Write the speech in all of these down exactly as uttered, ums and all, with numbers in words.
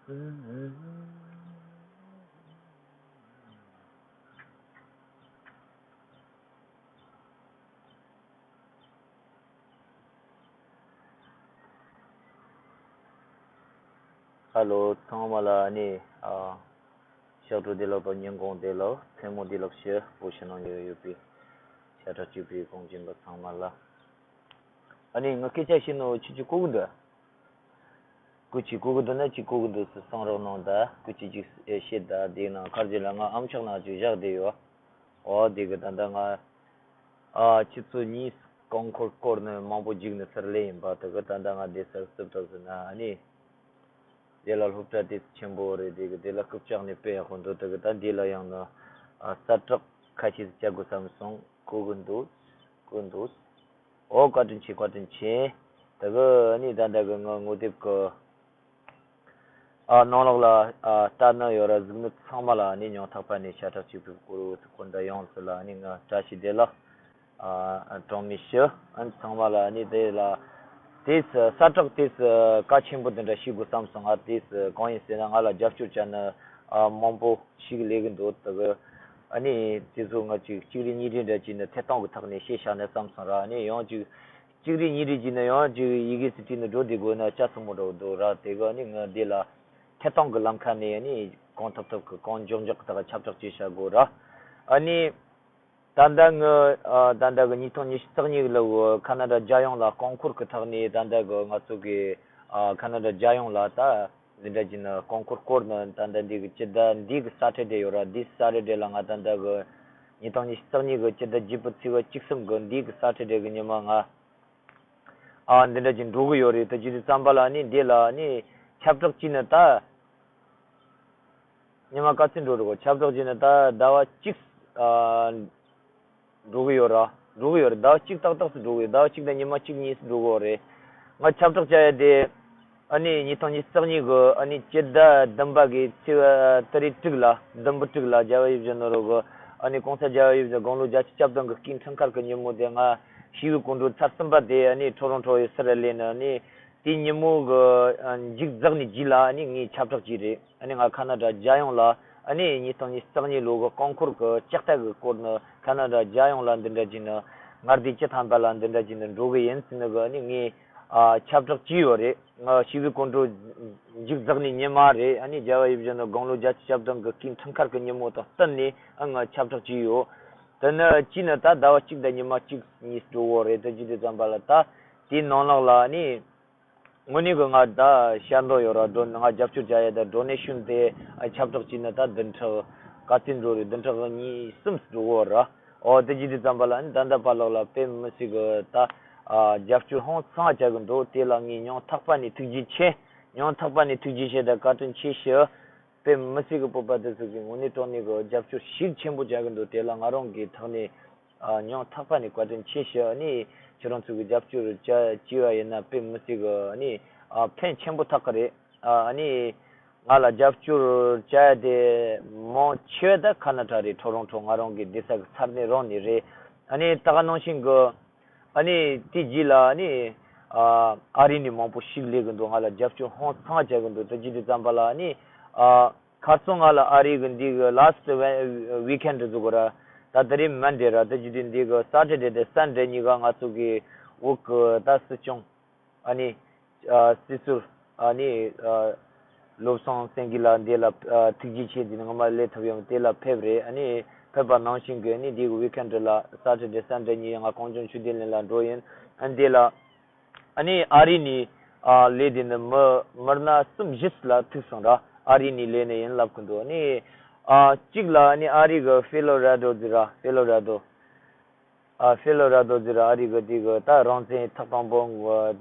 ཧ་ལོ། ཚང་མ་ལ་ཨ་ནི་ཨ། ཞག་སྟོད་བདེ་ལེགས་དང་ཉིན་གུང་བདེ་ལེགས། མཚན་མོ་བདེ་ལེགས་ཞུ། བོད་ཕྱི་ནང་ཡོད་ཡོད་པའི་ཤ་ཁྲག་གཅིག་པའི་གངས་ཅན་པ་ཚང་མ་ལ། ཨ་ནི་ངའི་སྐད་ཆ་བཤད་ནོ་ཁྱེད་ཀྱིས་གོ་གི་འདུག་ག་གཅིག་གོ་གི་འདུག་ན་གཅིག་གོ་གི་འདུག་ཟེར་གསུང་རོགས་གནང་དང་། སྐད་ཆ་གཅིག་བཤད་དང་། དེའི་ནང་ཁར་ཇི་ལ་ང་ཨམ་ཅོག་ནང་ཅིག་བཞག་བསྡད་ཡོད། འོ་དེ་གི་ད་ལྟ་ང་ཨ་ཁྱེད་ཚོ་གཉིས་རྐང་འཁོར་བསྐོར་ནས་མང་པོ་བརྒྱུགས་ནས་ཚུར་སླེབས་ཡིན་པ། དེ་གི་ད་ལྟ་ང་བསྡད་སར་རྩིབ་ཏོག་ཟེར་ན་ཨ་ནི། དེ་ལ་སློབ་གྲྭ་དེ་ཆེན་པོ་རེད། དེ་གི་དེ་ལ་རྐུབ་བཀྱག་ནས་དཔེ་ཡག་པོ་འདུག་དེ་གི་ད་འདི་ལ་ཡང་ན་ཨ་གསལ་བསྒྲགས་ཁ་ཤས་བྱ་དགོས་བསམ་སོང་། གོ་གི་འདུག་གོ་གི་འདུག་འོ་བཀའ་དྲིན་ཆེ། བཀའ་དྲིན་ཆེ། དེ་གི་ཨ་ནི་ད་ལྟ་གི་ང་ངོ་དེབ་གི་ཨ་ནང་ལོགས་ལ་ཨ་ལྟ་ནི་ཡོད་ར་གཟིགས་ནི་ཚང་མ་ལ་ཨ་ནི་སྙིང་ཐག་པ་ནས་ཤ་ཁྲག་གཅིག་པའི་སྐོར་བོད་ཀྱི་སྤུན་ཟླ་ཡོངས་སུ་ལ་ཨ་ནི་ང་བཀྲ་ཤིས་བདེ་ལེགས་ཨ་གྲངས་མེད་ཞུ། ཨ་ནི་ཚང་མ་ལ་ཨ་ནི་དེ་ལ་དེས་གསལ་བསྒྲགས་དེས་གལ་ཆེན་པོ་དེ་འདྲ་ཞིག་དགོས་བསམ་སོང་། ང་དེས་གང་ཡིན་ཟེར་ན་ང་ལ་རྒྱབ་སྐྱོར་བྱ་ནི་ཨ་མང་པོ་ཞིག་སླེབས་གི་འདུག་དེ་གི་ཨ་ནི་དེ་ཚོ་ང་ཅིག་གཅིག་རེ་གཉིས་རེ་འདྲ་ཅིག་ནི་ཐད་གཏོང་གི་ཐོག་ནས་བཤད་བཞག་ནི་བསམ་སོང་ར། ཨ་ནི་ཡང་ཅིག་གཅིག་རེ་གཉིས་རེ་བྱས་ན་ཡང་ཅིག་ཡི་གེ་ཟིག་བྲིས་ནས་འགྲོ་བསྡད་དགོས་ན་ལྕགས་སྲིན་མོ་འདྲ་བོ་འདུག་ར། དེ་ག་ནི་ངས་འདི་ལ་ཐད་གཏོང་གི་ལམ་ཁ་ནས་ནི་གང་ཐུབ་ཐུབ་ཀྱི་གང་མགྱོགས་མགྱོགས་ཀྱི་ཐོག་ཁྱབ་བསྒྲགས་བྱས་བཞག་དགོས་ར། ཨ་ནི་ད་ལྟ་ངས་ཨ་ད་ལྟ་གི་ཉིས་སྟོང་ཉི་ཤུ་རྩ་གཉིས་ལོའི་ཁ་ན་ཌ་རྒྱལ་ཡོངས་ལ་རྐང་འཁོར་གྱི་ཐོག་ནས་ད་ལྟ་གི་ང་ཚོ་གི་ཨ་ཁ་ན་ཌ་རྒྱལ་ཡོངས་ལ་ད་འདི་འདྲ་བྱས་ནས་རྐང་འཁོར་བསྐོར་ནས་ད་ལྟ་འདི་གི་སྤྱི་ཟླ་འདི་གི་ས་ཊར་ཌེ་ཡོད་ར། འདི་ས་ཊར་ཌེ་ལ་ང་ད་ལྟ་གི་ཉིས་སྟོང་ཉི་ཤུ་རྩ་གཉིས་གི་སྤྱི་ཟླ་བརྒྱད་པའི་ཚེས་པ་བཅུ་གསུམ་གི་འདི་གི་ས་ཊར་ཌེ་གི་ཉི་མ་ང་ཨ་འདི་འདྲ་ཅིག་འགྲོ་གི་ཡོད་རེད། དེ་བྱེད་དུས་ཙམ་པ་ལ་ནི་འདི་ལ་ནི་ཁྱབ་བསྒྲགས་བྱས་ནས་ད་ཉི་མ་ག་ཚོད་འགྲོ་རེད་གོ། ཁྱབ་བསྒྲགས་བྱས་ནས་ད་ཟླ་བ་གཅིག་ཨ་འགྲོ་གི་ཡོད་ར། འགྲོ་གི་ཡོད་རེད། ཟླ་བ་གཅིག་ཏག་ཏག་ཏུ་འགྲོ་གི་ཡོད། ཟླ་བ་གཅིག་དང་ཉི་མ་གཅིག་གཉིས་སུ་འགྲོ་གི་ཡོད་རེད། ང་ཁྱབ་བསྒྲགས་བྱ་ཡ་དེ་ཨ་ནི་ཉིས་སྟོང་ཉི་ཤུ་རྩ་གཉིས་གི་ཨ་ནི་སྤྱི་ཟླ་བདུན་པ་གི་ཚེས་པ་ཏ་རིག་དྲུག་ལ། བདུན་པ་དྲུག་ལ་རྒྱལ་བ་ཡིད་བཞིན་ནོར་བུ་གི་ཨ་ནི་༸གོང་ས་རྒྱལ་བ་ཡིད་བཞིན་དགུང་ལོ་བརྒྱད་ཅུ་གྱ་བདུན་གི་སྐུའི་འཁྲུངས་སྐར་གི་ཉིན་མོ་དེ་ང་ཞི་བའི་སྐུ་མགྲོན་ཚར་གསུམ་པ་དེ་ཨ་ནི་ཊོ་རོན་ཊོ་ཡི་སར་སླེབས་ནས་ཨ་ནི་དེའི་ཉིན་མོ་གི་ཨ་མཇུག་རྫོགས་ནས་རྗེས་ལ་ཨ་ནི་ངས་ཁྱབ་བསྒྲགས་བྱས་རེད། ཨ་ནི་ང་ཁ་ན་ཌ་རྒྱལ་ཡོངས་ལ་ཨ་ནི་ཉིས་སྟོང་ཉི་ཤུ་རྩ་གཉིས་ལོ་གི་རྐང་འཁོར་གི་ལྕགས་རྟ་གི་སྐོར་ནས་ཁ་ན་ཌ་རྒྱལ་ཡོངས་ལ་འདི་འདྲ་བྱས་ནས་མངའ་སྡེ་བཅུ་ཐམ་པ་ལ་འདི་འདྲ་བྱས་ནས་འགྲོ་གི་ཡིན་ཟེར་ནས་གི་ཨ་ནི་ངས་ཨ་ཁྱབ་བསྒྲགས་བྱས་ཡོད་རེད། ང་ཞི་བའི་སྐུ་མགྲོན་མཇུག་རྫོགས་ནས་ཉི་མ་རེད། ཨ་ནི་རྒྱལ་བ་ཡིད་བཞིན་ནོར་བུ་དགུང་ལོ་བརྒྱད་ཅུ་གྱ་བདུན་གི་སྐུའི་འཁྲུངས་སྐར་གི་ཉིན་མོ་དང་བསྟུན་ནས་ཨ་ང་ཁྱབ་བསྒྲགས་བྱས་ཡོད། དེ་ནས་བྱས་ནས་ད་ཟླ་བ་གཅིག་དང་ཉི་མ་གཅིག་གཉིས་འགྲོ་གི་རེད། དེ་བྱེད་དུས་ཙམ་པ་ལ་ད་དེའི་ནང་ལོགས་ལ་ཨ་ནི་དངོས་གནས་གི་ང་ད་ཤར་མདོག་ཡོད་ར། འགྲོ་ང་རྒྱབ་སྐྱོར་བྱ་ཡ་ད་ཌོ་ནེ་ཤན་དེ་ཨ་ཁྱབ་བསྒྲགས་བྱས་ནས་ད་བདུན་ཕྲག་ག་ཚོད་འགྲོ་རེད། བདུན་ཕྲག་གཉིས་གསུམ་འགྲོ་གི་ར། ཨོ་དེ་བྱེད་དུས་ཙམ་པ་ལ་ནི་ད་ལྟ་བར་ལོགས་ལ་དཔེ་མི་སྲིད་གི་ད་ཨ་རྒྱབ་སྐྱོར་ཧང་སང་བྱ་གི་འདུག་དེ་ལ་ངས་སྙིང་ཐག་པ་ནས་ཐུགས་རྗེ་ཆེ། སྙིང་ཐག་པ་ནས་ཐུགས་རྗེ་ཆེ་དང་བཀའ་དྲིན་ཆེ་ཞུ། དཔེ་མི་སྲིད་གི་བོད་པ་དེ་ཚོ་གི་དངོས་གནས་དྲང་གནས་གི་རྒྱབ་སྐྱོར་ཤུགས་ཆེན་པོ་བྱ་གི་འདུག་དེ་ལ་ང་རང་གི་ཐོག་ནས་ཨ་སྙིང་ཐག་པ་ནས་བཀའ་དྲིན་ཆེ་ཞུ། ཨ་ནི་ཁྱེད་རང་ཚོ་གི་རྒྱབ་སྐྱོར་བྱ་བྱས་པ་ཡིན་ན་དཔེ་མི་སྲིད་གི་ཨ་ནི་ཨ་ཕན་ཆེན་པོ་ཐོགས་གི་རེད། ཨ་ཨ་ནི་ང་ལ་རྒྱབ་སྐྱོར་བྱ་ཡ་དེ་མང་ཆེ་བ་ད་ཁ་ན་ཊ་རེད། ཊོ་རོན་ཊོ་ང་རང་གི་བསྡད་ས་གི་ས་གནས་རང་ནས་རེད། ཨ་ནི་ད་ག་ནང་བཞིན་གི་ཨ་ནི་དེ་རྗེས་ལ་ཨ་ནི་ཨ་ཨ་རི་ནས་མང་པོ་ཞིག་སླེབས་གི་འདུག་ང་ལ་རྒྱབ་སྐྱོར་ཧང་སང་བྱ་གི་འདུག་དེ་བྱེད་དུས་ཙམ་པ་ལ་ཨ་ནི་ཨ་ཁ་སང་ང་ལ་ཨ་རི་གི་འདི་གི་ལ་སི་ཊི་ཝི་ཀེན་ཌི་ཟེར་གོ་ར། ད་དེ་རིང་མན་ཌེ་ར། དེ་བྱེད་དུས་འདི་གི་སེ་ཊར་ཌེ་དང་སན་ཌེ་གཉིས་ཀ་ང་ཚོ་གི་བོད་གི་ད་སྲིད་སྐྱོང་ཨ་ནི་ཨ་སྲིད་ཟུར་ཨ་ནི་ཨ་བློ་བཟང་སེང་གེ་ལགས་འདི་ལ་ཨ་ཐུགས་རྗེ་ཆེ། འདི་ནི་ངོ་མ་སླེབས་ཐུབ་ཡོད་མ་རེད། དེ་ལ་ཕེབས་རེད། ཨ་ནི་ཕེབས་པ་ནང་བཞིན་གི་ཨ་ནི་འདི་གི་ཝི་ཀེན་ཌི་ལ་སེ་ཊར་ཌེ་སན་ཌེ་གཉིས་ང་གངས་ལྗོངས་ཆོས་ལྡན་གླིང་ལ་འགྲོ་ཡིན། ཨ་ནི་འདི་ལ་ཨ་ནི་ཨ་རི་ནས་ཨ་སླེབས་དེ་ནི་མི་མི་སྣ་གསུམ་བཞི་ལ་ཐུག་སོང་ར། ཨ་རི་ནས་སླེབས་ནས་ཡིན་ལབ་གི་འདུག་ཨ་ནི་ཨ་གཅིག་ལ་ཨ་ནི་ཨ་རི་གི་ཕེ་ལོ་ར་ཌོ་ཟེར་ར། ཕེ་ལོ་ར་ཌོ། ཨ་ཕེ་ལོ་ར་ཌོ་ཟེར་ར། ཨ་རི་གི་དེ་གི་ད་རང་བཙན་ཐོག་དང་པོ་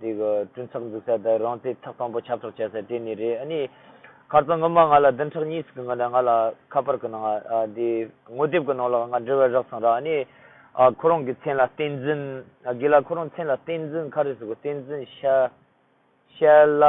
དེ་གི་གྲོས་ཚོགས་འཛུགས་ས་དང་རང་བཙན་ཐོག་དང་པོ་ཁྱབ་བསྒྲགས་བྱ་ས་དེ་ནས་རེད། ཨ་ནི་ཁ་སང་ངོ་མ་ང་ལ་བདུན་ཕྲག་གཉིས་ཀྱི་སྔོན་ལ་ང་ལ་ཁ་པར་གི་ནང་ཨ་དེ་ངོ་དེབ་གི་ནང་ལ་ང་འབྲེལ་བ་རག་སོང་ར། ཨ་ནི་ཨ་ཁོ་རང་གི་མཚན་ལ་བསྟན་འཛིན། ཨ་དགེ་ལགས་ཁོ་རང་མཚན་ལ་བསྟན་འཛིན་ག་རེ་ཟེར་གོ། བསྟན་འཛིན་ཤ་ཤ་ལ་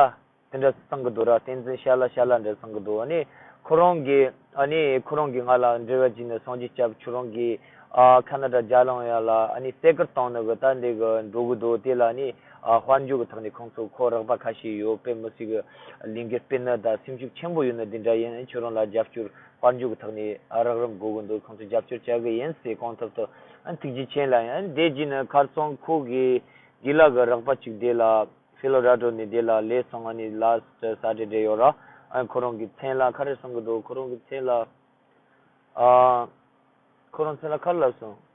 དེ་འདྲ་གསུང་གི་འདུག་ར། བསྟན་འཛིན་ཤ་ལ་ཤ་ལ་འདྲ་གསུང་གི་འདུག་ཨ་ནི་ཁོ་རང་གིས་ཨ་ནི་ཁོ་རང་གིས་ང་ལ་འབྲེལ་བ་བྱས་ནས་སངས་རྒྱས་སྐྱབས་ཁྱོད་རང་གིས་ཨ་ཁ་ན་ཌ་རྒྱལ་ཡོངས་ཡ་ལ་ཨ་ནི་གསལ་བཀོད་བཏང་ནི་གི་ད་འདི་གི་འགྲོ་གི་འདུག་དེ་ལ་ཨ་ནི་ ཨ་དཔལ་འབྱོར་གྱི་ཐོག་ནས་ཁོང་ཚོ་ཁོ་རག་པ་ཁ་ཤས་ཡོད། དཔེ་མི་སྲིད་ཀྱི་ལས་འགུལ་སྤེལ་ནི་དང་སེམས་ཤུགས་ཆེན་པོ་ཡོད་ནི་འདི་འདྲ་ཡིན། ཁྱོད་རང་ལ་རྒྱབ་སྐྱོར་དཔལ་འབྱོར་གྱི་ཐོག་ནས་ཨ་རག་རམ་དགོས་ཀྱི་འདུག་ཁོང་ཚོ་རྒྱབ་སྐྱོར་བྱ་གི་ཡིན་ཟེར། གང་ཐུབ་ཐུབ་ཨ་ཐུགས་རྗེ་ཆེ་ལ་ཡིན། ཨ་དེ་རྗེས་ནས་ཁ་སང་ཁོ་གི་དགེ་ལགས་ཀྱི་རག་པ་གཅིག་དེ་ལ་ཕི་ལོ་ར་ཌོ་ནས་དེ་ལ་སླེབས་སོང་། ཨ་ནི་ལ་སི་ཊི་སེ་ཊར་ཌེ་ཡོད་ར། ཨ་ཁོ་རང་གི་མཚན་ལ་ག་རེ་གསུང་གི་འདུག་ཁོ་རང་གི་མཚན་ལ་ཨ་ཁོ་རང་མཚན་ལ་ག་རེ་ལབ་སོང་།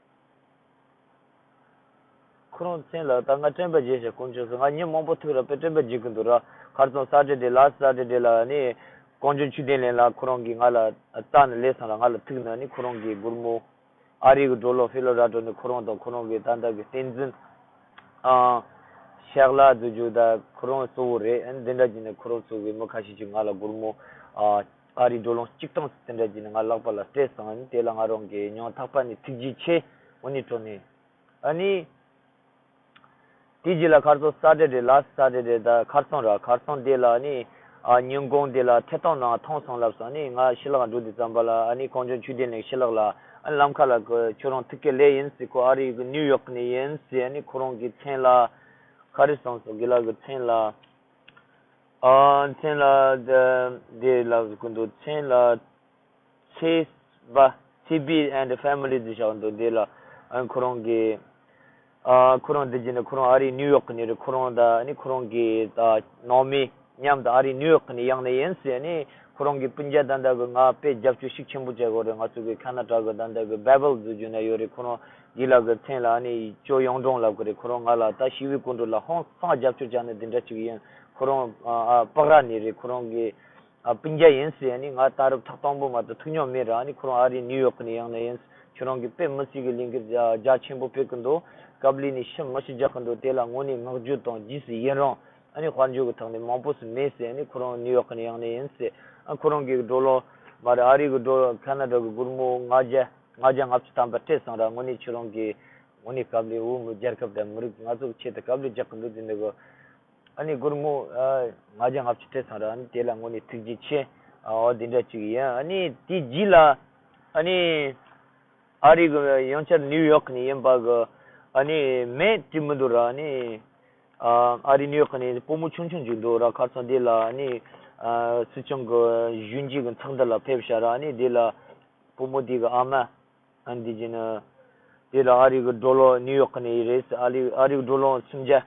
ཁོ་རང་མཚན་ལ་ད་ང་དྲན་པ་བརྗེད་ཤག་དཀོན་མཆོག་གསུམ། ང་མི་མང་པོ་ཐུག་ར་དཔེ་དྲན་པ་བརྗེད་ཀྱི་འདུག་ར། ཁ་སང་སེ་ཊར་ཌེ་ལ་སི་ཊི་སེ་ཊར་ཌེ་ལ་ནི་གངས་ལྗོངས་ཆོས་ལྡན་གླིང་ལ་ཁོ་རང་གིས་ང་ལ་ལྟ་ནས་སླེབས་སོང་ར། ང་ལ་ཐུག་ནས་ནི་ཁོ་རང་གི་སྒོར་མོ་ཨ་རི་གི་ཌོ་ལར་ཕི་ལོ་ར་ཌོ་ནས་ཁོ་རང་དང་ཁོ་རང་གི་ད་ལྟ་གི་བསྟན་འཛིན་ཨ་ཤག་ལ་རྫུ་ཆུ་ད་ཁོ་རང་གཙོ་བོ་རེད། ཨ་འདི་འདྲ་བྱས་ནས་ཁོ་རང་ཚོ་གི་མི་ཁ་ཤས་ཅིག་ང་ལ་སྒོར་མོ་ཨ་ཨ་རི་ཌོ་ལར་གཅིག་སྟོང་དེ་འདྲ་བྱས་ནས་ང་ལག་པ་ལ་སྤྲད་སོང་། ཨ་ནི་དེ་ལ་ང་རང་གི་སྙིང་ཐག་པ་ནས་ཐུགས་རྗེ་ཆེ། དངོས་གནས་དྲང་གནས། ཨ་ནི། དེ་རྗེས་ལ་ཁ་སང་སེ་ཊར་ཌེ་ལ་སི་ཊི་སེ་ཊར་ཌེ་ད་ཁ་སང་ར། ཁ་སང་དེ་ལ་ནི་ཨ་ཉིན་གུང་དེ་ལ་ཐད་གཏོང་ནང་མཐོང་སོང་ལབ་སོང་། ཨ་ནི་ང་ཤི་ལགས་འགྲོ་དུས་ཙམ་པ་ལ་ཨ་ནི་གངས་ལྗོངས་ཆོས་ལྡན་གླིང་ཤི་ལགས་ལ་ཨ་ནི་ལམ་ཁ་ལ་གི་ཁྱོད་རང་ཐུག་གི་ལེ་ཡིན་ཟེར། ཁོ་ཨ་རི་གི་ནིའུ་ཡོག་ནས་ཡིན་ཟེར། ཨ་ནི་ཁོ་རང་གི་མཚན་ལ་ག་རེ་གསུངས་སོང་། དགེ་ལགས་གི་མཚན་ལ་ཨ་མཚན་ལ་དེ་ལ་གི་འདུག་མཚན་ལ། ཚེ་བ་ཚེ་བི་and family ཟེར་བཞག་འདུག་འདི་ལ་ཨ་ཁོ་རང་གི་ཨ་ཁོ་རང་འདི་བྱས་ནས་ཁོ་རང་ཨ་རི་ནིའུ་ཡོག་ནས་རེད། ཁོ་རང་དང་ཨ་ནི་ཁོ་རང་གི་ཨ་ནང་མི་མཉམ་དུ་ཨ་རི་ནིའུ་ཡོག་ནས་ཡོང་ནས་ཡིན་ཟེར། ཨ་ནི་ཁོ་རང་གི་སྤུན་ཀྱག་ད་ལྟ་གི་ང་དཔེ་རྒྱབ་སྐྱོར་ཤུགས་ཆེན་པོ་བྱེད་དགོས་རེད། ང་ཚོ་གི་ཁ་ན་ཌ་གི་ད་ལྟ་གི་བྷེ་བལ་ཟེར་རྒྱུ་ན་ཡོད་རེད། ཁོ་རང་འདི་ལ་གི་མཚན་ལ་ཨ་ནི་ཅོ་ཡོང་ཀྲོང་ལབ་གི་རེད། ཁོ་རང་ང་ལ་ད་ཞི་བའི་སྐོར་འགྲོ་ལ་ཧང་སང་རྒྱབ་སྐྱོར་བྱས་ནས་འདི་འདྲ་ཅིག་ཡིན། ཁོ་རང་ཨ་ཨ་པག་ར་ནས་རེད། ཁོ་རང་གི་ཨ་སྤུན་ཀྱག་ཡིན་ཟེར། ཨ་ནི་ང་ད་རུང་ཐོག་དང་པོ་མ་གཏོགས་ཐུག་མྱོང་མེད་ར། ཨ་ནི་ཁོ་རང་ཨ་རི་ནིའུ་ཡོག་ནས་ཡོང་ནས་ཡིན། ཁྱོད་རང་གིས་དཔེ་མི་སྲིད་ཀྱི་ལས་འགུལ་རྒྱ་རྒྱ་ཆེན་པོ་སྤེལ་གི་འདུག་སྐབས་ལས་ནས་ཤི་མི་ཤི་རྒྱག་གི་འདུག་དེ་ལ་དངོས་གནས་བསྔགས་བརྗོད་དང་རྗེས་སུ་ཡི་རང་། ཨ་ནི་དཔལ་འབྱོར་གྱི་ཐོག་ནས་མང་པོ་ཞིག་མེད་ཟེར། ཨ་ནི་ཁོ་རང་ནིའུ་ཡོག་ནས་ཡོང་ནས་ཡིན་ཟེར། ཨ་ཁོ་རང་གི་ཌོ་ལར་མ་རེད། ཨ་རི་གི་ཌོ་ལར་ཁ་ན་ཌ་གི་སྒོར་མོ་ལྔ་བརྒྱ་ལྔ་བརྒྱ་ལྔ་བཅུ་ཐམ་པ་སྤྲད་སོང་ར། དངོས་གནས་ཁྱོད་རང་གིས་དངོས་གནས་སྐབས་ལས་འོ་མི་རྒྱལ་ཁབ་དང་མི་རིགས་ང་ཚོ་གི་ཆེད་དུ་དཀའ་ལས་རྒྱག་གི་འདུག་དེ་འདྲ་གི་ཨ་ནི་སྒོར་མོ་ཨ་ལྔ་བརྒྱ་ལྔ་བཅུ་སྤྲད་སོང་ར། ཨ་ནི་དེ་ལ་དངོས་གནས་ཐུགས་རྗེ་ཆེ། ཨ་འོ་དེ་འདྲ་ཅིག་ཡིན། ཨ་ནི་དེ་རྗེས་ལ་ཨ་ནི་ཨ་རི་གི་ཡང་བསྐྱར་ནིའུ་ཡོག་ནས་ཡིན་པ་གི་ཨ་ནི་མེ་བྲིས་མི་འདུག་ར། ཨ་ནི་ཨ་ཨ་རི་ནིའུ་ཡོག་ནས་སྤོ་མོ་ཆུང་ཆུང་ཅིག་འདུག་ར། ཁ་སང་དེ་ལ་ཨ་ནི་ཨ་སྲིད་སྐྱོང་གི་གཞོན་སྐྱེས་ཀྱི་ཚོགས་འདུ་ལ་ཕེབས་ཤག་ར། ཨ་ནི་དེ་ལ་སྤོ་མོ་དེ་གི་ཨ་མ། ཨ་འདི་བྱས་ནས་དེ་ལ་ཨ་རི་གི་ཌོ་ལར་ནིའུ་ཡོག་ནས་རེད། ཨ་རི་ཨ་རི་གི་ཌོ་ལར་སུམ་བརྒྱ།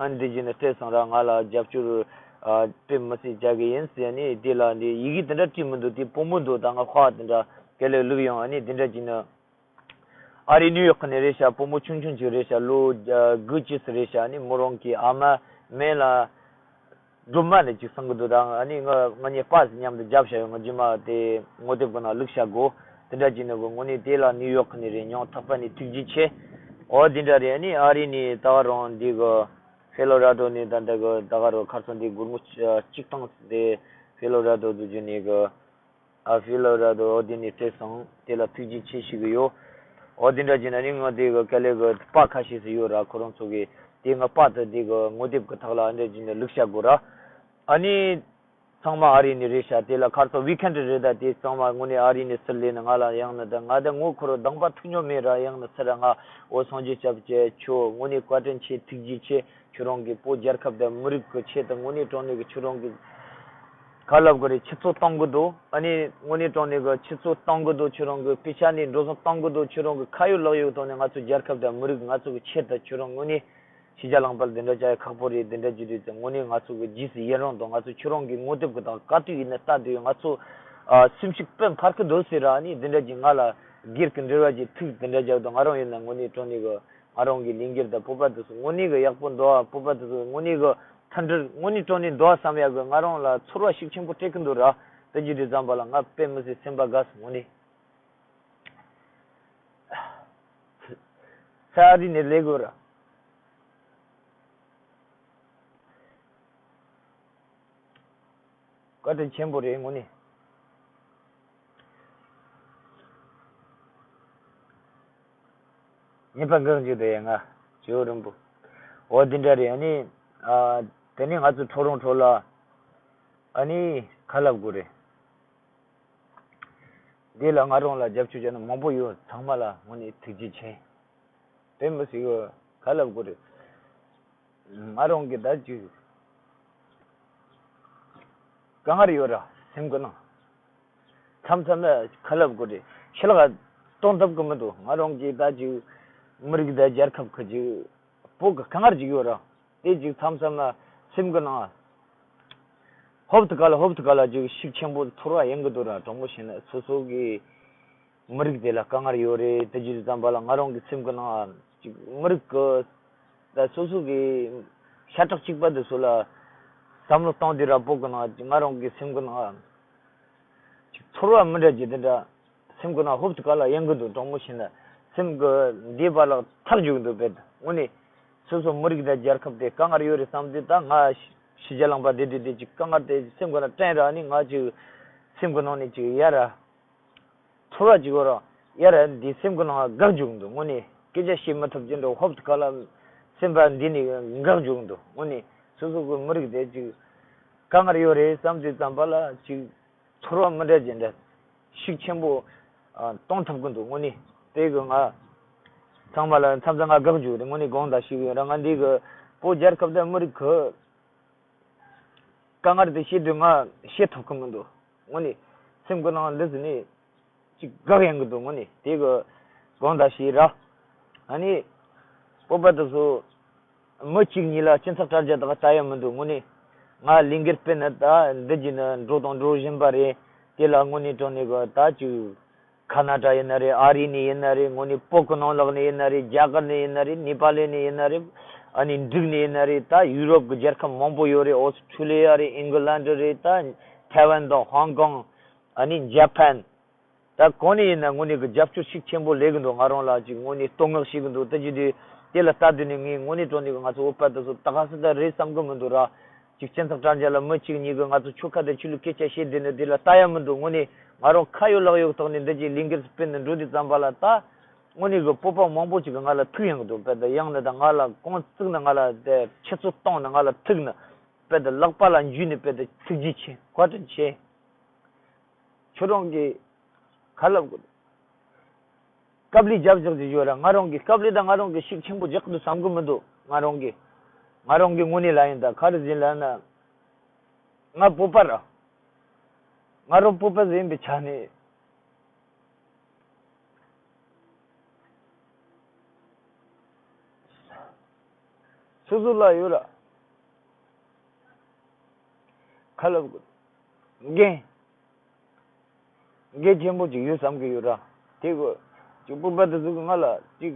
ཨ་འདི་བྱས་ནས་སྤྲད་སོང་ར། ང་ལ་རྒྱབ་སྐྱོར་ཨ་དཔེ་མི་སྲིད་བྱ་གི་ཡིན་ཟེར། ཨ་ནི་དེ་ལ་འདི་ཡི་གེ་དེ་འདྲ་བྲིས་མི་འདུག་དེ་སྤོ་མོ་འདུག་ད་ང་ཧ་དེ་འདྲ་ག་ལེར་བླུགས་ཡོང་། ཨ་ནི་དེ་འདྲ་བྱས་ནས་ཨ་རི་ནིའུ་ཡོག་ནས་རེད་ཤག་སྤོ་མོ་ཆུང་ཆུང་ཅིག་རེད་ཤག་ལོ་ཨ་དགུ་བཅུ་ཙམ་རེད་ཤག་ཨ་ནི་མོ་རང་གི་ཨ་མ་མེ་ལ། སྒྲོལ་མ་ནས་ཅིག་གསུང་གི་འདུག་ད་ཨ་ནི་ང་ང་གཉིས་པ་ཟིག་མཉམ་དུ་རྒྱབ་བཞག་ཡོད། ང་རྗེས་མ་དེ་ངོ་དེབ་ཀྱི་ནང་བླུགས་བཞག་གོ་དེ་འདྲ་བྱས་ནས་གོ་དངོས་གནས་དེ་ལ་ནིའུ་ཡོག་ནས་རེད། སྙིང་ཐག་པ་ནས་ཐུགས་རྗེ་ཆེ། འོ་དེ་འདྲ་རེད། ཨ་ནི་ཨ་རི་ནས་ད་ག་རང་འདི་གི་ཕེ་ལོ་ར་ཌོ་ནས་ད་ལྟ་གི་ད་ག་རང་ཁ་སང་འདི་སྒོར་མོ་གཅིག་སྟོང་དེ་ཕེ་ལོ་ར་ཌོ་དུ་རྒྱུ་ནས་གི་ཨ་ཕི་ལོ་ར་ཌོ་འོ་དེ་ནས་སྤྲད་སོང་། དེ་ལ་ཐུགས་རྗེ་ཆེ་ཞུ་གི་ཡོད། འོ་དེ་འདྲ་བྱས་ན་ནི་ང་དེ་གི་དཀའ་ལས་གི་པར་ཁ་ཤས་སུ་ཡོད་ར། ཁོ་རང་ཚོ་གི་དེ་ང་པར་དུ་དེ་གི་ངོ་དེབ་གི་ཐག་ལ་ཨ་འདྲ་བྱས་ནས་བླུགས་བཞག་གོ་ར། ཨ་ནི་ཚང་མ་ཨ་རི་ནས་རེད་ཤག་དེ་ལ་ཁར་སང་ཝི་ཀེན་ཌི་རེད། ད་དེ་ཚང་མ་དངོས་གནས་ཨ་རི་ནས་སུ་སླེབས་ནས་ང་ལ་ཡང་ན་ད་ང་ད་ངོ་ཁོ་རང་དང་པ་ཐུག་མྱོང་མེད་ར། ཡང་ན་སུ་ར་ང་འོ་སངས་རྒྱས་སྐྱབས་རྗེ་ཁྱོད་དངོས་གནས་བཀའ་དྲིན་ཆེ། ཐུགས་རྗེ་ཆེ། ཁྱོད་རང་གིས་བོད་རྒྱལ་ཁབ་དང་མི་རིགས་ཀྱི་ཆེད་དུ་དངོས་གནས་དྲང་གནས་ཀྱི་ཁྱོད་རང་གིས་ག་ལབ་དགོས་རེད། ཁྱེད་ཚོ་གཏོང་གི་འདུག་ཨ་ནི་དངོས་གནས་དྲང་གནས་ཀྱི་ཁྱེད་ཚོ་གཏོང་གི་འདུག་ཁྱོད་རང་གི་དཔེ་ཆ་ནས་འགྲོ་སོང་གཏོང་གི་འདུག་ཁྱོད་རང་གི་ཁ་ཡོད་ལག་ཡོད་ཐོག་ནས་ང་ཚོ་རྒྱལ་ཁབ་དང་མི་རིགས་ང་ཚོ་གི་ཆེད་དུ་ཁྱོད་རང་དངོས་གནས་ཕྱི་རྒྱལ་ལངས་པར་འདི་འདྲ་བྱ་ཡ་ཁག་པོ་རེད། འདི་འདྲ་བྱེད་དུས་ཙང་དངོས་གནས་ང་ཚོ་གི་རྗེས་སུ་ཡི་རང་དང་ང་ཚོ་ཁྱོད་རང་གི་ངོ་དེབ་ཀྱི་དང་ག་དུས་ཡིན་ན་ལྟ་དུས་ང་ཚོ་ཨ་སེམས་ཤུགས་དཔེ་འཕར་གི་འདུག་ཟེར་ར། ཨ་ནི་འདི་འདྲ་གྱིས་ང་ལ་སྒེར་གྱི་འབྲེལ་བ་གྱི་ཐུགས་འདི་འདྲ་རྒྱག་དང་། ང་རང་ཡིན་ན་དངོས་གནས་དྲང་གནས་གི་ང་རང་གི་ལས་འགུལ་དང་བོད་པ་དེ་ཚོ་དངོས་གནས་གི་ཡག་པོ་འདུག་ཨ། བོད་པ་དེ་ཚོ་དངོས་གནས་གི་མཐུན་སྒྲིལ་དངོས་གནས་དྲང་གནས་འདུག་ཨ་བསམ་ཡག་གི་ང་རང་ལ་ཚོར་བ་ཤུགས་ཆེན་པོ་སྤྲད་ཀྱི་འདུག་ར། དེ་བྱེད་དུས་ཙམ་པ་ལ་ང་དཔེ་མི་སྲིད་སེམས་པ་དགའ་སོང་། དངོས་གནས། ས་ཨ་རི་ནས་སླེབས་དགོས་ར། བཀའ་དྲིན་ཆེན་པོ་རེད་དངོས་གནས། ཉེས་པ་འགག་འཇུག་དེ་ཡང་ང་ཇོ་རིན་པོ། འོ་འདི་འདྲ་རེད། ཨ་ནི་ཨ་དེ་ནི་ང་ཚོ་ཁྲོ་རོང་ཁྲོ་ལ་ཨ་ནི་ཁ་ལབ་དགོས་རེད། འདི་ལ་ང་རང་ལ་རྒྱབ་སྐྱོར་བྱས་ན་མང་པོ་ཡོད། ཚང་མ་ལ་དངོས་གནས་ཐུགས་རྗེ་ཆེ། དཔེ་མི་སྲིད་གི་ཁ་ལབ་དགོས་རེད། ང་རང་གི་ད་ཅིག་དཀའ་ངལ་ཡོད་ར། སེམས་ཀྱི་ནང་མཚམས་མཚམས་ལ་ཁ་ལབ་དགོས་རེད། ཕྱི་ལོགས་གཏོང་ཐུབ་ཀྱི་མི་འདུག་ང་རང་གི་ད་ཅིག་མི་རིགས་དང་རྒྱལ་ཁབ་ཀྱི་ཅིག་བོད་ཀྱི་དཀའ་ངལ་ཅིག་ཡོད་ར། དེ་ཅིག་མཚམས་མཚམས་ལ་སེམས་ཀྱི་ནང་ཧོབ་ཏེ་ག་ལ་ཧོབ་ཏེ་ག་ལ་ཅིག་ཤུགས་ཆེན་པོ་ཚོར་བ་ཡོང་གི་འདུག་ར། དྲང་པོ་བཤད་ན་སོ་སོ་གི་མི་རིགས་དེ་ལ་དཀའ་ངལ་ཡོད་རེད། དེ་ཅིག་ཙམ་པ་ལ་ང་རང་གི་སེམས་ཀྱི་ནང་ཅིག་མི་རིགས་ཀྱི་ད་སོ་སོ་གི་ཤ་ཁྲག་གཅིག་པ་དེ་ཚོ་ལ་བསམ་བློ་གཏོང་དུས་ར། བོད་ཀྱི་ནང་ཅིག་ང་རང་གི་སེམས་ཀྱི་ནང་ཅིག་ཚོར་བ་མི་འདྲ་ཅིག་དེ་འདྲ་སེམས་ཀྱི་ནང་ཧོབ་ཏེ་ག་ལ་ཡོང་གི་འདུག་དྲང་པོ་བཤད་ན་སེམས་ཀྱི་འདི་པ་ལ་ཐག་འཇུག་འདུག་དཔེ་དངོས་གནས་སོ་སོ་མི་རིགས་དང་རྒྱལ་ཁབ་དེ་དཀའ་ངལ་ཡོད་རེད་བསམ་དུས། ད་ང་ཕྱི་རྒྱལ་ལངས་པ་དེ་དུས་དེ་ཅིག་དཀའ་ངལ་དེ་སེམས་ཀྱི་ནང་དྲན་ར། ནི་ང་ཅིག་སེམས་ཀྱི་ནང་ནས་ཅིག་ཡ་ར། ཚོར་བ་ཅིག་ཡོད་ར། ཡ་ར་འདི་སེམས་ཀྱི་ནང་འགག་འཇུག་འདུག་དངོས་གནས་སྐད་ཆ་བཤད་མི་ཐུབ་ཅིག་འདུག་ཧོབ་ཏེ་ག་ལ་སེམས་པ་འདི་ནས་འགག་འཇུག་འདུག་དངོས་གནས་སོ་སོ་གི་མི་རིགས་དེ་ཅིག་དཀའ་ངལ་ཡོད་རེད་བསམ་དུས་ཙམ་པ་ལ་ཅིག་ཚོར་བ་མི་འདྲ་ཅིག་འདྲ་ཤུགས་ཆེན་པོ་ཨ་གཏོང་ཐུབ་ཀྱི་འདུག་དངོས་གནས་དེ་གི་ང་ཚང་མ་ལ་མཚམས་མཚམས་ང་དགག་འཇུག་རེད། དངོས་གནས་དགོངས་དག་ཞུ་གི་ཡོད་ར། ང་འདི་གི་བོད་རྒྱལ་ཁབ་དང་མི་རིགས་གི་དཀའ་ངལ་དེ་བཤད་དུས་ང་བཤད་ཐུབ་ཀྱི་མི་འདུག་དངོས་གནས་སེམས་ཀྱི་ནང་ལུས་ནས་ཅིག་དགག་ཡོང་གི་འདུག་དངོས་གནས་དེ་གི་དགོངས་དག་ཞུ་ར། ཨ་ནི་བོད་པ་དེ་ཚོ་མི་གཅིག་གཉིས་ལ་སྤྱི་ཚོགས་དྲ་རྒྱ་དག་ལྟ་ཡ་མི་འདུག་དངོས་གནས་ང་ལས་འགུལ་སྤེལ་ནས་ད་འདི་བྱས་ནས་འགྲོ་དང་འགྲོ་བཞིན་པ་རེད། དེ་ལ་དངོས་གནས་དྲང་གནས་གི་ད་ཅིག་ཁ་ན་ཌ་ཡིན་ན་རེད། ཨ་རི་ནས་ཡིན་ན་རེད། དངོས་གནས་བོད་ཀྱི་ནང་ལོགས་ནས་ཡིན་ན་རེད། རྒྱ་གར་ནས་ཡིན་ན་རེད། ནེ་པ་ལི་ནས་ཡིན་ན་རེད། ཨ་ནི་འབྲུག་ནས་ཡིན་ན་རེད། ད་ཡུ་རོབ་ཀྱི་རྒྱལ་ཁབ་མང་པོ་ཡོད་རེད། ཨོ་སི་ཁྲུ་ལི་ཡ་རེད། ཨིང་གི་ལན་ཌི་རེད། ད་ཐའེ་ཝན་དང་ཧོང་ཀོང་། ཨ་ནི་ཇ་པན། ད་གང་ནས་ཡིན་ན་དངོས་གནས་ཀྱི་རྒྱབ་སྐྱོར་ཤུགས་ཆེན་པོ་སླེབས་ཀྱི་འདུག་ང་རང་ལ་ཅིག་དངོས་གནས་བསྟོད་བསྔགས་བྱེད་ཀྱི་འདུག་དེ་བྱེད་དུས་དེ་ལ་ལྟ་དུས་ནས་ངས་དངོས་གནས་དྲང་གནས་ཀྱི་ང་ཚོ་བོད་པ་དེ་ཚོ་ད་ག་སེ་ད་རེད་བསམ་གྱི་མི་འདུག་ར། ཅིག་སྤྱི་ཚོགས་དྲ་རྒྱ་ལ་མི་གཅིག་གཉིས་ཀྱིས་ང་ཚོ་ཆོལ་ཁ་དང་ཆོས་ལུགས་སྐད་ཆ་བཤད་བསྡད་ནས་དེ་ལ་ལྟ་ཡ་མི་འདུག་དངོས་གནས་ང་རང་ཁ་ཡོད་ལག་ཡོད་ཐོག་ནས་འདི་ཅིག་ལས་འགུལ་སྤེལ་ནས་འགྲོ་དུས་ཙམ་པ་ལ། ད་དངོས་གནས་ཀྱི་བོད་པ་མང་པོ་ཅིག་གིས་ང་ལ་ཐུག་ཡོང་གི་འདུག་དཔེ་ད་ཡང་ན་ད་ང་ལ་རྐང་བཙུགས་ནས་ང་ལ་དེ་ཆུ་ཚོད་བཏང་ནས་ང་ལ་ཐུག་ནས་དཔེ་ད་ལག་པ་ལ་འཇུས་ནས་དཔེ་ད་ཐུགས་རྗེ་ཆེ། བཀའ་དྲིན་ཆེ། ཁྱོད་རང་གིས་ཁ་ལབ་དགོས། དཀའ་ལས་རྒྱབ་བཞག་ཅིག་ཡོད་ར། ང་རང་གིས་དཀའ་ལས་དང་ང་རང་གིས་ཤུགས་ཆེན་པོ་རྒྱག་འདུག་བསམ་གི་མི་འདུག་ང་རང་གིས། ང་རང་གིས་དངོས་གནས་ལ་ཡིན་ད་ག་རེ་ཟིན་ལབ་ན། ང་བོད་པ་ར། ང་རང་བོད་པ་ཟིན་པའི་ཆ་ནས། སོ་སོ་ལ་ཡོད་ར། ཁ་ལབ་དགོས། འགན། འགན་ཆེན་པོ་ཅིག་ཡོད་བསམ་གྱི་ཡོད་ར། དེ་གོ། ཅིག་བོད་པ་དེ་ཚོ་གིས་ང་ལ་ཅིག་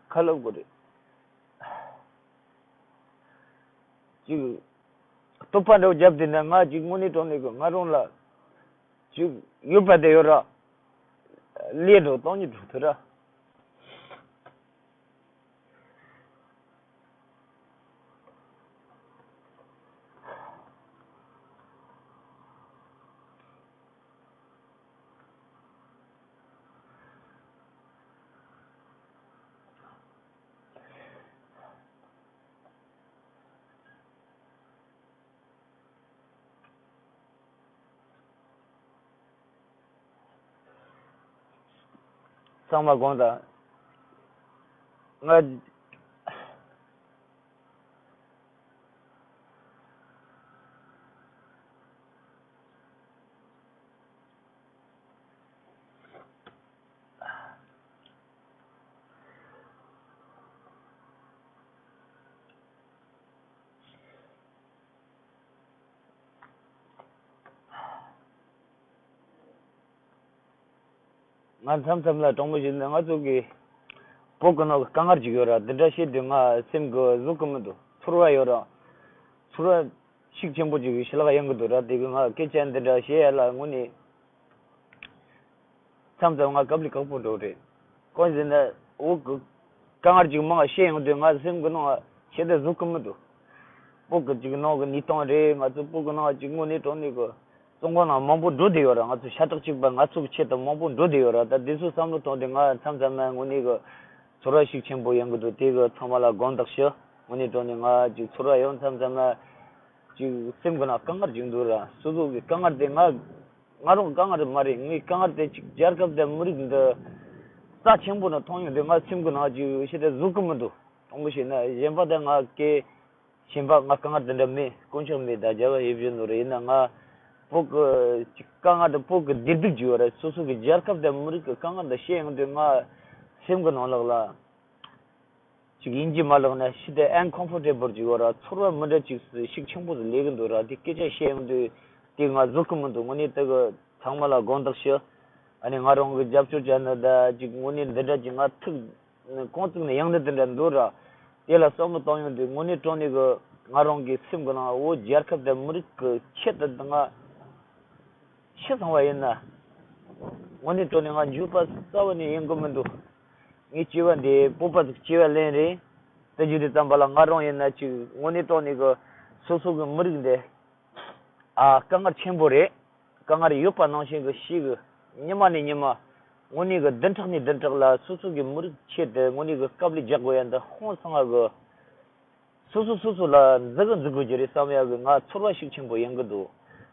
ཁ་ལབ་དགོས་རེད། ཅིག་བསྟོད་པ་འདྲ་བོ་བརྒྱབ་དེ་ན་ང་ཅིག་དངོས་གནས་དྲང་གནས་གི་ང་རང་ལ་ཅིག་ཡོད་པ་དེ་ཡོད་ར། ལས་འགྲོ་སྟོང་ཉིད་འགྲོ་ཐུབ་ར། ཚང་མ་དགོངས་དག་ང་ང་མཚམས་མཚམས་ལ་དྲང་པོ་བཤད་ན་ང་ཚོ་གི་བོད་ཀྱི་ནང་གི་དཀའ་ངལ་ཅིག་ཡོད་ར། འདི་འདྲ་བཤད་དུས་ང་སེམས་ཀྱི་བཟོད་ཀྱི་མི་འདུག་ཚོར་བ་ཡོད་ར། ཚོར་བ་ཤུགས་ཆེན་པོ་ཅིག་ཞི་ལྷག་ཡོང་གི་འདུག་ར། དེ་གི་ང་སྐད་ཆ་འདི་འདྲ་བཤད་ཡ་ལ་དངོས་གནས། མཚམས་མཚམས་ང་དཀའ་ལས་ཁག་པོ་འགྲོ་རེད། གང་ཟེར་ན་འོ་གི་དཀའ་ངལ་ཅིག་མང་བ་བཤད་ཡོང་དུས་ང་སེམས་ཀྱི་ནང་བཤད་དེ་བཟོད་ཀྱི་མི་འདུག་བོད་ཀྱི་ཅིག་ནང་གི་གནས་སྟངས་རེད། ང་ཚོ་བོད་ཀྱི་ནང་ཅིག་དངོས་གནས་དྲང་གནས་གི་བཙོན་ཁང་ནང་མང་པོ་འགྲོ་བསྡད་ཡོད་ར། ང་ཚོ་ཤ་ཁྲག་གཅིག་པ་ང་ཚོ་གི་ཆེད་དུ་མང་པོ་འགྲོ་བསྡད་ཡོད་ར། ད་དེ་ཚོ་བསམ་བློ་གཏོང་དུས་ང་མཚམས་མཚམས་ན་དངོས་གནས་གི་ཚོར་བ་ཤུགས་ཆེན་པོ་ཡོང་གི་འདུག་དེ་གི་ཚང་མ་ལ་དགོངས་དག་ཞུ། དངོས་གནས་དྲང་གནས་ང་ཅིག་ཚོར་བ་ཡོད། མཚམས་མཚམས་ན་ཅིག་སེམས་ཀྱི་ནང་དཀའ་ངལ་ཅིག་འདུག་ར། སོ་སོ་གི་དཀའ་ངལ་དེ་ང་ང་རང་དཀའ་ངལ་མ་རེད། ངའི་དཀའ་ངལ་དེ་ཅིག་རྒྱལ་ཁབ་དང་མི་རིགས་འདི་རྩ་ཆེན་པོ་ནས་མཐོང་ཡོང་དུས་ང་སེམས་ཀྱི་ནང་ཅིག་ཞེ་དྲག་བཟོད་ཀྱི་མི་འདུག་དྲང་པོ་བཤད་ན་གཞན་པ་དང་ང་སྐད་ ཞེན་པ་ང་དཀའ་ངལ་དེ་འདྲ་མེད། དཀོན་མཆོག་མེད། ད་རྒྱལ་བ་ཡིད་བཞིན་ནོར་ཡིན་ན། ང་བོད་གི་ཅིག་དཀའ་ངལ་དེ་བོད་གི་བདེ་སྡུག་ཅིག་ཡོད་རེད། སོ་སོ་གི་རྒྱལ་ཁབ་དང་མི་རིགས་གི་དཀའ་ངལ་དེ་བཤད་ཡོང་དུས་ང་སེམས་གི་ནང་ལོགས་ལ་ཅིག་ཡིན་གྱི་མ་ལོག་ན་ཞི་དེ་ཨན་ཁོམ་ཕོར་ཊེ་བལ་ཅིག་ཡོད་ར། ཚོར་བ་མི་འདྲ་ཅིག་ཤུགས་ཆེན་པོ་ཟིག་སླེབས་གི་འདུག་ར། དེ་སྐད་ཆ་བཤད་ཡོང་དུས་དེ་ང་བཟོད་གི་མི་འདུག་དངོས་གནས་དེ་གི་ཚང་མ་ལ་དགོངས་དག་ཞུ། ཨ་ནི་ང་རང་གི་རྒྱབ་སྐྱོར་བྱ་ནི་ད་ཅིག་དངོས་གནས་འདི་འདྲ་ཅིག་ང་ཐུག་རྐང་བཙུགས་ནས་ཡང་ནི་དེ་འདྲ་འདུག་ར། དེ་ལ་བསམ་བློ་བཏང་ཡོང་དུས་དངོས་གནས་དྲང་གནས་གི་ང་རང་གི་སེམས་གི་ནང་བོད་རྒྱལ་ཁབ་དང་མི་རིགས་གི་ཆེད་དུ་ང་ཤི་སོང་བ་ཡིན་ན། དངོས་གནས་དྲང་གནས་ང་འགྱོད་པ་རྩ་བ་ནས་ཡོང་གི་མི་འདུག་ངའི་སྐྱེ་བ་འདི་བོད་པ་ཟིག་སྐྱེ་བ་ལེན་རེད། དེ་བརྗོད་དུས་ཙམ་པ་ལ་ང་རང་ཡིན་ན་ཅིག་དངོས་གནས་དྲང་གནས་གི་སོ་སོ་གི་མི་རིགས་འདི། ཨ། དཀའ་ངལ་ཆེན་པོ་རེད། དཀའ་ངལ་ཡོད་པ་ནང་བཞིན་གི་ཤི་གི། ཉི་མ་ནས་ཉི་མ། དངོས་གནས་གི་བདུན་ཕྲག་ནས་བདུན་ཕྲག་ལ་སོ་སོ་གི་མི་རིགས་ཆེད་དུ་དངོས་གནས་གི་དཀའ་ལས་རྒྱག་དགོས་ཡ་འདི་ཧང་སང་ང་གི། སོ་སོ་སོ་སོ་ལ་འཛི་གི་འཛི་དགོས་ཀྱི་རེད་བསམ་ཡ་གི་ང་ཚོར་བ་ཤུགས་ཆེན་པོ་ཡོང་གི་འདུག་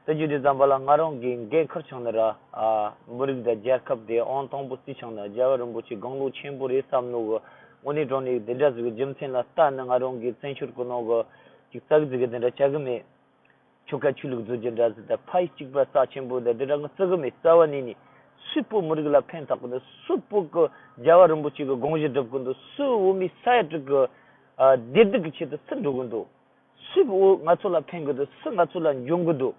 དེ་བརྗོད་དུས་ཙམ་པ་ལ་ང་རང་གི་འགན་ཁུར་བྱུང་ནི་ར། ཨ། མི་རིགས་དང་རྒྱལ་ཁབ་དེ་ཨང་དང་པོ་བརྩིས་བྱུང་ནི་རྒྱལ་བ་རིན་པོ་ཆེ་དགུང་ལོ་ཆེན་པོ་རེད་བསམ་ནོ་གི། དངོས་གནས་དྲང་གནས་དེ་འདྲ་ཟིག་གི་རྒྱུ་མཚན་ལ་ལྟ་ནི་ང་རང་གི་བཙན་བྱོལ་གི་ནང་གི་ཅིག་ཙག་ཙིག་གི་དེ་འདྲ་བྱ་གི་མེད། ཆོལ་ཁ་ཆོས་ལུགས་རྫོད་ཀྱི་འདྲ་ཟིག་དང་ཕ་ཡུལ་གཅིག་པ་རྩ་ཆེན་པོ་འདི་འདི་འདྲ་ངི་བརྩི་གི་མེད། རྩ་བ་ནས་ནི་སུས་བོད་མི་རིགས་ལ་ཕན་ཐོགས་གི་འདུག་སུས་བོད་གི་རྒྱལ་བ་རིན་པོ་ཆེ་གི་དགོངས་གཞི་སྒྲུབ་གི་འདུག་སུས་བོད་མི་ས་ཡ་དྲུག་གི་ཨ་བདེ་སྡུག་གི་ཆེད་དུ་སུ་འགྲོ་གི་འདུག་སུས་བོད་ང་ཚོ་ལ་ཕན་གི་འདུག་སུས་ང་ཚོ་ལ་འཇོན་གི་འདུག་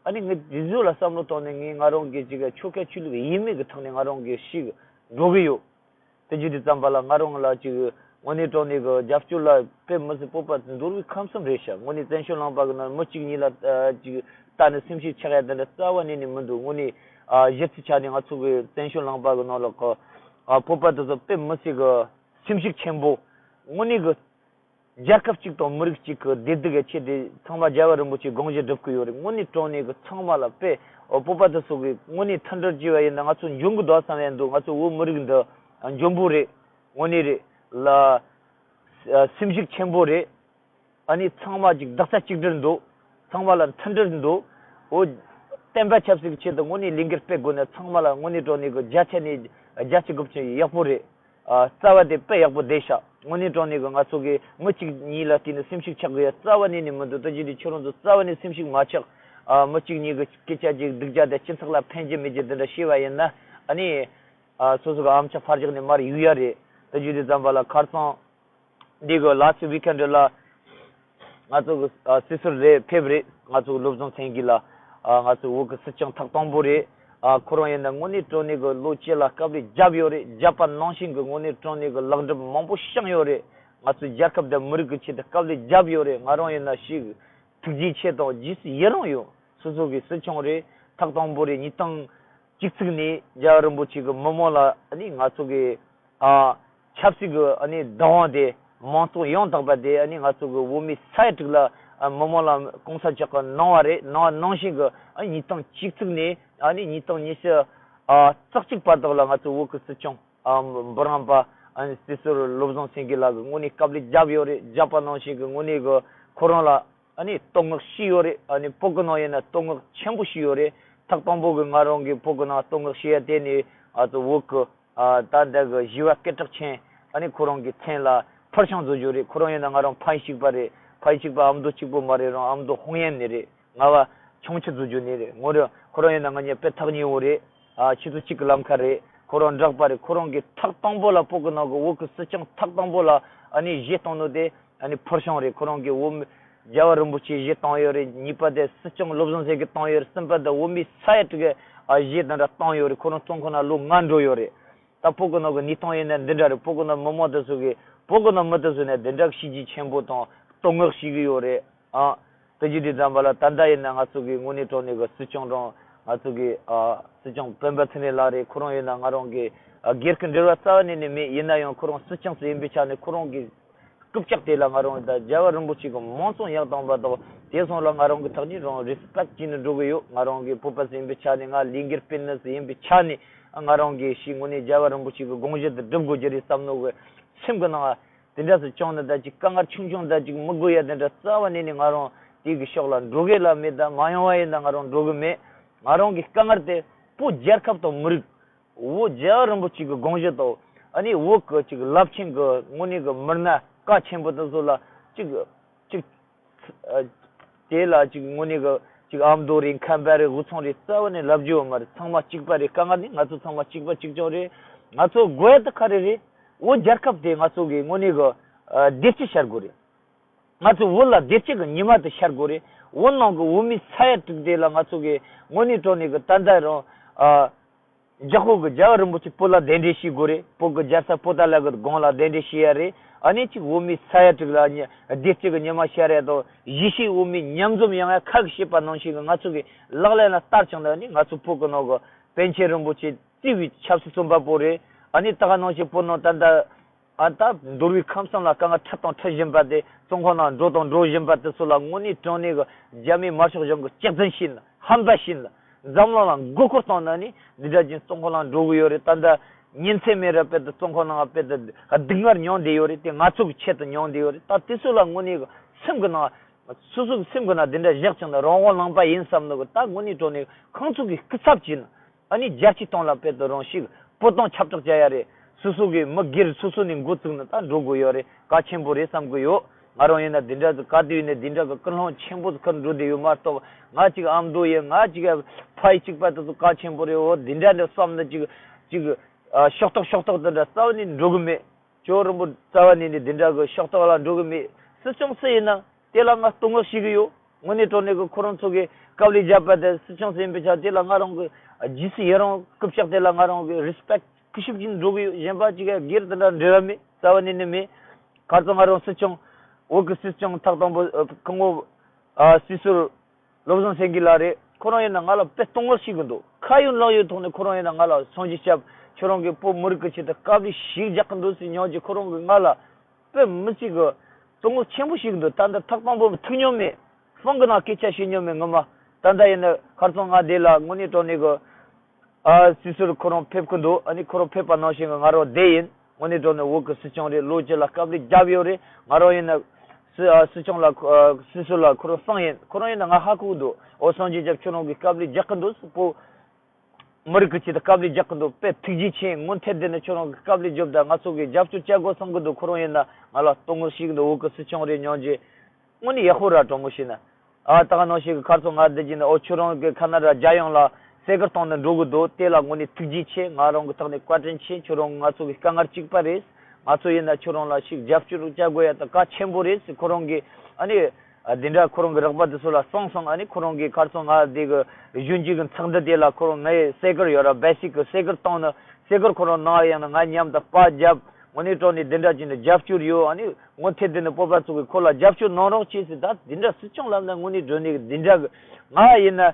ཨ་ནི་ངས་དེ་ཚོ་ལ་བསམ་བློ་བཏང་ནས་ངས་ང་རང་གི་ཅིག་ཆོལ་ཁ་ཆོས་ལུགས་ཡིན་མིན་གི་ཐོག་ནས་ང་རང་གི་ཤི་གི་འགྲོ་གི་ཡོད། དེ་བརྗོད་དུས་ཙམ་པ་ལ་ང་རང་ལ་ཅིག་དངོས་གནས་དྲང་གནས་གི་རྒྱབ་སྐྱོར་ལ་དཔེ་མི་སྲིད་བོད་པ་འདུལ་བའི་ཁམས་གསུམ་རེད་ཤག་དངོས་གནས་བཙན་བྱོལ་ལུང་པ་གི་ནང་མི་གཅིག་གཉིས་ལ་ཨ་ཅིག་ལྟ་ནས་སེམས་ཤུགས་ཆག་ཡ་དེ་འདྲ་རྩ་བ་ནས་ནས་མི་འདུག་དངོས་གནས་ཨ་གཞི་རྩའི་ཆ་ནས་ང་ཚོ་གི་བཙན་བྱོལ་ལུང་པ་གི་ནང་ལ་གི་ཨ་བོད་པ་དེ་ཚོ་དཔེ་མི་སྲིད་གི་སེམས་ཤུགས་ཆེན་པོ། དངོས་གནས་གི་རྒྱལ་ཁབ་གཅིག་དང་མི་རིགས་གཅིག་གི་བདེ་སྡུག་གི་ཆེད་དུ་ཚང་མ་རྒྱལ་བ་རིན་པོ་ཆེའི་དགོངས་གཞི་སྒྲུབ་ཀྱི་ཡོད་རེད། དངོས་གནས་དྲང་གནས་ཀྱི་ཚང་མ་ལ་དཔེ་ཨོ་བོད་པ་དེ་ཚོ་གི་དངོས་གནས་མཐུན་སྒྲིལ་བྱས་པ་ཡིན་ན་ང་ཚོ་འཇོན་གི་འདུག་བསམ་ཡ་འདུག་ང་ཚོ་བོད་མི་རིགས་འདི་འཇོན་པོ་རེད། དངོས་གནས་རེད་ལ། སེམས་ཤུགས་ཆེན་པོ་རེད། ཨ་ནི་ཚང་མ་ཅིག་རྡོག་རྩ་གཅིག་སྒྲིལ་འདུག་ཚང་མ་ལ་མཐུན་སྒྲིལ་འདུག་འོ། བསྟན་པ་ཆབ་སྲིད་ཀྱི་ཆེད་དུ་དངོས་གནས་ལས་འགུལ་སྤེལ་དགོས་ན་ཚང་མ་ལ་དངོས་གནས་དྲང་གནས་ཀྱི་བརྒྱ་ཆ་ནས་བརྒྱ་ཆ་དགུ་བཅུ་ཡག་པོ་རེད། ཨ། རྩ་བ་དེ་དཔེ་ཡག་པོ་བསྡད་ཤག་དངོས་གནས་དྲང་གནས་ཀྱི་ང་ཚོ་གི་མི་གཅིག་གཉིས་ལ་བརྟེན་ནས་སེམས་ཤུགས་ཆག་དགོས་ཡ་རྩ་བ་ནས་ནས་མི་འདུག་དེ་བྱས་དུས་ཁྱོད་རང་ཚོ་རྩ་བ་ནས་སེམས་ཤུགས་མ་ཆག་ཨ། མི་གཅིག་གཉིས་ཀྱི་སྐད་ཆ་ཅིག་སྡུག་ཅག་དེ་སྤྱི་ཚོགས་ལ་ཕན་གྱི་མེད་ཀྱི་དེ་འདྲ་བཤད་པ་ཡིན་ན། ཨ་ནི། ཨ། སོ་སོ་གི་ཨམ་ཆི་ཕར་བཞག་ནས་མར་གཡུག་ཡ་རེད། དེ་བྱས་དུས་ཙམ་པ་ལ་ཁ་སང་། འདི་གི་last weekend ལ་ང་ཚོ་གི་ཨ་སྲིད་ཟུར་རེ་ཕེབས་རེད། ང་ཚོ་གི་བློ་བཟང་སེང་གེ་ལགས། ཨ་ང་ཚོ་བོད་གི་སྲིད་སྐྱོང་ཐོག་དང་པོ་རེད། ཨ་ཁོ་རང་ཡིན་ན་དངོས་གནས་དྲང་གནས་གི་ལོ་བཅུ་ལ་དཀའ་ལས་བརྒྱབ་ཡོད་རེད། བརྒྱབ་པ་ནང་བཞིན་གི་དངོས་གནས་དྲང་གནས་གི་ལེགས་འགྲུབ་མང་པོ་བསྐྱངས་ཡོད་རེད། ང་ཚོ་རྒྱལ་ཁབ་དང་མི་རིགས་གི་ཆེད་དུ་དཀའ་ལས་བརྒྱབ་ཡོད་རེད། ང་རང་ཡིན་ན་ཞིག་ཐུགས་རྗེ་ཆེ་དང་རྗེས་སུ་ཡི་རང་ཡོད། སོ་སོ་གི་སྲིད་སྐྱོང་རེད། ཐོག་དང་པོ་རེད། གཉིས་དང་གཅིག་ཚིག་ནས་རྒྱལ་བ་རིན་པོ་ཆེ་གི་མི་མང་ལ་ནི་ང་ཚོ་གི་ཨ་ཆབ་སྲིད་ཀྱི་ཨ་ནི་བདག་དབང་དེ་མང་གཙོ་ཡང་དག་པ་དེ་ཨ་ནི་ང་ཚོ་གི་བོད་མི་ས་ཡ་དྲུག་ལ་ཨ་མི་མང་ལ་གང་ས་ཅག་གི་གནང་བ་རེད། གནང་བ་ནང་བཞིན་གྱི་ཨ་ཉིས་སྟོང་བཅུ་གཅིག་ནས་ཨ་ནི་ཉིས་སྟོང་ཉི་ཤུ་ཨ་རྩ་གཅིག་བར་དག་ལ་ང་ཚོ་བོད་ཀྱི་སྲིད་སྐྱོང་ཨ་འབུམ་རམས་པ་ཨ་ནི་སྲིད་ཟུར་བློ་བཟང་སེང་གེ་ལགས་ཀྱིས་དངོས་གནས་དཀའ་ལས་བརྒྱབ་ཡོད་རེད། བརྒྱབ་པ་ནང་བཞིན་གྱི་དངོས་གནས་ཀྱི་ཁོ་རང་ལ་ཨ་ནི་བསྟོད་བསྔགས་ཞུས་ཡོད་རེད། ཨ་ནི་བོད་ཀྱི་ནང་ཡིན་ན་བསྟོད་བསྔགས་ཆེན་པོ་ཞུས་ཡོད་རེད། ཐོག་དང་པོ་གི་ང་རང་གིས་བོད་ཀྱི་ནང་བསྟོད་བསྔགས་ཞུ་ཡ་དེ་ནི་ང་ཚོ་བོད་ཀྱི་ཨ་ད་ལྟ་གི་བཞི་བ་སྐད་གྲགས་ཅན་ཨ་ནི་ཁོ་རང་གི་མཚན་ལ་ཕུལ་བྱུང་བཟོ་རྒྱུ་རེད། ཁོ་རང་ཡིན་ན་ང་རང་ཕ་ཡུལ་གཅིག་པ་རེད། ཕ་ཡུལ་གཅིག་པ་ཨ་མདོ་གཅིག་པོ་མ་རེད་རུང་ཨ་མདོ་ཧོང་ཡན་ནས་རེད། རྔ་བ་ཁྱུང་མཆུ་བཟོ་རྒྱུ་ནས་རེད། ངོ་རེ་ཁོ་རང་ཡིན་ན་ང་གཉིས་དཔེ་ཐག་ཉེ་བོ་རེད། ཨ་ཆུ་ཚོད་གཅིག་གི་ལམ་ཁ་རེད། ཁོ་རང་འབྲོག་པ་རེད། ཁོ་རང་གི་ཐོག་དང་པོ་ལ་བོད་ཀྱི་ནང་གི་བོད་ཀྱི་སྲིད་སྐྱོང་ཐོག་དང་པོ་ལ་ཨ་ནི་གཞས་གཏོང་ནོ་དེ་ཨ་ནི་ཕུལ་བྱུང་རེད། ཁོ་རང་གི་བོད་མི་རྒྱལ་བ་རིན་པོ་ཆེ་གཞས་གཏོང་ཡོད་རེད། གཉིས་པ་དེ་སྲིད་སྐྱོང་བློ་བཟང་སེང་གེ་གཏོང་ཡོད་རེད། གསུམ་པ་དེ་བོད་མི་ས་ཡ་དྲུག་གི་ཨ་གཞས་དེ་འདྲ་གཏོང་ཡོད་རེད། ཁོ་རང་བཙོན་ཁང་ནང་ལོ་ལྔ་འགྲོ་ཡོད་རེད། ད་བོད་ཀྱི་ནང་གི་གནས་སྟངས་ཡིན་ན་འདི་འདྲ་རེད། བོད་ཀྱི་ནང་མི་མང་དེ་ཚོ་གིས་བོད་ཀྱི་ནང་མི་དེ་ཚོ་ནས་འདི་འདྲ་གི་བྱས་རྗེས་ཆེན་པོ་དང་བསྟོད་བསྔགས་ཞུ་གི་ཡོད་རེད། ཨ། དེ་བྱས་དུས་ཙམ་པ་ལ་ད་ལྟ་ཡིན་ན་ང་ཚོ་གི་དངོས་གནས་དྲང་གནས་གི་སྲིད་སྐྱོང་རང་ང་ཚོ་གི་ཨ་སྲིད་སྐྱོང་སྤེན་པ་ཚེ་རིང་ལགས་རེད། ཁོ་རང་ཡིན་ན་ང་རང་གི་ཨ་སྒེར་གྱི་འབྲེལ་བ་རྩ་བ་ནས་ནས་མེད། ཡིན་ན་ཡང་ཁོ་རང་སྲིད་སྐྱོང་ཟིག་ཡིན་པའི་ཆ་ནས་ཁོ་རང་གི་རྐུབ་བཀྱག་དེ་ལ་ང་རང་ད་རྒྱལ་བ་རིན་པོ་ཆེ་གི་མིང་བཙུགས་ཡག་བཏང་པ་དང་དེ་སོང་ལ་ང་རང་གི་ཐག་ཉེ་རང་རེ་སི་པེག་བྱས་ནས་འགྲོ་གི་ཡོད། ང་རང་གི་བོད་པ་ཟིག་ཡིན་པའི་ཆ་ནས་ང་ལས་འགུལ་སྤེལ་ནི་ཟིག་ཡིན་པའི་ཆ་ནས་ང་རང་གི་ཤི་དངོས་གནས་རྒྱལ་བ་རིན་པོ་ཆེ་གི་དགོངས་གཞི་དེ་སྒྲུབ་དགོས་ཀྱི་རེད་བསམ་ནོ་གི་སེམས་གི་ནང་དེ་འདྲ་ཟིག་བྱུང་ན་ད་ཅིག་དཀའ་ངལ་ཆུང་ཆུང་ད་ཅིག་མི་དགོས་ཡ་དེ་འདྲ་རྩ་བ་ནས་ནས་ང་རང་དེ་གི་ཕྱོགས་ལ་འགྲོ་གི་ལ་མེད། ད་མ་ཡོང་བ་ཡིན་ན་ང་རང་འགྲོ་གི་མེད། ང་རང་གི་དཀའ་ངལ་དེ་བོད་རྒྱལ་ཁབ་དང་མི་རིགས། བོད་རྒྱལ་བ་རིན་པོ་ཆེ་གི་དགོངས་གཞི་དང་ཨ་ནི་བོད་གི་ཅིག་རླབས་ཆེན་གི་དངོས་གནས་གི་མི་སྣ་བཀའ་ཆེན་པོ་དེ་ཚོ་ལ་ཅིག་ཅིག་ དེ་ལ་ཅིག་དངོས་གནས་གི་ཅིག་ཨ་མདོ་རེད། ཁམས་པ་རེད། དབུས་གཙང་རེད། རྩ་བ་ནས་ལབ་རྒྱུ་ཡོད་མ་རེད། ཚང་མ་གཅིག་པ་རེད། དཀའ་ངལ་ནི་ང་ཚོ་ཚང་མ་གཅིག་པ་གཅིག་རྐྱང་རེད། ང་ཚོ་དགོས་ཡ་དེ་ག་རེ་རེད། བོད་རྒྱལ་ཁབ་དེ་ང་ཚོ་གི་དངོས་གནས་གི་ཨ་བདེ་སྐྱིད་ཤར་དགོས་རེད། ང་ཚོ་བོད་ལ་བདེ་སྐྱིད་ཀྱི་ཉི་མ་དེ་ཤར་དགོས་རེད། བོད་ནང་གི་བོད་མི་ས་ཡ་དྲུག་དེ་ལ་ང་ཚོ་གི་དངོས་གནས་དྲང་གནས་ཀྱི་ད་ལྟ་རང་ཨ་འཇམ་དཔལ་གྱི་རྒྱལ་བ་རིན་པོ་ཆེ་བོད་ལ་གདན་འདྲེན་ཞུ་དགོས་རེད། བོད་ཀྱི་རྒྱལ་ས་པོ་ཏཱ་ལ་གི་སྒང་ལ་གདན་འདྲེན་ཞུ་ཡ་རེད། ཨ་ནི་གཅིག་བོད་མི་ས་ཡ་དྲུག་ལ་ཉི་བདེ་སྐྱིད་ཀྱི་ཉི་མ་ཤར་ཡ་དང་། གཞིས་བྱེས་བོད་མི་མཉམ་འཛོམས་ཡོང་ཡ་ཁ་གིས་བཤད་པ་ནང་བཞིན་གྱི་ང་ཚོ་གི་ལག་ལེན་ལ་བསྟར་བྱུང་ན། ཨ་ནི་ང་ཚོ་བོད་ཀྱི་ནང་གི་པཎ་ཆེན་རིན་པོ་ཆེ་བརྩིས་པའི་ཆབ་སྲིད་བཙོན་པ་པོ་རེད། ཨ་ནི་ད་ག་ནང་བཞིན་བོད་ནང་ད་ལྟ་ཨ་ད་འདོར་བའི་ཁམས་གསུམ་ལ་དཀའ་ངལ་འཕྲད་དང་འཕྲད་བཞིན་པ་དེ། བཙོན་ཁང་ནང་འགྲོ་དང་འགྲོ་བཞིན་པ་དེ་ཚོ་ལ་དངོས་གནས་དྲང་གནས་ཀྱི་རྒྱ་མིའི་དམར་ཤོག་གཞུང་གིས་གཅེས་འཛིན་བྱས་ནས་ཧམ་པ་བྱས་ནས་འཛམ་གླིང་ལ་མགོ་སྐོར་བཏང་ནས། ཨ་ནི་འདི་འདྲ་ཅིག་བཙོན་ཁང་ནང་འགྲོ་གི་ཡོད་རེད། ད་ལྟ་ཉིན་མཚན་མེད་ར་དཔེ་དེ་བཙོན་ཁང་ནང་དཔེ་དེ་སྡུག་བསྔལ་མྱོང་བསྡད་ཡོད་རེད། དེ་ང་ཚོ་གི་ཆེད་དུ་མྱོང་བསྡད་ཡོད་རེད། ད་དེ་ཚོ་ལ་དངོས་གནས་ཀྱི་སེམས་ཀྱི་ནང་སོ་སོ་གི་སེམས་ཀྱི་ནང་འདི་འདྲ་བཞག་བྱུང་ན་རང་དབང་ལུང་པ་ཡིན་བསམ་ནོ་གི། ད་དངོས་གནས་དྲང་གནས་ཁོང་ཚོ་གིས་སྐུ་ཚབ་བྱས་ནས། ཨ་ནི་རྒྱལ་སྤྱིའི་སྟེང་ལ་དཔེ་དེ་རང་ཞིག་བོད་དོན་ཁྱབ་བསྒྲགས་བྱ་ཡ་རེད། སོ་སོ་གི་མི་སྒེར་སོ་སོ་ནས་འགོ་བཙུགས་ནས་ད་འགྲོ་དགོས་ཡོད་རེད། གལ་ཆེན་པོ་རེད་བསམ་གི་ཡོད། ང་རང་ཡིན་ན་འདི་འདྲ་གི་ག་དུས་ཡིན་ན་འདི་འདྲ་གི་ཀུན་སློང་ཆེན་པོ་ཁུར་འགྲོ་བསྡད་ཡོད་མ་གཏོགས། ང་གཅིག་ཨ་མདོ་ཡིན། ང་གཅིག་ཕ་ཡུལ་གཅིག་པ་དེ་ཚོ་གལ་ཆེན་པོ་རེད། འོ་འདི་འདྲ་འདྲ་བསམ་ནས་གཅིག་གཅིག་ཨ་ཤོག་ཐོག་ཤོག་ཐོག་དེ་འདྲ་རྩ་བ་ནས་འགྲོ་གི་མེད། ཇོ་རིན་པོ་རྩ་བ་ནས་ནི་འདི་འདྲ་གི་ཤོག་ཐོག་ལ་འགྲོ་གི་མེད། སྲིད་སྐྱོང་སུ་ཡིན་ན། དེ་ལ་ང་བསྟོད་བསྔགས་ཞུ་གི་ཡོད། དངོས་གནས་དྲང་གནས་ཀྱི་ཁོ་རང་ཚོ་གིས་དཀའ་ལས་བརྒྱབ་པ་དེ། སྲིད་སྐྱོང་ཟེར་ཡིན་པའི་ཆ་དེ་ལ་ང་རང་གི་རྗེས་སུ་ཡི་རང་སྐུ་ཕྱག་དེ་ལ་ང་རང་གི་རེ་སི་པེག་ཁུ་ཤུབ་ཅིག་འགྲོ་གི་ཡོད། གཞན་པ་ཅིག་ག་སྒེར་དེ་འདྲ་འབྲེལ་བ་མེད། རྩ་བ་ནས་ནི་མེད། ཁ་སང་ང་རང་སྲིད་སྐྱོང་། བོད་ཀྱི་སྲིད་སྐྱོང་ཐོག་དང་པོ་ཨ་སྐུ་ངོ་ཨ་སྲིད་ཟུར་བློ་བཟང་སེང་གེ་ལགས་རེད། ཁོ་རང་ཡིན་ན་ང་ལ་དཔེ་བསྟོད་བསྔགས་ཞུ་གི་འདུག་ཁ་ཡོད་ལག་ཡོད་ཐོག་ནས་ཁོ་རང་ཡིན་ན་ང་ལ་སངས་རྒྱས་སྐྱབས་ཁྱོད་རང་གིས་བོད་མི་རིགས་ཀྱི་ཆེད་དུ་དཀའ་ལས་ཞིག་རྒྱག་གི་འདུག་ཟེར་ཉོན་གྱི། ཁོ་རང་གིས་ང་ལ་དཔེ་མི་སྲིད་གི་བསྟོད་བསྔགས་ཆེན་པོ་ཞུ་གི་འདུག་ད་ལྟ་ཐོག་དང་པོ་ཐུག་མྱོང་མེད། ཕོན་གི་ནང་སྐད་ཆ་བཤད་མྱོང་མེད་ངོ་མ། ད་ལྟ་ཡིན་ན་ཁ་སང་ང་འདི་ལ་དངོས་གནས་དྲང་གནས་གི་ཨ་སྲིད་ཟུར་ཁོ་རང་ཕེབས་ཀྱི་འདུག་ཨ་ནི་ཁོ་རང་ཕེབས་པ་ནང་བཞིན་གྱི་ང་རང་བསྡད་ཡིན། དངོས་གནས་དྲང་གནས་བོད་ཀྱི་སྲིད་སྐྱོང་རེད། ལོ་བཅུ་ལ་དཀའ་ལས་བརྒྱབ་ཡོད་རེད། ང་རང་ཡིན་ན་སྲི་ཨ་སྲིད་སྐྱོང་ལ་ཁོ་ཨ་སྲིད་ཟུར་ལ་ཁོ་རང་གསུངས་ཡིན། ཁོ་རང་ཡིན་ན་ང་ཧ་གོ་གི་འདུག་འོ་སངས་རྒྱས་སྐྱབས་ཁྱོད་རང་གིས་དཀའ་ལས་རྒྱག་གི་འདུག་བོད་མི་རིགས་ཀྱི་ཆེད་དུ་དཀའ་ལས་རྒྱག་གི་འདུག་དཔེ་ཐུགས་རྗེ་ཆེ། སྔོན་ཐད་དེ་ནས་ཁྱོད་རང་གིས་དཀའ་ལས་རྒྱོབ་དང་ང་ཚོ་གིས་རྒྱབ་སྐྱོར་བྱ་དགོས་བསམ་གི་འདུག་ཁོ་རང་ཡིན་ན་ང་ལ་བསྟོད་བསྔགས་ཞུ་གི་འདུག་བོད་ཀྱི་སྲིད་སྐྱོང་རེད་ཉོན་གྱི། དངོས་གནས་ཡག་པོ་ར་དྲང་མོ་བཤད་ན། ཨ་ད་ག་ནང་བཞིན་གྱི་ཁ་སང་ང་འདི་གྱིས་ནི་འོ་ཁྱོད་རང་གི་ཁ་ན་ར་རྒྱལ་ཡོངས་ལ་གསལ་བསྒྲགས་བཏང་ནས་འགྲོ་གི་འདུག་དེ་ལ་དངོས་གནས་ཐུགས་རྗེ་ཆེ། ང་རང་གི་ཐོག་ནས་བཀའ་དྲིན་ཆེ། ཁྱོད་རང་ང་ཚོ་གི་དཀའ་ངལ་གཅིག་པ་རེད། ང་ཚོ་ཡིན་ན་ཁྱོད་རང་ལ་ཞིག་རྒྱབ་སྐྱོར་བྱ་དགོས་ཡ་ད་གལ་ཆེན་པོ་རེད་ཟེར་ཁོ་རང་གིས་ཨ་ནི་ཨ་འདི་འདྲ་ཁོ་རང་གི་རོགས་པ་དེ་ཚོ་ལ་གསུངས་སོང་། ཨ་ནི་ཁོ་རང་གིས་ཁ་སང་ང་འདི་གི་གཞོན་སྐྱེས་ཀྱི་ཚོགས་འདུ་དེ་ལ་ཁོ་རང་ངའི་སེ་ཀར་ཡོད་ར་བེ་སིག་གི་སེ་ཀར་བཏང་ནས་སེ་ཀར་ཁོ་རང་གནང་ཡ་ཡིན་ན་ང་མཉམ་དུ་པར་བརྒྱབ། དངོས་གནས་དྲང་གནས་འདི་འདྲ་བྱས་ནས་རྒྱབ་སྐྱོར་ཡོད། ཨ་ནི། སྔོན་ཐད་དེ་ནས་བོད་པ་ཚོ་གིས་ཁོ་ལ་རྒྱབ་སྐྱོར་གནང་རོགས་བྱས་ཟེར། ད་འདི་འདྲ་སྲིད་སྐྱོང་ལབ་ན་དངོས་གནས་དྲང་གནས་འདི་འདྲ་གི། ང་ཡིན་ན་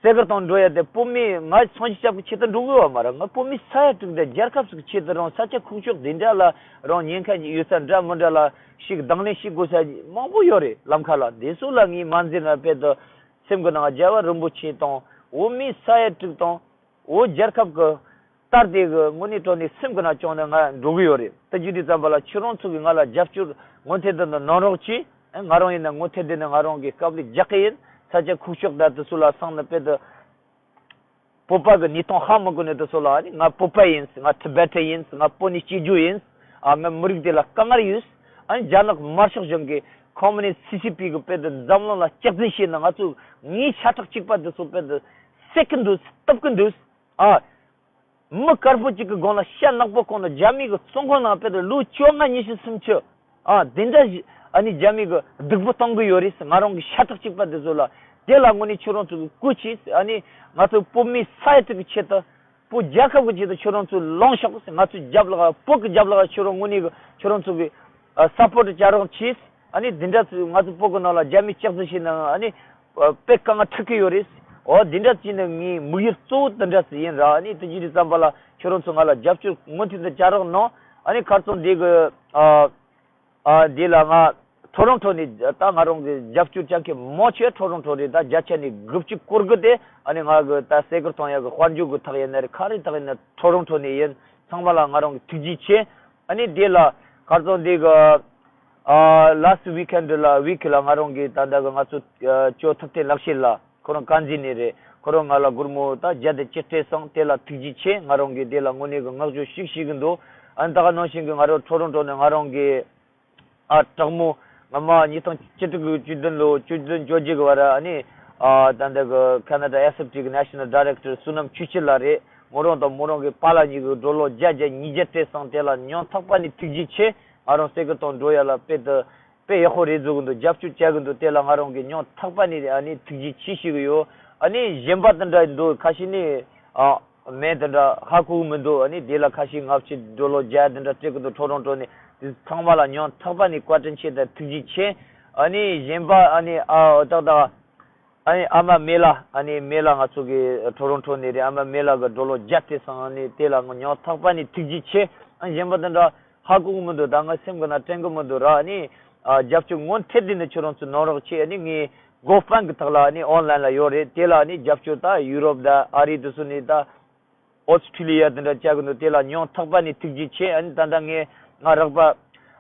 གསལ་བསྒྲགས་བཏང་འགྲོ་ཡ་དེ་བོད་མི་ང་སངས་རྒྱས་སྐྱབས་ཀྱི་ཆེད་དུ་འགྲོ་གི་ཡོད་མ་རེད། ང་བོད་མི་ས་ཡ་དྲུག་དང་རྒྱལ་ཁབ་ཅིག་གི་ཆེད་དུ་རང་ས་ཆ་ཁུག་ཀྱོག་འདི་འདྲ་ལ་རང་ཉེན་ཁ་ཡོད་ས་འདྲ་མི་འདྲ་ལ་ཞིག་དང་ལེན་ཞིག་དགོས་ས་མང་པོ་ཡོད་རེད། ལམ་ཁ་ལ་འདི་ཚོ་ལ་ངས་མ་འཛེམ་ན་དཔེ་དེ་སེམས་ཀྱི་ནང་རྒྱལ་བ་རིན་པོ་ཆེ་དང་བོད་མི་ས་ཡ་དྲུག་དང་། བོད་རྒྱལ་ཁབ་ཀྱི་ལྟར་དེ་གི་དངོས་གནས་དྲང་གནས་སེམས་ཀྱི་ནང་བཅངས་ནས་ང་འགྲོ་གི་ཡོད་རེད། དེ་བྱེད་དུས་ཙམ་པ་ལ་ཁྱེད་རང་ཚོ་གིས་ང་ལ་རྒྱབ་སྐྱོར་སྔོན་ཐད་དུ་གནང་རོགས་གྱིས། ང་རང་ཡིན་ན་སྔོན་ཐད་དུ་ནས་ང་རང་གིས་དཀའ་ལས་རྒྱག་གི་ཡིན། ས་ཆ་ཁུག་ཀྱོག་དང་དེ་ཚོ་ལ་སོང་ནས་དཔེ་དེ་བོད་པ་གི་གནས་སྟངས་ཧ་མི་གོ་ནས་དེ་ཚོ་ལ་ཨ་ནི་ང་བོད་པ་ཡིན། ང་ཊི་བེ་ཊན་ཡིན། ང་བོད་ནས་སྐྱེས་རྒྱུ་ཡིན། ཨ་ང་མི་རིགས་དེ་ལ་དཀའ་ངལ་ཡོད། ཨ་ནི་རྒྱ་ནག་དམར་ཤོག་གཞུང་གིས་ཁོ་མི་ནི་སི་སི་པི་གི་དཔེ་དེ་འཛམ་གླིང་ལ་གཅེས་འཛིན་བྱས་ན་ང་ཚོ་ངའི་ཤ་ཁྲག་གཅིག་པ་དེ་ཚོ་དཔེ་དེ་བསད་ཀྱི་འདུག་བཏབ་ཀྱི་འདུག་ཨ། མི་དཀར་པོ་གཅིག་གི་སྒང་ལ་ཤ་ནག་པོ་གང་ལ་རྒྱ་མི་གི་བཙོན་ཁང་ནང་དཔེ་དེ་ལོ་བཅོ་ལྔ་ཉི་ཤུ་སུམ་ཅུ། ཨ་དེ་འདྲ་ཞིག་ཨ་ནི་རྒྱ་མི་གི་སྡུག་པོ་གཏོང་གི་ཡོད་རེད་ཟེར། ང་རང་གི་ཤ་ཁྲག་གཅིག་པ་དེ་ཚོ་ལ། དེ་ལ་དངོས་གནས་ཁྱོད་རང་ཚོ་གི་སྐུ་མཁྱེན་ཟེར། ཨ་ནི་ང་ཚོ་བོད་མི་ས་ཡ་དྲུག་གི་ཆེད་དུ་བོད་རྒྱལ་ཁབ་ཀྱི་ཆེད་དུ་ཁྱོད་རང་ཚོ་ལངས་ཤོག་ཟེར། ང་ཚོའི་རྒྱབ་ལ་བོད་ཀྱི་རྒྱབ་ལ་ཁྱོད་རང་དངོས་གནས་གི་ཁྱོད་རང་ཚོ་གི་ཨ་སཔོར་ཊི་བྱ་རོགས་གྱིས། ཨ་ནི་འདི་འདྲ་ཚོ་ང་ཚོ་བོད་ཀྱི་ནང་ལ་རྒྱ་མི་གཅེས་འཛིན་བྱས་ན་ཨ་ནི་ཨ་དཔེ་དཀའ་ངལ་འཕྲད་ཀྱི་ཡོད་རེད། འོ་འདི་འདྲ་བྱས་ན་ངའི་དམིགས་ཡུལ་གཙོ་བོ་འདི་འདྲ་ཚོ་ཡིན་ར། ཨ་ནི་དེ་བྱེད་དུས་ཙམ་པ་ལ་ཁྱོད་རང་ཚོ་ང་ལ་རྒྱབ་སྐྱོར་མུ་མཐུད་དུ་བྱ་རོགས་གནང་། ཨ་ནི་ཁ་སང་འདི་གི་ཨ་ཨ་འདི་ལ་ང་ཊོ་རོན་ཊོ་ནས་ད་ང་རང་གི་རྒྱབ་སྐྱོར་བྱ་མཁན་མང་ཆེ་ཊོ་རོན་ཊོ་རེད། ད་བརྒྱ་ཆ་ནས་དགུ་བཅུ་སྐོར་གི་དེ་ཨ་ནི་ང་གི་ད་སེ་ཀར་གཏོང་ཡ་གི་དཔལ་འབྱོར་གི་ཐག་ཡིན་ན་རེད། ག་རེ་ཐག་ཡིན་ན་ཊོ་རོན་ཊོ་ནས་ཡིན། ཚང་མ་ལ་ང་རང་གི་ཐུགས་རྗེ་ཆེ། ཨ་ནི་དེ་ལ་ཁ་སང་འདི་གི་ཨ་ལ་སི་ཊི་ཝིག་ཨེན་ཌི་ལ་ཝིག་ལ་ང་རང་གི་ད་ལྟ་གི་ང་ཚོ་ཨ་ཇོ་ཐུབ་བསྟན་ལག་ཤེས་ལགས་ཁོ་རང་དཀར་མཛེས་ནས་རེད། ཁོ་རང་ང་ལ་སྒོར་མོ་ད་བརྒྱ་དང་བཅུ་སྤྲད་སོང་། དེ་ལ་ཐུགས་རྗེ་ཆེ། ང་རང་གི་དེ་ལ་དངོས་གནས་གི་བསྔགས་བརྗོད་ཤིག་ཞུ་གི་འདུག་ཨ་ནི་ད་ག་ནང་བཞིན་གི་ང་རང་ཊོ་རོན་ཊོ་ནས་ང་རང་གི་ཨ་དྲག་མོ་ སྔ་མ་ཉིས་སྟོང་བཅུ་དྲུག་གི་བཅུ་བདུན་ལོ་བཅུ་བདུན་བཅོ་བརྒྱད་གི་བར་ཨ་ནི་ཨ་ད་ལྟ་གི་ཁ་ན་ཌ་ཨེ་སི་ཨེཕ་ཊི་གི་ནེ་ཤ་ནལ་ཌི་རེག་ཊར་བསོད་ནམས་ཆོས་སྐྱིད་ལགས་རེད། མོ་རང་དང་མོ་རང་གི་པཱ་ལགས་གཉིས་ཀྱིས་ཌོ་ལར་བརྒྱ་བརྒྱ་ཉིས་བརྒྱ་སྤྲད་སོང་། དེ་ལ་སྙིང་ཐག་པ་ནས་ཐུགས་རྗེ་ཆེ། ང་རང་སེ་ཀེ་ཊོན་འགྲོ་ཡ་ལ་དཔེ་དུ་དཔེ་ཡག་པོ་རེད་བཟོ་གི་འདུག་རྒྱབ་སྐྱོར་བྱ་གི་འདུག་དེ་ལ་ང་རང་གི་སྙིང་ཐག་པ་ནས་ཨ་ནི་ཐུགས་རྗེ་ཆེ་ཞུ་གི་ཡོད། ཨ་ནི་གཞན་པ་དེ་འདྲ་འདུག་ཁ་ཤས་ནི་ཨ། མེད་དེ་འདྲ་ཧ་གོ་གི་མི་འདུག་ཨ་ནི་དེ་ལ་ཁ་ཤས་ལྔ་བཅུ་ཌོ་ལར་བརྒྱ་དེ་འདྲ་སྤྲད་གི་འདུག་ཊོ་རོན་ཊོ་ནས། དེ་ཚང་མ་ལ་སྙིང་ཐག་པ་ནས་བཀའ་དྲིན་ཆེ་དང་ཐུགས་རྗེ་ཆེ། ཨ་ནི་གཞན་པ་ཨ་ནི་ཨ་ཏག་ཏག་ཨ་ནི་ཨ་མ་མེ་ལ། ཨ་ནི་མེ་ལ་ང་ཚོ་གི་ཊོ་རོན་ཊོ་ནས་རེད། ཨ་མ་མེ་ལ་གི་ཌོ་ལར་བརྒྱ་སྤྲད་སོང་། ཨ་ནི་དེ་ལ་ང་སྙིང་ཐག་པ་ནས་ཐུགས་རྗེ་ཆེ། ཨ་ནི་གཞན་པ་དེ་འདྲ་ཧ་གོ་གི་མི་འདུག་ད་ང་སེམས་གི་ནང་དྲན་གི་མི་འདུག་ར། ཨ་ནི་ཨ་རྒྱབ་སྐྱོར་སྔོན་ཐད་དེ་ནི་ཁྱོད་རང་ཚོ་གནང་རོགས་བྱེད། ཨ་ནི་ངའི་གོ་ཕན་གི་ཐོག་ལ་ཨ་ནི་ཨོན་ལན་ལ་ཡོད་རེད། དེ་ལ་ཨ་ནི་རྒྱབ་སྐྱོར་ད་ཡུ་རོབ་ད་ཨ་རི་དེ་ཚོ་ནས་ད་ཨོ་སི་ཁྲི་ལི་ཡ་དེ་འདྲ་བྱ་གི་འདུག་དེ་ལ་སྙིང་ཐག་པ་ནས་ཐུགས་རྗེ་ཆེ། ཨ་ནི་ད་ལྟ་ངས་ང་རག་པ་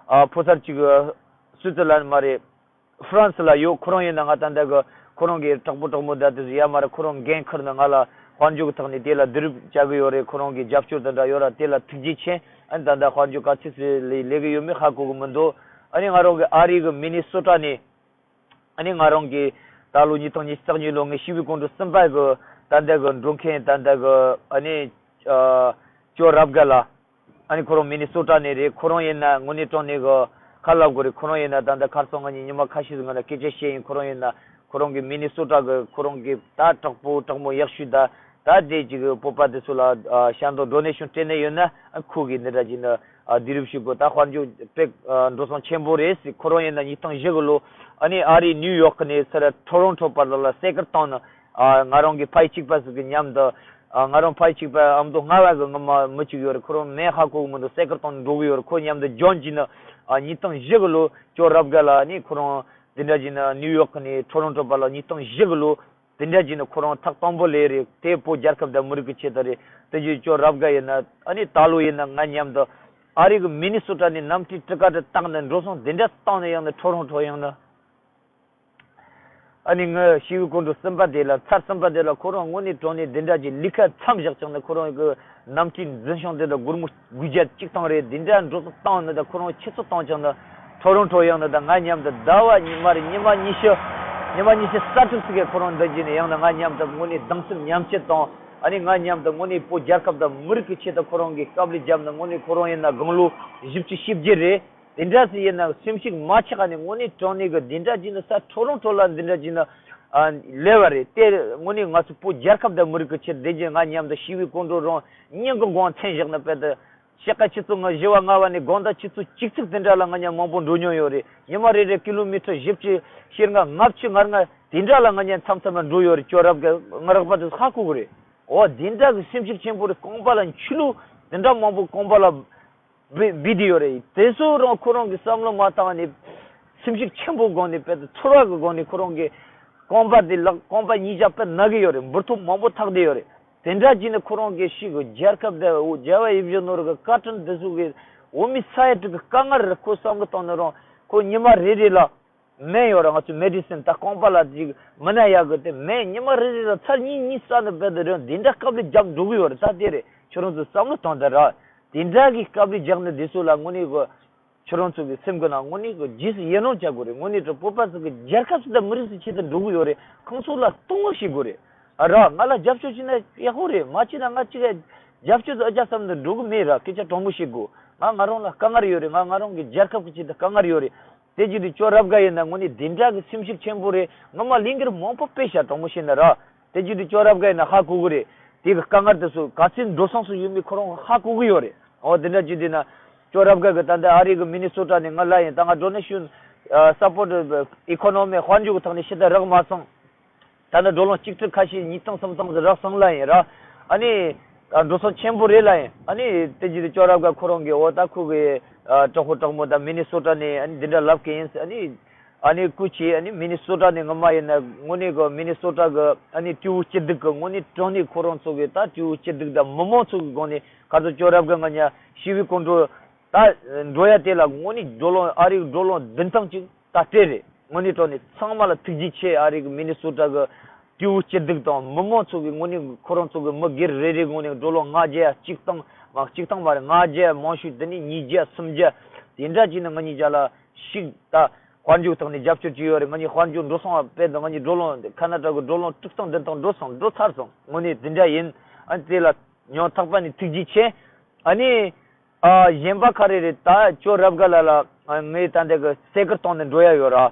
ཨ་ཕོ་གསར་གཅིག་གི་སུའི་ཙི་ལན་མ་རེད། ཧྥ་རན་སི་ལ་ཡོད། ཁོ་རང་ཡིན་ན་ང་ད་ལྟ་གི་ཁོ་རང་གི་དྲག་པོ་དྲག་མོ་ད་དེ་ཚོ་ཡ་མ་རེད། ཁོ་རང་འགན་ཁུར་ནས་ང་ལ་དཔལ་འབྱོར་གི་ཐོག་ནས་དེ་ལ་བསྡུ་རུབ་བྱ་གི་ཡོད་རེད། ཁོ་རང་གི་རྒྱབ་སྐྱོར་དེ་འདྲ་ཡོད་ར། དེ་ལ་ཐུགས་རྗེ་ཆེ། ཨ་ནི་ད་ལྟ་དཔལ་འབྱོར་ག་ཚོད་ཚོད་ལས་ལས་གི་ཡོད་མེད་ཧ་གོ་གི་མི་འདུག་ཨ་ནི་ང་རང་གི་ཨ་རི་གི་མི་ནི་སོ་ཊ་ནས། ཨ་ནི་ང་རང་གི་ད་ལོ་ཉིས་སྟོང་ཉི་ཤུ་རྩ་གཉིས་ལོ་ངའི་ཤི་བའི་གོང་བུ་གསུམ་པ་གི་ད་ལྟ་གི་འགྲོ་མཁན་ད་ལྟ་གི་ཨ་ནི་ཨ་ཅོ་རབ་དགའ་ལགས། ཨ་ནི་ཁོ་རང་མི་ནི་སོ་ཊ་ནས་རེད། ཁོ་རང་ཡིན་ན་དངོས་གནས་དྲང་གནས་གི་ཁ་ལབ་དགོས་རེད། ཁོ་རང་ཡིན་ན་ད་ལྟ་ཁ་སང་ང་གཉིས་ཉི་མ་ཁ་ཤས་ང་ལ་སྐད་ཆ་བཤད་ཡིན། ཁོ་རང་ཡིན་ན་ཁོ་རང་གི་མི་ནི་སོ་ཊ་གི་ཁོ་རང་གི་ད་དྲག་པོ་དྲག་མོ་ཡག་ཤོས་ད་ད་དེ་ཅིག་གི་བོད་པ་དེ་ཚོ་ལ་ཨ་ཤ་མདོག་ཌོ་ནེ་ཤོན་སྤྲད་ནས་ཡོད་ན་ཨ་ཁོ་གི་འདི་འདྲ་ཅིག་ནི་ཨ་བསྡུ་རུབ་ཞུ་དགོས། ད་དཔལ་འབྱོར་དཔེ་ཨ་འགྲོ་སོང་ཆེན་པོ་རེད་ཟེར། ཁོ་རང་ཡིན་ན་ཉིས་སྟོང་བཞི་གི་ལོ་ཨ་ནི་ཨ་རི་ནིའུ་ཡོག་ནས་ཚུར་ཊོ་རོན་ཊོ་བར་ལ་སེ་ཀེ་ཊོན་ནས་ཨ་ང་རང་གི་ཕ་ཡུལ་གཅིག་པ་ཟིག་གི་མཉམ་དུ་ཨ་ང་རང་ཕ་ཡུལ་གཅིག་པ་ཨ་མདོ་རྔ་བ་གི་ངོ་མ་མི་གཅིག་ཡོད་རེད། ཁོ་རང་མིང་ཧ་གོ་གི་མི་འདུག་སེ་ཀེ་ཊོན་ནས་འགྲོ་གི་ཡོད་རེད། ཁོ་མཉམ་དུ་ཇོན་གྱིས་ནི་ཨ་ཉིས་སྟོང་བཞི་གི་ལོ་ཅོ་རབ་དགའ་ལགས་ཨ་ནི་ཁོ་རང་འདི་འདྲ་ཅིག་ནི་ནིའུ་ཡོག་ནས་ཊོ་རོན་ཊོ་བར་ལ་ཉིས་སྟོང་བཞི་གི་ལོ། དེ་འདྲ་བྱས་ན་ཁོ་རང་ཐག་དང་པོ་ལས་རེད། དེ་བོད་རྒྱལ་ཁབ་དང་མི་རིགས་ཀྱི་ཆེད་དུ་རེད། དེ་བཞིན་ཅོ་རབ་དགའ་ཡིན་ན་ཨ་ནི་ད་ལོ་ཡིན་ན་ང་མཉམ་དུ་ཨ་རི་གི་མི་ནི་སོ་ཊ་ནས་གནམ་གྲུའི་ཊི་ཀེ་ཊི་བཏང་ནས་འགྲོ་སོང་དེ་འདྲ་བཏང་ནས་ཡང་ན་ཊོ་རོན་ཊོ་ཡང་ན། ཨ་ནི་ངའི་ཤི་བའི་གོང་བུ་གསུམ་པ་དེ་ལ་ཚར་གསུམ་པ་དེ་ལ་ཁོ་རང་དངོས་གནས་དྲང་གནས་དེ་འདྲ་གྱི་ལས་ཀ་མཚམས་བཞག་ཀྱང་ནི་ཁོ་རང་གི་གནམ་གྲུའི་འཛིན་བྱང་དེ་ལ་སྒོར་མོ་དགུ་བརྒྱ་གཅིག་བཏང་རེད། འདི་འདྲ་འགྲོ་སོང་བཏང་ནི་ད་ཁོ་རང་ཁྱེད་ཚོ་བཏང་ཀྱང་ན་ཊོ་རོན་ཊོ་ཡང་ན་ད་ང་མཉམ་དུ་ཟླ་བ་ཉི་མ་རེ་ཉི་མ་ཉི་ཤུ་ཉི་མ་ཉི་ཤུ་རྩ་དྲུག་ཙམ་གྱི་ཁོ་རང་འདི་བརྒྱུད་ནས་ཡང་ན་ང་མཉམ་དུ་དངོས་གནས་སྡང་སེམས་མཉམ་སྐྱེད་དང་ཨ་ནི་ང་མཉམ་དུ་དངོས་གནས་བོད་རྒྱལ་ཁབ་དང་མི་རིགས་ཀྱི་ཆེད་དུ་ཁོ་རང་གིས་དཀའ་ལས་བརྒྱབ་ནས་དངོས་གནས་ཁོ་རང་ཡིན་ན་དགུང་ལོ་བཞི་བཅུ་ཞེ་བརྒྱད་རེད། དེ་འདྲ་ཟིག་ཡིན་ན་སེམས་ཤུགས་མ་ཆག་ནས་དངོས་གནས་དྲང་གནས་ཀྱི་དེ་འདྲ་བྱས་ན་ས་ཊོ་རོན་ཊོ་ལ་འདི་འདྲ་བྱས་ན་ཨ་ལས་བ་རེད། དེ་དངོས་གནས་ང་ཚོ་བོད་རྒྱལ་ཁབ་དང་མི་རིགས་ཀྱི་ཆེད་དེ་རྗེས་ང་མཉམ་དུ་ཤི་བའི་གོང་བུ་རང་སྙིང་གི་དགོངས་མཚན་བཞག་ན་དཔེ་དེ། ཤག་ཁ་ཆུ་ཚོད་ང་བཞི་བ་ལྔ་བ་ནས་དགོང་དག་ཆུ་ཚོད་གཅིག་ཚིག་དེ་འདྲ་ལ་ང་མཉམ་མང་པོ་འགྲོ་མྱོང་ཡོད་རེད། ཉི་མ་རེ་རེ་ཀི་ལོ་མི་ཊར་བཞི་བཅུ་ཞེ་ལྔ་ལྔ་བཅུ་ང་ལྔ་དེ་འདྲ་ལ་ང་མཉམ་མཚམས་མཚམས་ལ་འགྲོ་ཡོད་རེད། ཅོ་རབ་གི་ང་རག་པ་དེ་ཧ་གོ་གི་རེད། འོ་དེ་འདྲ་གི་སེམས་ཤུགས་ཆེན་པོ་རེད། རྐང་པ་ལ་ཆུ་ལུད་དེ་འདྲ་མང་པོ་རྐང་པ་ལ་བི་བི་དེ་ཡོད་རེད། དེ་ཚོ་རང་ཁོ་རང་གི་བསམ་བློ་མ་བཏང་ནས་སེམས་ཤུགས་ཆེན་པོ་སྒོ་ནས་དཔེ་དེ་ཚོར་བ་གི་སྒོ་ནས་ཁོ་རང་གི་རྐང་པ་དེ་ལག་རྐང་པ་གཉིས་ཆ་དཔེ་ན་གི་ཡོད་རེད། འབུར་ཐོག་མང་པོ་ཐག་བསྡད་ཡོད་རེད། དེ་འདྲ་བྱས་ནས་ཁོ་རང་གི་ཤི་གི་རྒྱལ་ཁབ་དེ་འོ་རྒྱལ་བ་ཡིད་བཞིན་ནོར་བུ་གི་བཀའ་དྲིན་དེ་ཚོ་གི་འོ་མི་ས་ཡ་དྲུག་གི་དཀའ་ངལ་རེད། ཁོ་བསམ་བློ་བཏང་ནས་རང་ཁོ་ཉི་མ་རེ་རེ་ལ་སྨན་ཡོད་ར། ང་ཚོ་མེ་ཌི་སིན་ད་རྐང་པ་ལ་ཅིག་མི་ན་ཡག་གི་དེ་སྨན་ཉི་མ་རེ་རེ་ལ་ཚར་གཉིས་གཉིས་ཟ་ནས་བསྡད་དེ་རེད། འདི་འདྲ་དཀའ་ལས་རྒྱབ་འགྲོ་གི་ཡོད་རེད། ད་དེ་རེད། ཁྱོད་རང་ཚོ་བསམ་བློ་གཏོང་དང་ར། དེ་འདྲ་གི་དཀའ་ལས་རྒྱག་ནས་དེ་ཚོ་ལ་དངོས་གནས་གི་ཁྱོད་རང་ཚོ་གི་སེམས་གི་ནང་དངོས་གནས་གི་རྗེས་སུ་ཡི་རང་བྱ་དགོས་རེད། དངོས་གནས་དྲང་བོད་པ་ཚོ་གི་རྒྱལ་ཁབ་ཚོ་དང་མི་རིགས་ཚོའི་ཆེད་དུ་འགྲོ་གི་ཡོད་རེད། ཁོང་ཚོ་ལ་གཏོང་བ་བྱེད་དགོས་རེད། ཨ་ར་ང་ལ་རྒྱབ་སྐྱོར་བྱས་ན་ཡག་པོ་རེད། མ་བྱས་ན་ང་གཅིག་རྒྱབ་སྐྱོར་ཨ་རྒྱ་བསམ་དུ་འགྲོ་གི་མེད་ར། སྐད་ཆ་དྲང་པོ་བཤད་དགོས། ང་ང་རང་ལ་དཀའ་ངལ་ཡོད་རེད། ང་ང་རང་གི་རྒྱལ་ཁབ་ཀྱི་ཆེད་དུ་དཀའ་ངལ་ཡོད་རེད། དེ་བྱས་དུས་ཅོ་རབ་དགའ་ཡིན་ན་དངོས་གནས་དེ་འདྲ་གི་སེམས་ཤུགས་ཆེན་པོ་རེད། ངོ་མ་ལས་འགུལ་མང་པོ་སྤེལ་ཤག་དྲང་པོ་བཤད་ན་ར། དེ་བྱས་དུས་ཅོ་རབ་དགའ་ཡིན་ན་ཧ་གོ་གི་རེད། དེ་གི་དཀའ་ངལ་དེ་ཚོ་ག་ཚོད་འགྲོ་སོང་ཚོ་ཡོད་མེད་ཁོ་རང་ཧ་གོ་གི་ཡོད་རེད། འོ་དེ་འདྲ་བྱས་དུས་ན་ཅོ་རབ་དགའ་གི་ད་ལྟ་ཨ་རི་གི་མི་ནི་སོ་ཊ་ནས་ང་ལ་ཡིན་ད་ང་ཌོ་ནེ་ཤོན་སཔོར་ཊི་ཨི་ཀོ་ནོ་མི་དཔལ་འབྱོར་གི་ཐོག་ནས་ཞེ་དྲག་རག་མ་སོང་། ད་ནི་ཌོ་ལར་གཅིག་ཁྲི་ཁ་ཤས་ཉིས་སྟོང་སུམ་སྟོང་ཟིག་རག་སོང་ལ་ཡིན་ར། ཨ་ནི་ཨ་འགྲོ་སོང་ཆེན་པོ་རེད་ལ་ཡིན། ཨ་ནི་དེ་རྗེས་དུ་ཅོ་རབ་དགའ་ཁོ་རང་གིས་འོ་ད་ཁོ་གི་ཨ་གྲོགས་པོ་གྲོགས་མོ་དང་མི་ནི་སོ་ཊ་ནས་ཨ་ནི་འདི་འདྲ་ལབ་གི་ཡིན་ཟེར། ཨ་ནི་ཨ་ནི་སྐུ་མཁྱེན། ཨ་ནི་མི་ནི་སོ་ཊ་ནས་ངོ་མ་ཡིན་ན་དངོས་གནས་གི་མི་ནི་སོ་ཊ་གི་ཨ་ནི་སྤྲེའུ་སྐྱིད་སྡུག་གི་དངོས་གནས་དྲང་གནས་ཁོ་རང་ཚོ་གི་ད་སྤྲེའུ་སྐྱིད་སྡུག་དང་མི་མང་ཚོ་གི་སྒང་ནས་ག་ཚོད་ཅོ་རབ་དགའ་ང་ཉ་ཤི་བའི་ཀོང་ཀྲོ་ད་འགྲོ་ཡ་དེ་ལ་དངོས་གནས་ཌོ་ལར་ཨ་རིའི་ཌོ་ལར་བདུན་སྟོང་ཅིག་ད་སྤྲད་རེད། དངོས་གནས་དྲང་གནས་ཚང་མ་ལ་ཐུགས་རྗེ་ཆེ། ཨ་རི་གི་མི་ནི་སོ་ཊ་གི་སྤྲེའུ་སྐྱིད་སྡུག་དང་མི་མང་ཚོ་གི་དངོས་གནས་ཁོ་རང་ཚོ་གི་མི་སྒེར་རེ་རེ་དངོས་གནས་ཌོ་ལར་ལྔ་བརྒྱ་ཡ་གཅིག་སྟོང་མ་གཅིག་སྟོང་མ་རེད། ལྔ་བརྒྱ་ཡ་མང་ཤོས་དེ་ནས་ཉིས་བརྒྱ་སུམ་བརྒྱ་དེ་འདྲ་བྱས་ནས་ང་གཉིས་ཆ་ལ་ཤིག་ད་ དཔལ་འབྱོར་ཐོག་ནས་རྒྱབ་སྐྱོར་བྱས་ཡོད་རེད། ང་གཉིས་དཔལ་འབྱོར་འགྲོ་སོང་བ་དཔེ་འདུག་ང་གཉིས་ཌོ་ལོན་ཁ་ན་ཌ་གི་ཌོ་ལོན་དྲུག་སྟོང་བདུན་སྟོང་འགྲོ་སོང་འགྲོ་ཚར་སོང་། དངོས་གནས་དེ་འདྲ་ཡིན། ཨ་ནི་དེ་ལ་སྙིང་ཐག་པ་ནས་ཐུགས་རྗེ་ཆེ། ཨ་ནི་ཨ་གཞན་པ་ག་རེ་རེད། ད་ཅོ་རབ་དགའ་ལགས་ལ་ཨ་ངས་ད་ལྟ་གི་སའི་ཀལ་གཏོང་ནས་འགྲོ་ཡ་ཡོད་ར།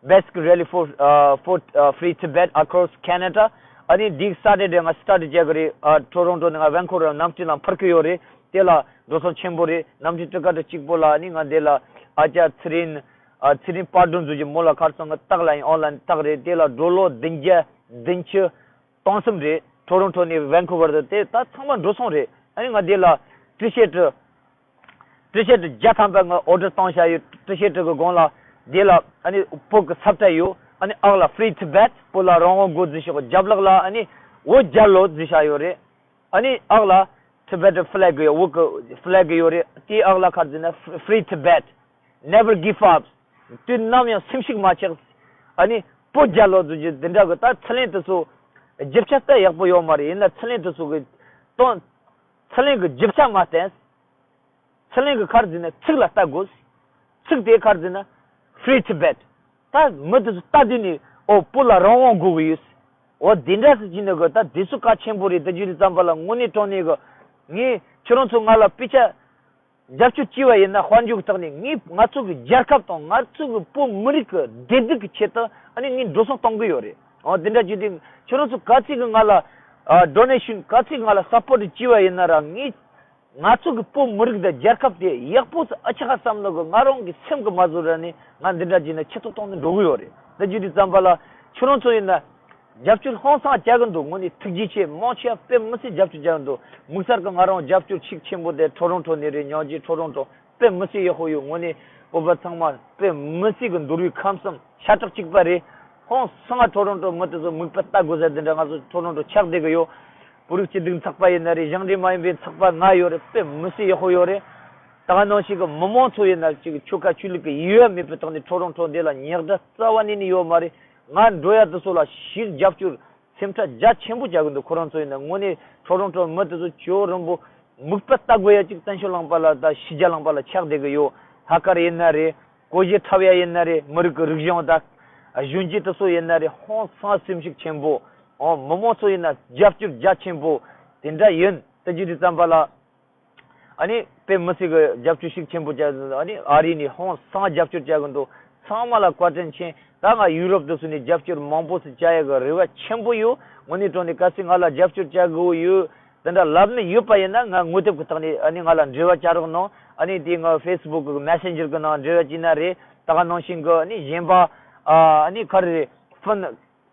Basket Rally for uh, for uh, Free Tibet across Canada. ཨ་ནི་འདི་སེ་ཊར་ཌེ་ང་སི་ཊར་ཊི་བྱེད་ཀྱི་རེད། ཨ་ཊོ་རོན་ཊོ་ནས་ང་ཝན་ཀུ་ཝར་གནམ་གྲུ་ནང་འཕུར་གྱི་ཡོད་རེད། དེ་ལ་འགྲོ་སོང་ཆེན་པོ་རེད། གནམ་གྲུ་ཊི་ཀེ་ཊི་གཅིག་པོ་ལ་ཨ་ནི་ང་འདི་ལ་ཨ་ཅག་ཚེ་རིང་ཨ་ཚེ་རིང་དཔལ་སྒྲོན་ཟེར་གྱི་མོ་ལ་ཁར་སང་ང་རྟགས་ལ་ཡིན། ཨོན་ལ་ཡིན་རྟགས་རེད། དེ་ལ་ཌོ་ལར་བདུན་བརྒྱ་བདུན་ཅུ་སྟོང་གསུམ་རེད། ཊོ་རོན་ཊོ་ནས་ཝན་ཀུ་ཝར་དུ་དེ་ད་ཚང་མ་འགྲོ་སོང་རེད། ཨ་ནི་ང་འདི་ལ་ཊི་ཤར་ཊི་ཊི་ཤར་ཊི་བརྒྱ་ཐམ་པ་ང་ཨོར་ཌར་བཏང་བཞག་ཡོད། ཊི་ཤར་ཊི་གི་སྒང་ལ་དེ་ལ་ཨ་ནི་བོད་ཀྱི་ས་བཀྲ་ཡོད། ཨ་ནི་ཨག་ལ་Free Tibet བོད་ལ་རང་དབང་དགོས་ཟེར་ཞོག་རྒྱབ་ལོགས་ལ་ཨ་ནི་བོད་རྒྱལ་ལོ་ཟེར་བཞག་ཡོད་རེད། ཨ་ནི་ཨག་ལ་Tibetan flag ཡོད། བོད་ཀྱི་flag ཡོད་རེད། དེའི་ཨག་ལ་ག་རེ་ཟེར་ན་Free Tibet, never give up. དུས་ནམ་ཡང་སེམས་ཤུགས་མ་ཆག་ཨ་ནི་བོད་རྒྱལ་ལོ་ཟེར་རྒྱུ་དེ་འདྲ་གི་ད་ཚུར་ལན་དེ་ཚོ་རྒྱུ་ཆ་ད་ཡག་པོ་ཡོད་མ་རེད། ཡིན་ན་ཚུར་ལན་དེ་ཚོ་གི་གཏོང་ཚུར་ལན་གི་རྒྱུ་ཆ་མ་བསྟན། ཚུར་ལན་གི་ག་རེ་ཟེར་ན་ཚིག་ལ་ལྟ་དགོས། ཚིག་དེ་ག་རེ་ཟེར་ན་Free Tibet. ད་མི་དེ་ཚོ་ལྟ་དུས་ནས་ཨོ་བོད་ལ་རང་དབང་དགོས་གི་ཡོད། ཨོ་དེ་འདྲ་ཟེར་གྱི་ནི་གི་ད་དེ་ཚོ་གལ་ཆེན་པོ་རེད། ད་རྒྱུ་དེ་ཙམ་པ་ལ་དངོས་གནས་དྲང་གནས་གི་ངས་ཁྱེད་རང་ཚོ་ང་ལ་དཔེ་ཆ་རྒྱབ་སྐྱོར་བྱས་པ་ཡིན་ན་དཔལ་འབྱོར་གྱི་ཐོག་ནས་ངས་ང་ཚོ་གི་རྒྱལ་ཁབ་དང་ང་ཚོ་གི་བོད་མི་རིགས་ཀྱི་བདེ་སྡུག་གི་ཆེད་དུ་ཨ་ནི་ངས་འགྲོ་སོང་གཏོང་གི་ཡོད་རེད། ཨོ་དེ་འདྲ་བྱས་དུས་ཁྱེད་རང་ཚོ་ག་ཚོད་གི་ང་ལ་ཨ་ཌོ་ནེ་ཤན་ག་ཚོད་གི་ང་ལ་སབ་པོར་ཊི་བྱས་པ་ཡིན་ན་ར་ངས་ང་ཚོ་གི་བོད་མི་རིགས་དང་རྒྱལ་ཁབ་དེ་ཡག་པོ་ཨ་ཆ་ཁ་བསམ་ནོ་གི་ང་རང་གི་སེམས་གི་མ་བཟོད་ར་ནས་ང་འདི་འདྲ་བྱས་ན་ཆེ་མཐོང་གཏོང་ནས་འགྲོ་གི་ཡོད་རེད། ད་རྒྱུ་དེ་ཙམ་པ་ལ་ཁྱེད་རང་ཚོ་ཡིན་ན་རྒྱབ་སྐྱོར་ཧང་སང་རྒྱག་གི་འདུག་དངོས་གནས་ཐུགས་རྗེ་ཆེ། མང་ཆེ་བ་དཔེ་མི་སྲིད་རྒྱབ་སྐྱོར་རྒྱག་གི་འདུག་དམིགས་བསལ་གྱི་ང་རང་རྒྱབ་སྐྱོར་ཤུགས་ཆེན་པོ་དེ་ཊོ་རོན་ཊོ་ནས་རེད། ཉག་ཅིག་ཊོ་རོན་ཊོ་དཔེ་མི་སྲིད་ཡག་པོ་ཡོད། དངོས་གནས་སྤོབས་པ་ཚང་མ་དཔེ་མི་སྲིད་གི་འདུལ་བའི་ཁམས་གསུམ་ཤ་ཁྲག་གཅིག་པ་རེད། ཧང་སང་ཊོ་རོན་ཊོ་མི་དེ་ཚོ་མིག་དཔེ་ལྟ་དགོས་ས་དེ་འདྲ་ང་ཚོ་ཊོ་རོན་ཊོ་ཆགས་བསྡད་གི་ཡོད། བོད་རིགས་སྤྱི་འཐུས་ཚོགས་པ་ཡིན་ན་རེད། གཞུང་འབྲེལ་མ་ཡིན་པའི་ཚོགས་པ་ལྔ་ཡོད་རེད། དཔེ་མི་སྲིད་ཡག་པོ་ཡོད་རེད། ད་ག་ནང་བཞིན་གི་མི་མང་ཚོ་ཡིན་ན་ཅིག་ཆོལ་ཁ་ཆོས་ལུགས་ཀྱི་ཡིད་བབ་མེད་པའི་ཐོག་ནས་ཊོ་རོན་ཊོ་འདི་ལ་ཉག་དྲ་རྩ་བ་ནས་ནི་ཡོད་མ་རེད། ང་འགྲོ་ཡ་དེ་ཚོ་ལ་ཞིག་རྒྱབ་སྐྱོར་སེམས་ཁྲལ་རྒྱ་ཆེན་པོ་རྒྱག་གི་འདུག་ཁོ་རང་ཚོ་ཡིན་ན་དངོས་གནས་ཊོ་རོན་ཊོ་མི་དེ་ཚོ་ཇོ་རིན་པོ་མིག་དཔེ་ལྟ་དགོས་ཡ་གཅིག་བཙན་བྱོལ་ལུང་པ་ལ་ད་ཕྱི་རྒྱལ་ལུང་པ་ལ་ཆགས་བསྡད་གི་ཡོད། ལྷག་དཀར་ཡིན་ན་རེད། སྒོར་གཞས་འཁྲབ་ཡ་ཡིན་ན་རེད། མི་རིགས་ཀྱི་རིག་གཞུང་དང་གཞོན་སྐྱེས་དེ་ཚོ་ཡིན་ན་རེད། ཧང་སང་སེམས་ཤུགས་ཆེན་པོ། ཨོ་མི་མང་ཚོ་ཡིན་ན་རྒྱབ་སྐྱོར་རྒྱ་ཆེན་པོ་དེ་འདྲ་ཡིན། ད་རྒྱུ་དེ་ཙམ་པ་ལ། ཨ་ནི་དཔེ་མི་སྲིད་ཀྱི་རྒྱབ་སྐྱོར་ཤུགས་ཆེན་པོ་བྱས། ཨ་ནི་ཨ་རི་ནས་ཧང་སང་རྒྱབ་སྐྱོར་བྱ་གི་འདུག་ཚང་མ་ལ་བཀའ་དྲིན་ཆེ། ད་ང་ཡུ་རོབ་དུ་སོང་ནས་རྒྱབ་སྐྱོར་མང་པོ་ཞིག་བྱ་ཡ་གི་རེ་བ་ཆེན་པོ་ཡོད། དངོས་གནས་དྲང་གནས་གལ་སྲིད་ང་ལ་རྒྱབ་སྐྱོར་བྱ་དགོས་ཡོད་དེ་འདྲ་ལབ་ནི་ཡོད་པ་ཡིན་ན་ང་དངོས་དེབ་ཀྱི་ཐོག་ནས་ཨ་ནི་ང་ལ་འབྲེལ་བ་བྱ་རོགས་གནང་། ཨ་ནི་དེ་ང་ཧྥེ་སི་བུག་གི་མེ་སེན་ཇར་གི་ནང་འབྲེལ་བ་བྱས་ན་རེད། ད་ག་ནང་བཞིན་གི་ཨ་ནི་གཞན་པ་ཨ་ནི་ག་རེ་རེད་ཕུན།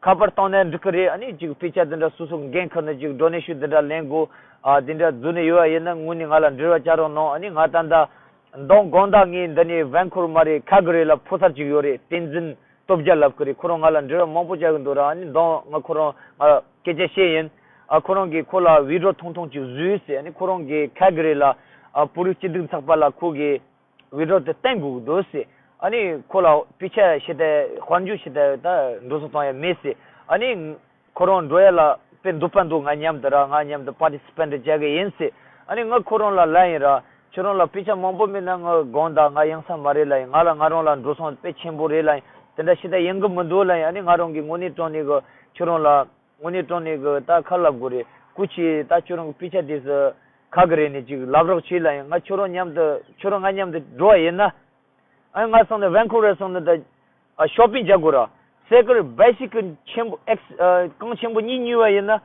ཁ་པར་བཏང་ན་འགྲིག་གི་རེད། ཨ་ནི་ཅིག་དཔེ་ཆ་འདི་འདྲ་སོ་སོ་འགན་ཁུར་ནས་ཅིག་ཌོ་ནེ་ཤན་འདི་འདྲ་ལེན་དགོས། ཨ་འདི་འདྲ་བཟོ་ནས་ཡོད་པ་ཡིན་ན་དངོས་གནས་ང་ལ་འབྲེལ་བ་བྱ་རོགས་གནང་། ཨ་ནི་ང་ད་ལྟ་མདང་དགོང་དག་ངས་འདི་ནས་ཝན་ཀུ་ཝར་མ་རེད་ཁལ་ག་རི་ལ་ཕོ་གསར་ཅིག་ཡོད་རེད། བསྟན་འཛིན་སྟོབས་རྒྱལ་ལབ་ཀྱི་རེད། ཁོ་རང་ང་ལ་འབྲེལ་བ་མང་པོ་བྱ་གི་འདུག་ར། ཨ་ནི་མདང་ང་ཁོ་རང་ང་ལ་སྐད་ཆ་བཤད་ཡིན། ཨ་ཁོ་རང་གིས་ཁོ་ལ་བི་ཌི་ཡོ་ཐུང་ཐུང་ཅིག་བཟོས་ཟེར། ཨ་ནི་ཁོ་རང་གིས་ཁལ་ག་རི་ལ་ཨ་བོད་རིགས་སྤྱི་འཐུས་ཚོགས་པ་ལ་ཁོ་གིས། བི་ཌི་ཡོ་དེ་བསྟན་དགོས་ཀྱི་འདུག་ཟེར། ཨ་ནི་ཁོ་ལ་དཔེ་ཆ་ཞེ་དྲག་དཔལ་འབྱོར་ཞེ་དྲག་ད་འགྲོ་སོང་གཏོང་ཡ་མེད་ཟེར། ཨ་ནི་ཁོ་རང་འགྲོ་ཡ་ལ་དཔེ་འདོད་པ་འདུག་ང་མཉམ་དུ་ར་ང་མཉམ་དུ་པར་ཊི་སི་པེན་ཊི་བྱ་གི་ཡིན་ཟེར། ཨ་ནི་ང་ཁོ་རང་ལ་ལབ་ཡིན་ར། ཁྱོད་རང་ལ་དཔེ་ཆ་མང་པོ་མེད་ན་ང་དགོངས་དག་ང་ཡོང་ས་མ་རེད་ལབ་ཡིན། ང་ལ་ང་རང་ལ་འགྲོ་སོང་དཔེ་ཆེན་པོ་རེད་ལབ་ཡིན། དེ་འདྲ་ཞེ་དྲག་ཡོང་གི་མི་འདུག་ལབ་ཡིན། ཨ་ནི་ང་རང་གིས་དངོས་གནས་དྲང་གནས་གི་ཁྱོད་རང་ལ། དངོས་གནས་དྲང་གནས་གི་ད་ཁ་ལབ་དགོས་རེད། སྐུ་མཁྱེན་ད་ཁྱོད་རང་གི་དཔེ་ཆ་དེ་ཚོ་ཁ་གི་རེད་ནས་ཅིག་ལབ་རོགས་བྱེད་ལབ་ཡིན། ང་ཁྱོད་རང་མཉམ་དུ་ཁྱོད་རང་ང་མཉམ་དུ་འགྲོ་བ་ཡིན་ན། ཨ་ང་སོང་ནས་ཝན་ཀུ་ཝར་སོང་ནས་ད་ཨ་ཤོ་པིང་བྱ་དགོས་ར། སའི་ཀལ་བྷའི་སི་ཀལ་ཆེན་པོ་ཨེག་ཨ་རྐང་ཆེན་པོ་གཉིས་ཉོས་པ་ཡིན་ན།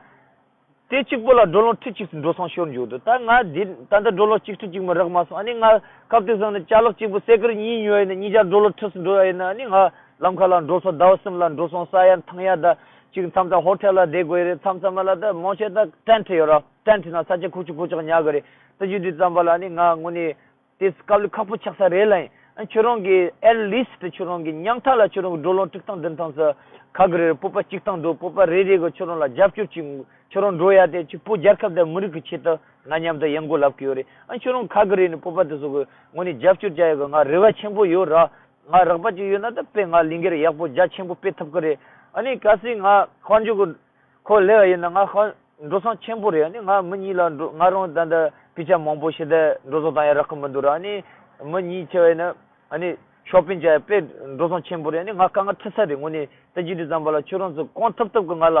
དེ་གཅིག་པོ་ལ་ཌོ་ལར་ཁྲི་གཅིག་འགྲོ་སོང་ཤོར་འཇུག་འདུག་ད་ང་འདི་ད་ལྟ་ཌོ་ལར་གཅིག་ཁྲི་གཅིག་མ་རག་མ་སོང་། ཨ་ནི་ང་སྐབས་དེ་སོང་ནས་ཅ་ལག་གཅིག་པོ་སའི་ཀལ་གཉིས་ཉོས་ཡིན་ན་གཉིས་ཆ་ཌོ་ལར་ཁྲི་སུ་འགྲོ་ཡ་ཡིན་ན། ཨ་ནི་ང་ལམ་ཁ་ལ་འགྲོ་སོང་ཟླ་བ་གསུམ་ལ་འགྲོ་སོང་ཟ་ཡ་འཐུང་ཡ་ད་ཅིག་མཚམས་མཚམས་ཧོ་ཊེལ་ལ་བསྡད་དགོས་ཡ་རེད། མཚམས་མཚམས་མ་ལ་ད་མང་ཆེ་ད་ཊེན་ཊི་ཡོད་ར། ཊེན་ཊི་ནང་ས་ཆ་ཁུག་ཅིག་ཁུག་ཅིག་ཉར་གི་རེད། ད་རྒྱུ་དུས་ཙམ་པ་ལ་ཨ་ནི་ང་དངོས་གནས། དེ་དཀའ་ལས་ཁག་པོ་ཆགས་ས་རེད་ལ་ཡིན། ཨ་ཁྱོད་རང་གིས་at least ཁྱོད་རང་གིས་ཉང་ཐག་ལ་ཁྱོད་རང་གི་ཌོ་ལར་ཁྲི་སྟོང་བདུན་སྟོང་ཙམ་ཁ་གི་རེད། སྤོབས་པ་གཅིག་སྟོང་འདུག་སྤོབས་པ་རེ་རེ་གི་ཁྱོད་རང་ལ་རྒྱབ་སྐྱོར་གྱིས་ཁྱོད་རང་འགྲོ་ཡ་དེ་ཅིག་བོད་རྒྱལ་ཁབ་དང་མི་རིགས་ཀྱི་ཆེད་དུ་ང་མཉམ་དུ་ཡོང་དགོས་ལབ་ཀྱི་ཡོད་རེད། ཨ་ཁྱོད་རང་ཁ་གི་རེད་ནས་སྤོབས་པ་དེ་ཚོ་གི་ངོ་ནས་རྒྱབ་སྐྱོར་བྱ་ཡ་གི་ང་རེ་བ་ཆེན་པོ་ཡོད་ར། ང་རག་པ་ཅིག་ཡོད་ན་ད་དཔེ་ང་ལས་འགུལ་ཡག་པོ་རྒྱ་ཆེན་པོ་སྤེལ་ཐུབ་ཀྱི་རེད། ཨ་ནི་གལ་སྲིད་ང་དཔལ་འབྱོར་གི་ཁོ་ལས་པ་ཡིན་ན་ང་ཧ་འགྲོ་སོང་ཆེན་པོ་རེད། ཨ་ནི་ང་མི་གཉིས་ལ་འགྲོ་ང་རང་ད་ལྟ་དཔེ་ཆ་མང་པོ་ཞིག་ད་འགྲོ་སོང་བཏང་ཡ་རག་གི་མི་འདུག་ར། ཨ་ནི་མི་གཉིས་ཆེ་བ་ཡིན་ན་ཨ་ནི་ ཤོ་པིང་བྱས་དཔེ་འགྲོ་སོང་ཆེན་པོ་རེད། ཨ་ནི་ང་དཀའ་ངལ་འཕྲད་ས་རེད། དངོས་གནས་ད་ཅི་འདྲ་ཙམ་པ་ལ་ཁྱོད་རང་ཚོ་གང་ཐུབ་ཐུབ་ཀྱི་ང་ལ་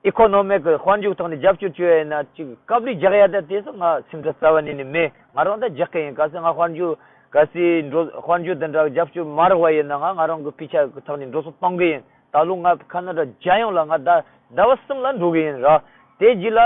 ཨི་ཀོ་ནོ་མིག་གི་དཔལ་འབྱོར་ཐོག་ནས་རྒྱབ་སྐྱོར་བྱོས་ཡ་ཡིན་ན་ཅིག་དཀའ་ལས་རྒྱག་ཡ་ད་དེ་ཚོ་ང་སེམས་ཁྲལ་རྩ་བ་ནས་ནི་མེད། ང་རང་ད་རྒྱག་གི་ཡིན། གལ་སྲིད་ང་དཔལ་འབྱོར་གལ་སྲིད་འགྲོ་དཔལ་འབྱོར་དེ་འདྲ་རྒྱབ་སྐྱོར་མ་རག་པ་ཡིན་ན་ང་ང་རང་གི་སྤུས་ཆ་གི་ཐོག་ནས་འགྲོ་སོང་གཏོང་གི་ཡིན། ད་ལོ་ང་ཁ་ན་ཌ་རྒྱལ་ཡོངས་ལ་ང་ཟླ་ཟླ་བ་གསུམ་ལ་འགྲོ་གི་ཡིན་ར། དེ་རྗེས་ལ་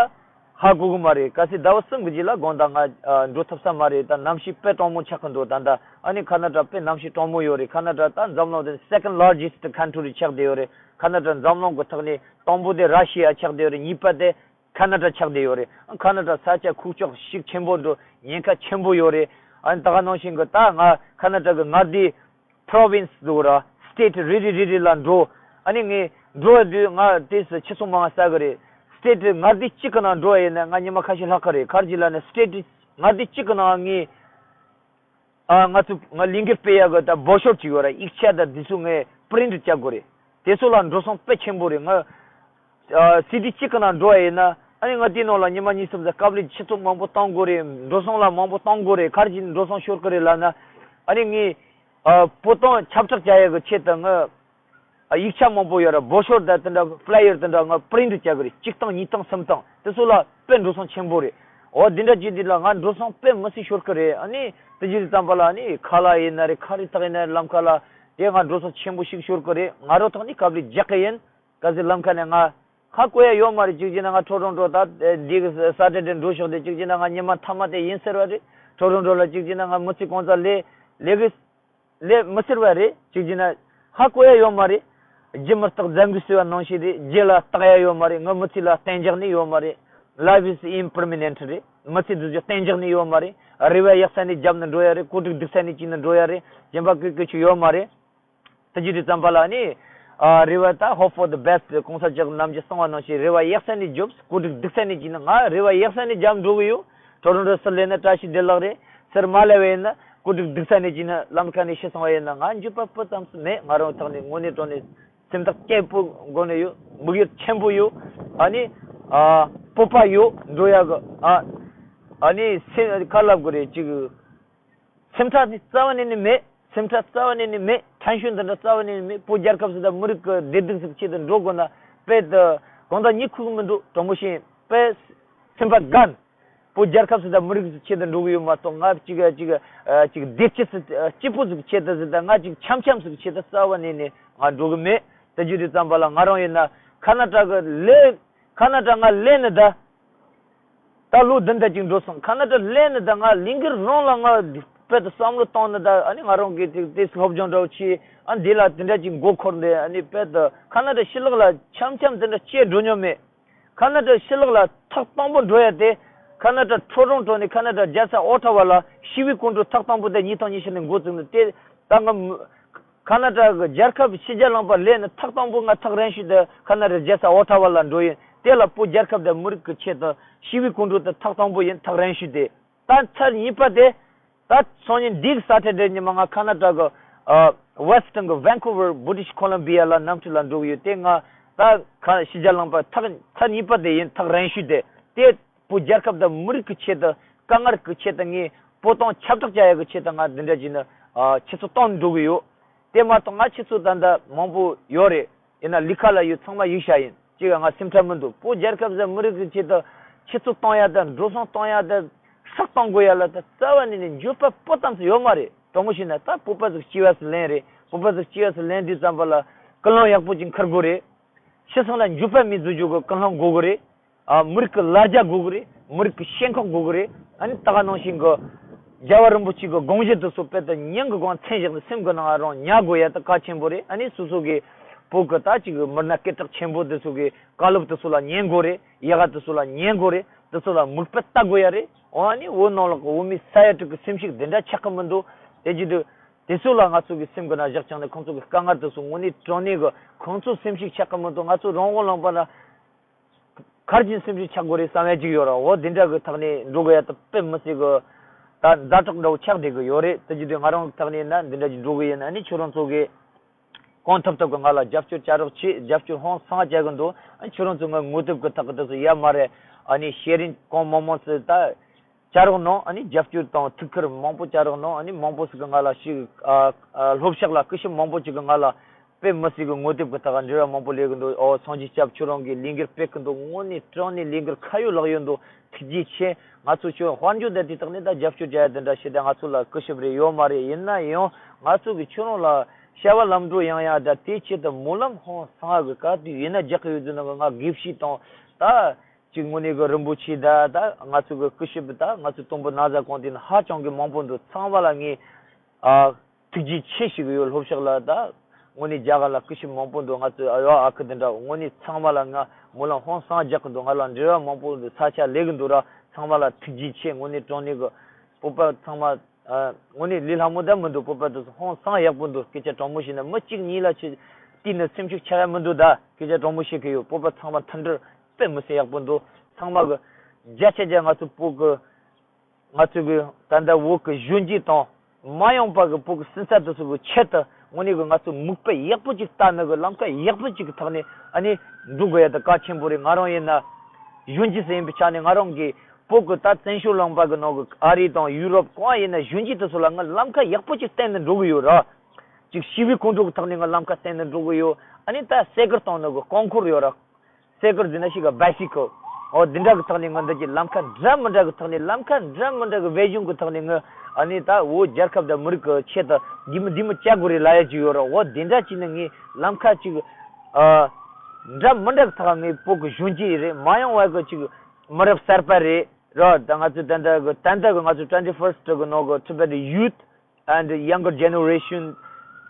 ཧ་གོ་གི་མ་རེད། གལ་སྲིད་ཟླ་བ་གསུམ་གྱི་རྗེས་ལ་དགོངས་དག་ང་ཨ་འགྲོ་ཐུབ་ས་མ་རེད། ད་གནམ་གཤིས་དཔེ་གྲང་མོ་ཆགས་ཀྱི་འདུག་ད་ལྟ་ཨ་ནི་ཁ་ན་ཌ་དཔེ་གནམ་གཤིས་གྲང་མོ་ཡོད་རེད། ཁ་ན་ཌ་ད་འཛམ་གླིང་དེ་second largest country ཆགས་བསྡད་ཡོད་རེད། ཁ་ན་ཌ་འཛམ་གླིང་གི་ཐོག་ནས་དང་པོ་དེ་ར་ཤི་ཡ་ཆགས་བསྡད་ཡོད་རེད། གཉིས་པ་དེ་ཁ་ན་ཌ་ཆགས་བསྡད་ཡོད་རེད། ཁ་ན་ཌ་ས་ཆ་ཁུག་ཀྱོག་ཤུགས་ཆེན་པོ་འགྲོ། ཉེན་ཁ་ཆེན་པོ་ཡོད་རེད། ཨ་ནི་ད་ག་ནང་བཞིན་གྱི་ད་ང་ཁ་ན་ཌ་གི་མངའ་སྡེ་province འདུག་ར། state རེ་རེ་རེ་རེ་ལ་འགྲོ། ཨ་ནི་ངས་འགྲོ་བ་དུས་ང་དེ་སུ་ཁྱི་ཚོང་མང་ས་གི་རེད། state མངའ་སྡེ་གཅིག་གི་ནང་འགྲོ་བ་ཡིན་ན་ང་ཉི་མ་ཁ་ཤས་ལྷག་གི་རེད། ག་རེ་ལབ་ན་state མངའ་སྡེ་གཅིག་གི་ནང་ངས་ཨ་ང་ཚོ་ང་གླིང་གེར་སྤེལ་ཡག་གི་ད་brochure ཅིག་ཡོད་ར། ཡིག་ཆ་ད་དེ་ཚོ་ངས་print རྒྱག་དགོས་རེད། དེ་ཚོ་ལ་འགྲོ་སོང་དཔེ་ཆེན་པོ་རེད། ང་ཨ་city གཅིག་གི་ནང་འགྲོ་བ་ཡིན་ན་ཨ་ནི་ང་དེའི་ནང་ལ་ཉི་མ་གཉིས་གསུམ་ཙམ་དཀའ་ལས་ཁྱི་ཚོང་མང་པོ་གཏོང་དགོས་རེད། འགྲོ་སོང་ལ་མང་པོ་གཏོང་དགོས་རེད། ག་རེ་བྱས་ནས་འགྲོ་སོང་ཤོར་གི་རེད་ལབ་ན་ཨ་ནི་ངས་ཨ་བོད་དོན་ཁྱབ་བསྒྲགས་བྱ་ཡག་གི་ཆེད་དུ་ང་ཨ་ཡིག་ཆ་མང་པོ་ཡོད་ར། brochure ད་དེ་འདྲ་flyer དེ་འདྲ་ང་print རྒྱག་གི་རེད། གཅིག་དང་གཉིས་དང་གསུམ་དང་དེ་ཚོ་ལ་དཔེ་འགྲོ་སོང་ཆེན་པོ་རེད། འོ་དེ་འདྲ་བྱས་དུས་ལ་ང་འགྲོ་སོང་དཔེ་མི་སྲིད་ཤོར་གི་རེད། ཨ་ནི་དེ་བྱས་དུས་ཙམ་པ་ལ་ཨ་ནི་ཁ་ལག་ཡིན་ན་རེད། ག་རེ་དག་ཡིན་ན་རེད། ལམ་ཁ་ལ་དེ་ང་འགྲོ་སོང་ཆེན་པོ་ཞིག་ཤོར་གི་རེད། ང་རང་ཐོག་ནས་དཀའ་ལས་རྒྱག་གི་ཡིན། གལ་སྲིད་ལམ་ཁ་ནས་ང་ཧ་གོ་ཡ་ཡོད་མ་རེད། གཅིག་བྱས་ན་ང་ཊོ་རོན་ཊོ་ད་འདི་གི་Saturday འགྲོ་ཤོག་དེ་གཅིག་བྱས་ན་ང་ཉི་མ་མཐའ་མ་དེ་ཡིན་ཟེར་བ་རེད། ཊོ་རོན་ཊོ་ལ་གཅིག་བྱས་ན་ང་མི་ཚེ་གང་ཙམ་ལས་ལས་གི་ལས་མི་ཟེར་བ་རེད། གཅིག་བྱས་ན་ཧ་གོ་ཡ་ཡོད་མ་རེད། རྒྱུ་མི་རྟག་རྫ་འགུལ་ཟེར་བ་ནང་བཞིན་རེད། རྗེས་ལ་བརྟག་ཡ་ཡོད་མ་རེད། ང་མི་ཚེ་ལ་གཏན་འཇགས་ནི་ཡོད་མ་རེད། Life is impermanent རེད། མི་ཚེ་འདི་ཚོ་གཏན་འཇགས་ནི་ཡོད་མ་རེད། རེ་བ་ཡག་ས་ནས་བརྒྱབ་ནས་འགྲོ་ཡ་རེད། གོ་སྒྲིག་སྡུག་ས་ནས་བྱས་ནས་འགྲོ་ཡ་རེད། གཞན་པ་ཀུན་ཀུན་ཆུ་ཡོད་མ་རེད། དེ་བྱས་དུས་ཙམ་པ་ལ་ནི། ཨ་རེ་བ་ད་hope for the best གོང་ས་མཆོག་རྣམས་ཀྱིས་གསུངས་པ་ནང་བཞིན་རེ་བ་ཡག་ས་ནས་རྒྱོབ། གོ་སྒྲིག་སྡུག་ས་ནས་བྱས་ན་ང་རེ་བ་ཡག་ས་ནས་བརྒྱབ་འགྲོ་གི་ཡོད། ཊོ་རོན་ཊོ་སུ་སླེབས་ན་བཀྲ་ཤིས་བདེ་ལེགས་རེད། སུ་མ་སླེབས་པ་ཡིན་ན་གོ་སྒྲིག་སྡུག་ས་ནས་བྱས་ན་ལམ་ཁ་ནས་ཤི་སོང་བ་ཡིན་ན་ང་འགྱོད་པ་སྤུ་ཙམ་ཞིག་མེད། ང་རང་ཐོག་ནས་དངོས་གནས་དྲང་གནས་སེམས་ཐག་སྐྱོ་པོ་སྒོ་ནས་ཡོད། དམིགས་ཡུལ་ཆེན་པོ་ཡོད། ཨ་ནི། ཨ་སྤོབས་པ་ཡོད། འགྲོ་ཡག་གི་ཨ་ཨ་ནི་སེམས་ཁ་ལབ་དགོས་རེད་ཅིག་སེམས་ཁྲལ་ནི་རྩ་བ་ནས་ནི་མེད། སེམས་ཁྲལ་རྩ་བ་ནས་ནི་མེད། ཊེན་ཤོན་འདི་འདྲ་རྩ་བ་ནས་ནི་མེད། བོད་རྒྱལ་ཁབ་ཟེར་ད་མི་རིགས་ཀྱི་བདེ་སྡུག་ཟིག་ཆེད་དུ་འགྲོ་དགོས་ན་དཔེ་དུ་གང་ལྟར་ཉིད་ཁུག་མི་འདུག་དྲང་མོ་བཤད་དཔེ་སེམས་པ་དགའ། བོད་རྒྱལ་ཁབ་ཟེར་ད་མི་རིགས་ཟིག་ཆེད་དུ་འགྲོ་གི་ཡོད་མ་གཏོགས་ང་གཅིག་གཅིག་གཅིག་བདེ་སྐྱིད་ཟིག་སྐྱིད་པོ་ཟིག་ཆེད་དུ་ཟེར་ད་ང་གཅིག་འཆམ་འཆམ་ཟིག་ཆེད་དུ་རྩ་བ་ནས་ནི་ང་འགྲོ་གི་མེད། དེ་བྱས་དུས་ཙམ་པ་ལ་ང་རང་ཡིན་ན་ཁ་ན་ཊ་ཀ་ལས་ཁ་ན་ཊ་ང་སླེབས་ནི་ད། ད་ལོ་བདུན་ཙམ་ཅིག་འགྲོ་སོང་། ཁ་ན་ཊ་སླེབས་ནི་ད་ང་གླིང་གེ་རང་ལ་ང་དཔེ་དུ་བསམ་བློ་བཏང་ནི་ད་ཨ་ནི་ང་རང་གི་དེ་དེ་སློབ་སྦྱོང་འདྲ་བོ་བྱས། ཨ་འདི་ལ་དེ་འདྲ་ཅིག་མགོ་འཁོར་འདི་ཨ་ནི་དཔེ་དུ་ཁ་ན་ཊ་ཕྱི་ལོགས་ལ་འཆམ་འཆམ་དེ་འདྲ་བྱས་འགྲོ་མྱོང་མེད། ཁ་ན་ཊ་ཕྱི་ལོགས་ལ་ཐག་དང་པོ་འགྲོ་ཡ་དེ་ཁ་ན་ཊ་ཊོ་རོན་ཊོ་ནས་ཁ་ན་ཊ་རྒྱལ་ས་ཨོ་ཊ་ཝ་ལ་ཞི་བའི་སྐོར་འགྲོ་ཐག་དང་པོ་དེ་ཉིས་སྟོང་ཉི་ཤུ་ནས་འགོ་བཙུགས་ནས་དེ་ད་ང་ཁ་ན་ཊ་གི་རྒྱལ་ཁབ་ཕྱི་རྒྱལ་ལངས་པ་སླེབས་ནས་ཐག་དང་པོ་ང་ཐག་རན་ཤོས་དེ་ཁ་ན་ཊ་རྒྱལ་ས་ཨོ་ཊ་ཝ་ལ་འགྲོ་ཡིན། དེ་ལ་བོད་རྒྱལ་ཁབ་དང་མི་རིགས་ཀྱི་ཆེད་དུ་ཞི་བའི་སྐོར་འགྲོ་དེ་ཐག་དང་པོ་ཡིན། ཐག་རན་ཤོས་དེ་ད་ཚར་གཉིས་པ་དེ་ད་སང་ཉིན་འདི་གི་སེ་ཊར་ཌེ་ཉི་མ་ང་ཁ་ན་ཊ་གི་ཨ་ཝེ་སི་ཊན་གི་ཝན་ཀུ་ཝར་བྷི་རི་ཊིཤ་ཁོ་ལམ་བྷི་ཡ་ལ་གནམ་གྲུ་ལ་འགྲོ་གི་ཡོད། དེ་ང་ད་ཁ་ཕྱི་རྒྱལ་ལངས་པ་ཐག་ཚར་གཉིས་པ་དེ་ཡིན། ཐག་རན་ཤོས་དེ་དེ་བོད་རྒྱལ་ཁབ་དང་མི་རིགས་ཀྱི་ཆེད་དུ་དཀའ་ངལ་གྱི་ཆེད་དུ་ངས་བོད་དོན་ཁྱབ་བསྒྲགས་བྱ་ཡག་གི་ཆེད་དུ་ང་འདི་འདྲ་བྱས་ནས་ཨ་ཆུ་ཚོད་སྟོང་འགྲོ་གི་ཡོད། དེ་མ་གཏོགས་ང་ཆུ་ཚོད་ད་ལྟ་མང་པོ་ཡོད་རེད། ཡིན་ན་ལས་ཀ་ལ་ཡོད། ཚང་མ་ཡིག་བྱ་ཡིན། གཅིག་ང་སེམས་ཁྲལ་མི་འདུག་བོད་རྒྱལ་ཁབ་ཟེར་མི་རིགས་ཀྱི་ཆེད་དུ་ཆུ་ཚོད་གཏོང་ཡ་དང་འགྲོ་སོང་གཏོང་ཡ་དང་སྲོག་གཏོང་དགོས་ཡ་ལ་ད་རྩ་བ་ནས་ནས་འགྱོད་པ་སྤུ་ཙམ་ཞིག་ཡོད་མ་རེད། དྲང་མོ་བཤད་ན་ད་བོད་པ་ཟིག་སྐྱེ་བ་སུ་ལེན་རེད། བོད་པ་ཟིག་སྐྱེ་བ་སུ་ལེན་དུས་ཙམ་པ་ལ་ཀུན་སློང་ཡག་པོ་ཅིག་འཁུར་དགོས་རེད། ཤི་སོང་ན་འགྱོད་པ་མེད་བཟོ་རྒྱུ་གི་ཀུན་སློང་དགོས་གི་རེད། ཨ་མི་རིགས་ཀྱི་ལ་རྒྱ་དགོས་གི་རེད། མི་རིགས་ཀྱི་ཞེན་ཁོག་དགོས་གི་རེད། ཨ་ནི་ད་ག་ནང་བཞིན་གྱི་རྒྱལ་བ་རིན་པོ་ཆེ་གི་དགོངས་གཞི་དེ་ཚོ་དཔེ་དེ་སྙིང་གི་སྒོ་ནས་མཚན་བཞག་ནས་སེམས་ཀྱི་ནང་རང་ཉར་དགོས་ཡ་དེ་གལ་ཆེན་པོ་རེད། ཨ་ནི་སོ་སོ་གི་བོད་ཀྱི་ད་ཅིག་མི་སྣ་སྐད་གྲགས་ཆེན་པོ་དེ་ཚོ་གི་བཀའ་སློབ་དེ་ཚོ་ལ་ཉན་དགོས་རེད། ཡག་ག་དེ་ཚོ་ལ་ཉན་དགོས་རེད། དེ་ཚོ་ལ་མིག་དཔེ་ལྟ་དགོས་ཡ་རེད། འོ་ཨ་ནི་བོད་ནང་ལོགས་ཀྱི་བོད་མི་ས་ཡ་དྲུག་གི་སེམས་ཤུགས་དེ་འདྲ་ཆགས་ཀྱི་མི་འདུག་དེ་བྱེད་དུས་དེ་ཚོ་ལ་ང་ཚོ་གི་སེམས་ཀྱི་ནང་བཞག་བྱས་ནས་ཁོང་ཚོ་གི་དཀའ་ངལ་དེ་ཚོ་དངོས་གནས་དྲང་གནས་གི་ཁོང་ཚོ་སེམས་ཤུགས་ཆགས་ཀྱི་མི་འདུག་ང་ཚོ་རང་དབང་ལུང་པ་ན་ག་རེ་བྱས་ནས་སེམས་ཤུགས་ཆག་དགོས་རེད་བསམ་ཡ་ཅིག་ཡོད་ར། འོ་དེ་འདྲ་གི་ཐོག་ནས་འགྲོ་དགོས་ཡ་ད་དཔེ་མི་སྲིད་གི་ད་ཛ་དྲག་འདྲ་བོ་ཆགས་བསྡད་གི་ཡོད་རེད། དེ་བྱེད་དུས་ང་རང་གི་ཐོག་ནས་ན་འདི་འདྲ་ཅིག་འགྲོ་གི་ཡིན། ཨ་ནི་ཁྱོད་རང་ཚོ་གི་གང་ཐུབ་ཐུབ་གི་ང་ལ་རྒྱབ་སྐྱོར་བྱ་རོགས་བྱེད། རྒྱབ་སྐྱོར་ཧང་སང་བྱ་གི་འདུག་ཨ་ནི་ཁྱོད་རང་ཚོ་ང་དངོས་དེབ་གི་ཐོག་གི་དེ་ཚོ་ཡ་མ་རེད། ཨ་ནི་ཤེ་རིང་གང་མང་མང་ཙི་ད། བཅར་རོགས་གནང་། ཨ་ནི་རྒྱབ་སྐྱོར་དང་ཐུགས་ཁུར་མང་པོ་བཅར་རོགས་གནང་། ཨ་ནི་མང་པོ་ཞིག་གིས་ང་ལ་ཞིག་ཨ་ཨ་ལྷོ་ཕྱོགས་ལ་སྐུ་ཞབས་མང་པོ་ཅིག་གིས་ང་ལ་དཔེ་མི་སྲིད་གི་ངོ་དེབ་ཀྱི་ཐོག་འབྲེལ་བ་མང་པོ་ལས་གི་འདུག་ཨོ་སངས་རྒྱས་སྐྱབས་ཁྱོད་རང་གི་ལས་འགུལ་སྤེལ་གི་འདུག་དངོས་གནས་དྲང་གནས་ལས་འགུལ་ཁ་ཡོད་ལག་ཡོད་འདུག་ཐུགས་རྗེ་ཆེ། ང་ཚོ་ཁྱོད་དཔལ་འབྱོར་དང་དེ་དག་ནས་ད་རྒྱབ་སྐྱོར་བྱ་ཡ་དེ་འདྲ་བྱེད་དེ་ང་ཚོ་ལ་སྐུ་ཞབས་རེ་ཡོད་མ་རེད། ཡིན་ན་ཡང་ང་ཚོ་གི་ཁྱོད་རང་ལ་བྱ་བ་ལམ་འགྲོ་ཡང་ཡང་ད་དེ་ཆེད་དུ་སྨོན་ལམ་ཧོན་སང་གི་ག་དུས་ཡིན་ན་རྒྱག་གི་ཡོད་ཟེར་ན་ང་དགེ་བཤེས་དང་ད། གཅིག་དངོས་གནས་གི་རིན་པོ་ཆེ་ད་ད་ང་ཚོ་གི་སྐུ་ཞབས་ད་ང་ཚོ་དུམ་བུ་ན་བཟའ་གང་དེ་ན་ཧ་ཅང་གི་མང་པོ་འདུག་ཚང་མ་ལ་ངས་ཨ་ཐུགས་རྗེ་ཆེ་ཞུ་གི་ཡོད། ལྷོ་ཕྱོགས་ལ་ད་དངོས་གནས་རྒྱ་གར་ལ་སྐུ་ཞབས་མང་པོ་འདུག་ང་ཚོ་ཨ་ཡོ་ཨ་ཁུ་དེ་འདྲ་དངོས་གནས་ཚང་མ་ལ་ང་སྨོན་ལམ་ཧོན་སང་རྒྱག་གི་འདུག་ང་ལ་འབྲེལ་བ་མང་པོ་འདུག་ས་ཆ་ལས་གི་འདུག་ར། ཚང་མ་ལ་ཐུགས་རྗེ་ཆེ། དངོས་གནས་དྲང་གནས་གི་སྤོབས་པ་ཚང་མ་ཨ་དངོས་གནས་ལས་སླ་མོ་ད་མི་འདུག་སྤོབས་པ་དེ་ཚོ་ཧོན་སང་ཡག་པོ་འདུག་སྐད་ཆ་དྲང་མོ་བཤད་ན་མི་གཅིག་གཉིས་ལ་ཆེ་དེ་ནི་སེམས་ཤུགས་ཆག་ཡ་མི་འདུག་ད་སྐད་ཆ་དྲང་མོ་བཤད་གི་ཡོད། སྤོབས་པ་ཚང་མ་མཐུན་སྒྲིལ་དཔེ་མི་སྲིད་ཡག་པོ་འདུག་ཚང་མ་གི་བརྒྱ་ཆ་བརྒྱ་ང་ཚོ་བོད་གི་ང་ཚོ་གི་ད་ལྟ་བོད་གི་གཞོན་སྐྱེས་དང་མ་འོངས་པ་གི་བོད་གི་སོན་རྩ་དེ་ཚོ་གི་ཆེད་དུ་དངོས་གནས་གི་ང་ཚོ་མིག་དཔེ་ཡག་པོ་ཅིག་ལྟ་ནི་གི་ལམ་ཁ་ཡག་པོ་ཅིག་གི་ཐོག་ནས་ཨ་ནི་འགྲོ་དགོས་ཡ་དེ་གལ་ཆེན་པོ་རེད། ང་རང་ཡིན་ན་གཞོན་སྐྱེས་སུ་ཡིན་པའི་ཆ་ནས་ང་རང་གི་བོད་གི་ད་བཙན་བྱོལ་ལུང་པ་གི་ནང་གི་ཨ་རི་དང་ཡུ་རོབ་གང་ཡིན་ན་གཞོན་སྐྱེས་དེ་ཚོ་ལ་ང་ལམ་ཁ་ཡག་པོ་ཅིག་བསྟན་ནས་འགྲོ་གི་ཡོད་ར། ཅིག་ཞི་བའི་ཁོང་ཁྲོ་གི་ཐོག་ནས་ང་ལམ་ཁ་བསྟན་ནས་འགྲོ་གི་ཡོད། ཨ་ནི་ད་སེ་ཀར་གཏོང་ནི་གི་རྐང་འཁོར་ཡོད་ར། སེ་ཀར་ཟེར་ན་ཞིག་ག་བའི་སི་ཀལ། འོ་འདི་འདྲ་གི་ཐོག་ནས་ང་འདི་གི་ལམ་ཁ་འདྲ་མི་འདྲ་གི་ཐོག་ནས་ལམ་ཁ་འདྲ་མི་འདྲ་གི་བེད་སྤྱོད་གི་ཐོག་ནས་ང་ཨ་ནི་ད་བོད་རྒྱལ་ཁབ་དང་མི་རིགས་གི་ཆེད་དུ་འདི་མི་འདི་མི་བྱ་དགོས་རེད་ལབ་ཡ་ཅིག་ཡོད་ར། འོ་འདི་འདྲ་ཅིག་ནི་ངས་ལམ་ཁ་ཅིག་ཨ་འདྲ་མི་འདྲ་གི་ཐོག་ངས་བོད་གི་གཞོན་སྐྱེས་རེད། མ་འོངས་པ་གི་ཅིག་མི་རབས་གསར་པ་རེད་ར། ད་ང་ཚོ་ད་ལྟ་གི་ད་ལྟ་གི་ང་ཚོ་twenty first གི་ནང་གི་Tibet youth and younger generation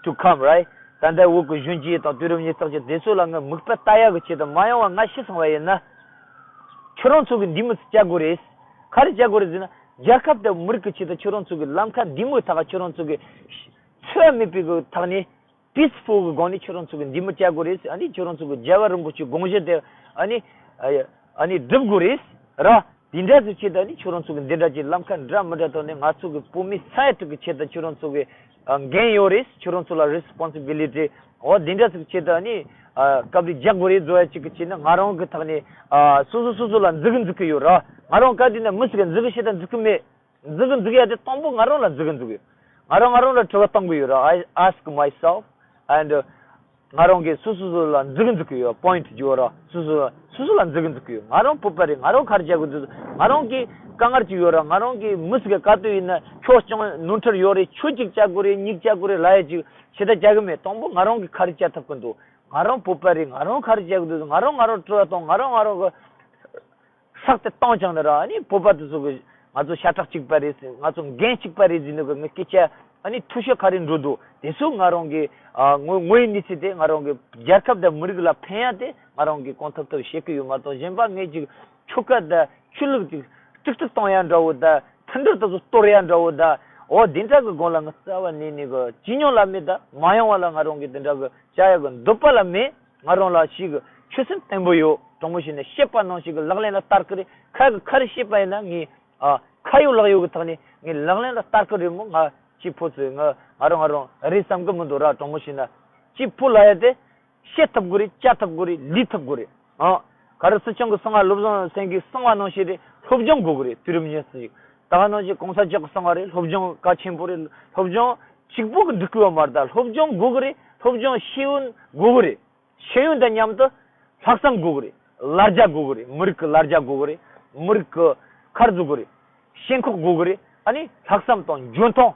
to come, right? ད་ལྟ་བོད་ཀྱི་གཞོན་སྐྱེས་དང་དུས་རབས་ཉི་ཤུ་རྩ་གཅིག་དེ་ཚོ་ལ་ངས་མིག་དཔེ་ལྟ་ཡག་གི་ཆེད་དུ་མ་འོངས་པ་ང་ཤི་སོང་བ་ཡིན་ན། ཁྱོད་རང་ཚོ་གི་འདི་མི་ཚོ་བྱ་དགོས་རེད། ག་རེ་བྱ་དགོས་རེད་ཟེར་ན། རྒྱལ་ཁབ་དང་མི་རིགས་ཀྱི་ཆེད་དུ་ཁྱོད་རང་ཚོ་གི་ལམ་ཁ་འདི་མོའི་ཐོག་ཁྱོད་རང་ཚོ་གི་འཚེ་བ་མེད་པའི་གི་ཐོག་ནས་peaceful གི་སྒོ་ནས་ཁྱོད་རང་ཚོ་གི་འདི་མི་བྱ་དགོས་རེད་ཟེར། ཨ་ནི་ཁྱོད་རང་ཚོ་གི་རྒྱལ་བ་རིན་པོ་ཆེའི་དགོངས་གཞི་དེ་ཨ་ནི་ཨ་ནི་སྒྲུབ་དགོས་རེད་ར། དེ་འདྲ་ཚོའི་ཆེད་དུ་ནི་ཁྱོད་རང་ཚོ་གི་འདི་འདྲ་གྱི་ལམ་ཁ་འདྲ་མི་འདྲ་ཐོག་ནས་ང་ཚོ་གི་བོད་མི་ས་ཡ་དྲུག་གི་ཆེད་དུ་ཁྱོད་རང་ཚོ་གི་ཨ་འགན་ཡོད་རེད། ཁྱོད་རང་ཚོ་ལ་responsibility འོ་འདི་འདྲ་ཚོའི་ཆེད་དུ་ནི་ཨ་སྐབས་རེ་རྒྱག་དགོས་རེད་བཟོ་ཡ་ཅིག་གི་ཆེད་ནི་ང་རང་གི་ཐོག་ནས་ཨ་སོ་སོ་སོ་སོ་ལ་འཛུགས་གི་འཛུགས་གི་ཡོད་ར། ང་རང་ག་དུས་ན་མི་ཞིག་གི་འཛུགས་གི་བྱེད་དང་འཛུགས་གི་མེད། འཛུགས་གི་འཛུགས་ཡ་དེ་དང་པོ་ང་རང་ལ་འཛུགས་གི་འཛུགས་ཡོད། ང་རང་ང་རང་ལ་དྲི་བ་གཏོང་གི་ཡོད་ར། I ask myself and ང་རང་གིས་སོ་སོ་སོ་ལ་འཛུགས་གི་འཛུགས་གི་ཡོད། Point བརྗོད་ར། སོ་སོ་སོ་སོ་ལ་འཛུགས་གི་འཛུགས་གི་ཡོད། ང་རང་བོད་པ་རེད། ང་རང་ག་རེ་བྱ་དགོས་འདུག་ང་རང་གི་དཀའ་ངལ་ཅིག་ཡོད་ར། ང་རང་གི་མི་ཞིག་གི་ག་དུས་ཡིན་ན་ཁྱོད་ཅང་ནོར་འཁྲུལ་ཡོད་རེད། ཁྱོད་ཅིག་བྱ་དགོས་རེད། གཉིས་བྱ་དགོས་རེད་ལབ་ཡ་ཅིག་བྱེད་ད་བྱ་གི་མེད། དང་པོ་ང་རང་གིས་ག་རེ་བྱ་ཐུབ་གི་འདུག་ང་རང་བོད་པ་རེད། ང་རང་ག་རེ་བྱ་དགོས་འདུག་ང་རང་ང་རང་དྲི་བ་གཏོང་། ང་རང་ང་རང་གི་ཧྲག་སྟེ་བཏང་ཀྱང་ནི་ར། ཨ་ནི་བོད་པ་དེ་ཚོ་གི་ང་ཚོ་ཤ་ཁྲག་གཅིག་པ་རེད་ཟེར། ང་ཚོ་འགན་གཅིག་པ་རེད་ཟེར་ནི་གི་ངའི་སྐད་ཆ་ཨ་ནི་འཐུས་ཤོར་ག་རེ་འགྲོ་འདུག་དེ་ཚོ་ང་རང་གི་ཨ་ངོ་ངོ་ཡི་གནས་ཚུལ་དེ་ང་རང་གི་རྒྱལ་ཁབ་དང་མི་རིགས་ལ་ཕན་ཡ་དེ་ང་རང་གི་གང་ཐུབ་ཐུབ་བྱེད་ཀྱི་ཡོད་མ་གཏོགས། གཞན་པ་ངས་ཅིག་ཆོལ་ཁ་དང་ཆོས་ལུགས་ཅིག་དཀྲུག་དཀྲུག་གཏོང་ཡ་འདྲ་བོ་དང་མཐུན་སྒྲིལ་དེ་ཚོ་གཏོར་ཡ་འདྲ་བོ་དང་། འོ་དེ་འདྲ་གི་སྒང་ལ་ངས་རྩ་བ་ནས་ནི་གི་ཇེ་ཉུང་ལ་མེད། ད་མ་འོངས་པ་ལ་ང་རང་གི་དེ་འདྲ་གི་བྱ་ཡ་གི་འདོད་པ་ལ་མེད། ང་རང་ལ་ཞིག་ཆོད་སེམས་བརྟན་པོ་ཡོད། དྲང་མོ་བཤད་ན་བཤད་པ་ནང་བཞིན་གྱི་ལག་ལེན་ལ་བསྟར་གི་རེད། ཁ་གི་ཁ་རེ་བཤད་པ་ཡིན་ན་ངས་ཨ་ཁ་ཡོད་ལག་ཡོད་ཀྱི་ཐོག་ནས་ངས་ལག་ལེན་ལ་བསྟར་གི་རེད་མོ། ང་ཅི་ཕོ་ཚོས་ང་ང་རང་ང་རང་རེད་བསམ་གི་མི་འདུག་ར། དྲང་མོ་བཤད་ན་ཅི་ཕོ་ལབ་ཡ་དེ་བཤད་ཐུབ་དགོས་རེད། བྱ་ཐུབ་དགོས་རེད། ལས་ཐུབ་དགོས་རེད། ཨ་ག་རེ་སྲིད་སྐྱོང་གི་གསང་བ་བློ་བཟང་སེང་གེས་གསང་བ་ནང་བཞིན་རེད། སློབ་སྦྱོང་དགོས་གི་རེད། དུས་རབས་ཉི་ཤུ་ཅིག་ད་ག་ནང་བཞིན་གོང་ས་མཆོག་གི་གསང་བ་རེད། སློབ་སྦྱོང་གལ་ཆེན་པོ་རེད། སློབ་སྦྱོང་གཅིག་པོ་གི་འགྲིག་གི་ཡོད་མ་རེད། ད་སློབ་སྦྱོང་དགོས་གི་རེད། སློབ་སྦྱོང་ཤེས་ཡོན་དགོས་གི་རེད། ཤེས་ཡོན་དང་མཉམ་དུ་ལྷག་བསམ་དགོས་གི་རེད། ལ་རྒྱ་དགོས་གི་རེད། མི་རིགས་ཀྱི་ལ་རྒྱ་དགོས་གི་རེད། མི་རིགས་ཀྱི་ཁར་བཟོ་གི་རེད། ཞེན་ཁོག་དགོས་གི་རེད། ཨ་ནི་ལྷག་བསམ་དང་འཇོན་ཐང་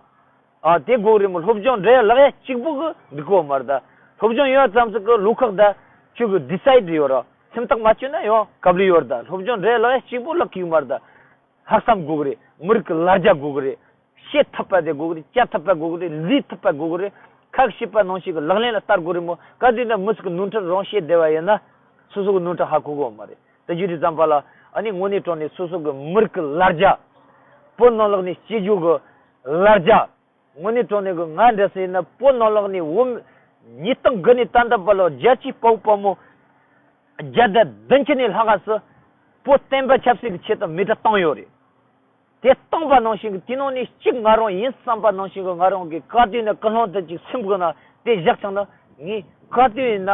ཨ་དེ་དགོས་གི་རེད་མོ། སློབ་སྦྱོང་འབྲི་ཡ་ལག་ཡ་གཅིག་པོ་གི་འགྲིག་གི་ཡོད་མ་རེད། ད་སློབ་སྦྱོང་ཡོད་ཙམ་ཟིག་གི་བློ་ཁོག་ད་ཁྱོད་ཀྱི་decide ཡོད་ར། སེམས་ཐག་མ་ཆོད་ན་ཡང་དཀའ་ལས་ཡོད་རེད། ད་སློབ་སྦྱོང་འབྲི་ཡ་ལག་ཡ་གཅིག་པོ་ལག་གི་ཡོད་མ་རེད། ད་ལྷག་བསམ་དགོས་གི་རེད། མི་རིགས་ཀྱི་ལ་རྒྱ་དགོས་གི་རེད། བཤད་ཐུབ་པ་དེ་དགོས་གི་རེད། བྱ་ཐུབ་པ་དགོས་གི་རེད། ལས་ཐུབ་པ་དགོས་གི་རེད། ཁ་ཤེས་པ་ནང་བཞིན་གྱི་ལག་ལེན་ལ་བསྟར་དགོས་རེད་མོ། ག་དུས་ན་མི་ཚོ་གི་ནོར་འཁྲུལ་རང་བཤད་བསྡད་པ་ཡིན་ན་སོ་སོ་གི་ནོར་འཁྲུལ་ཧ་གོ་གི་ཡོད་མ་རེད། དེ་རྒྱུ་དེ་ཙམ་པ་ལ་ཨ་ནི་དངོས་གནས་དྲང་གནས་སོ་སོ་གི་མི་རིགས་ཀྱི་ལ་རྒྱ། བོད་ནང་ལོགས་ནས་སྐྱེ་རྒྱུ་གི་ལ་རྒྱ། དངོས་གནས་དྲང་གནས་གི་ང་འདྲ་སེ་ཡིན་ན་བོད་ནང་ལོགས་ནས་བོད་མི་ཉིས་སྟོང་དགུ་ནས་ད་ལྟ་བར་ལ་རྒྱལ་གཅེས་དཔའ་བོ་དཔའ་མོ་བརྒྱ་དང་བདུན་ཅུ་ནས་ལྷག་ག་སི་བོད་བསྟན་པ་ཆབ་སྲིད་ཀྱི་ཆེད་དུ་མི་གྲངས་བཏང་ཡོད་རེད། དེ་བཏང་པ་ནང་བཞིན་གི་དེ་ནང་ནས་གཅིག་ང་རང་ཡིན་བསམ་པ་ནང་བཞིན་གི་ང་རང་གི་ག་དུས་ནས་ཀུན་སློང་དེ་གཅིག་སེམས་གི་ནང་དེ་བཞག་ཀྱང་ན་ངས་ག་དུས་ཡིན་ན་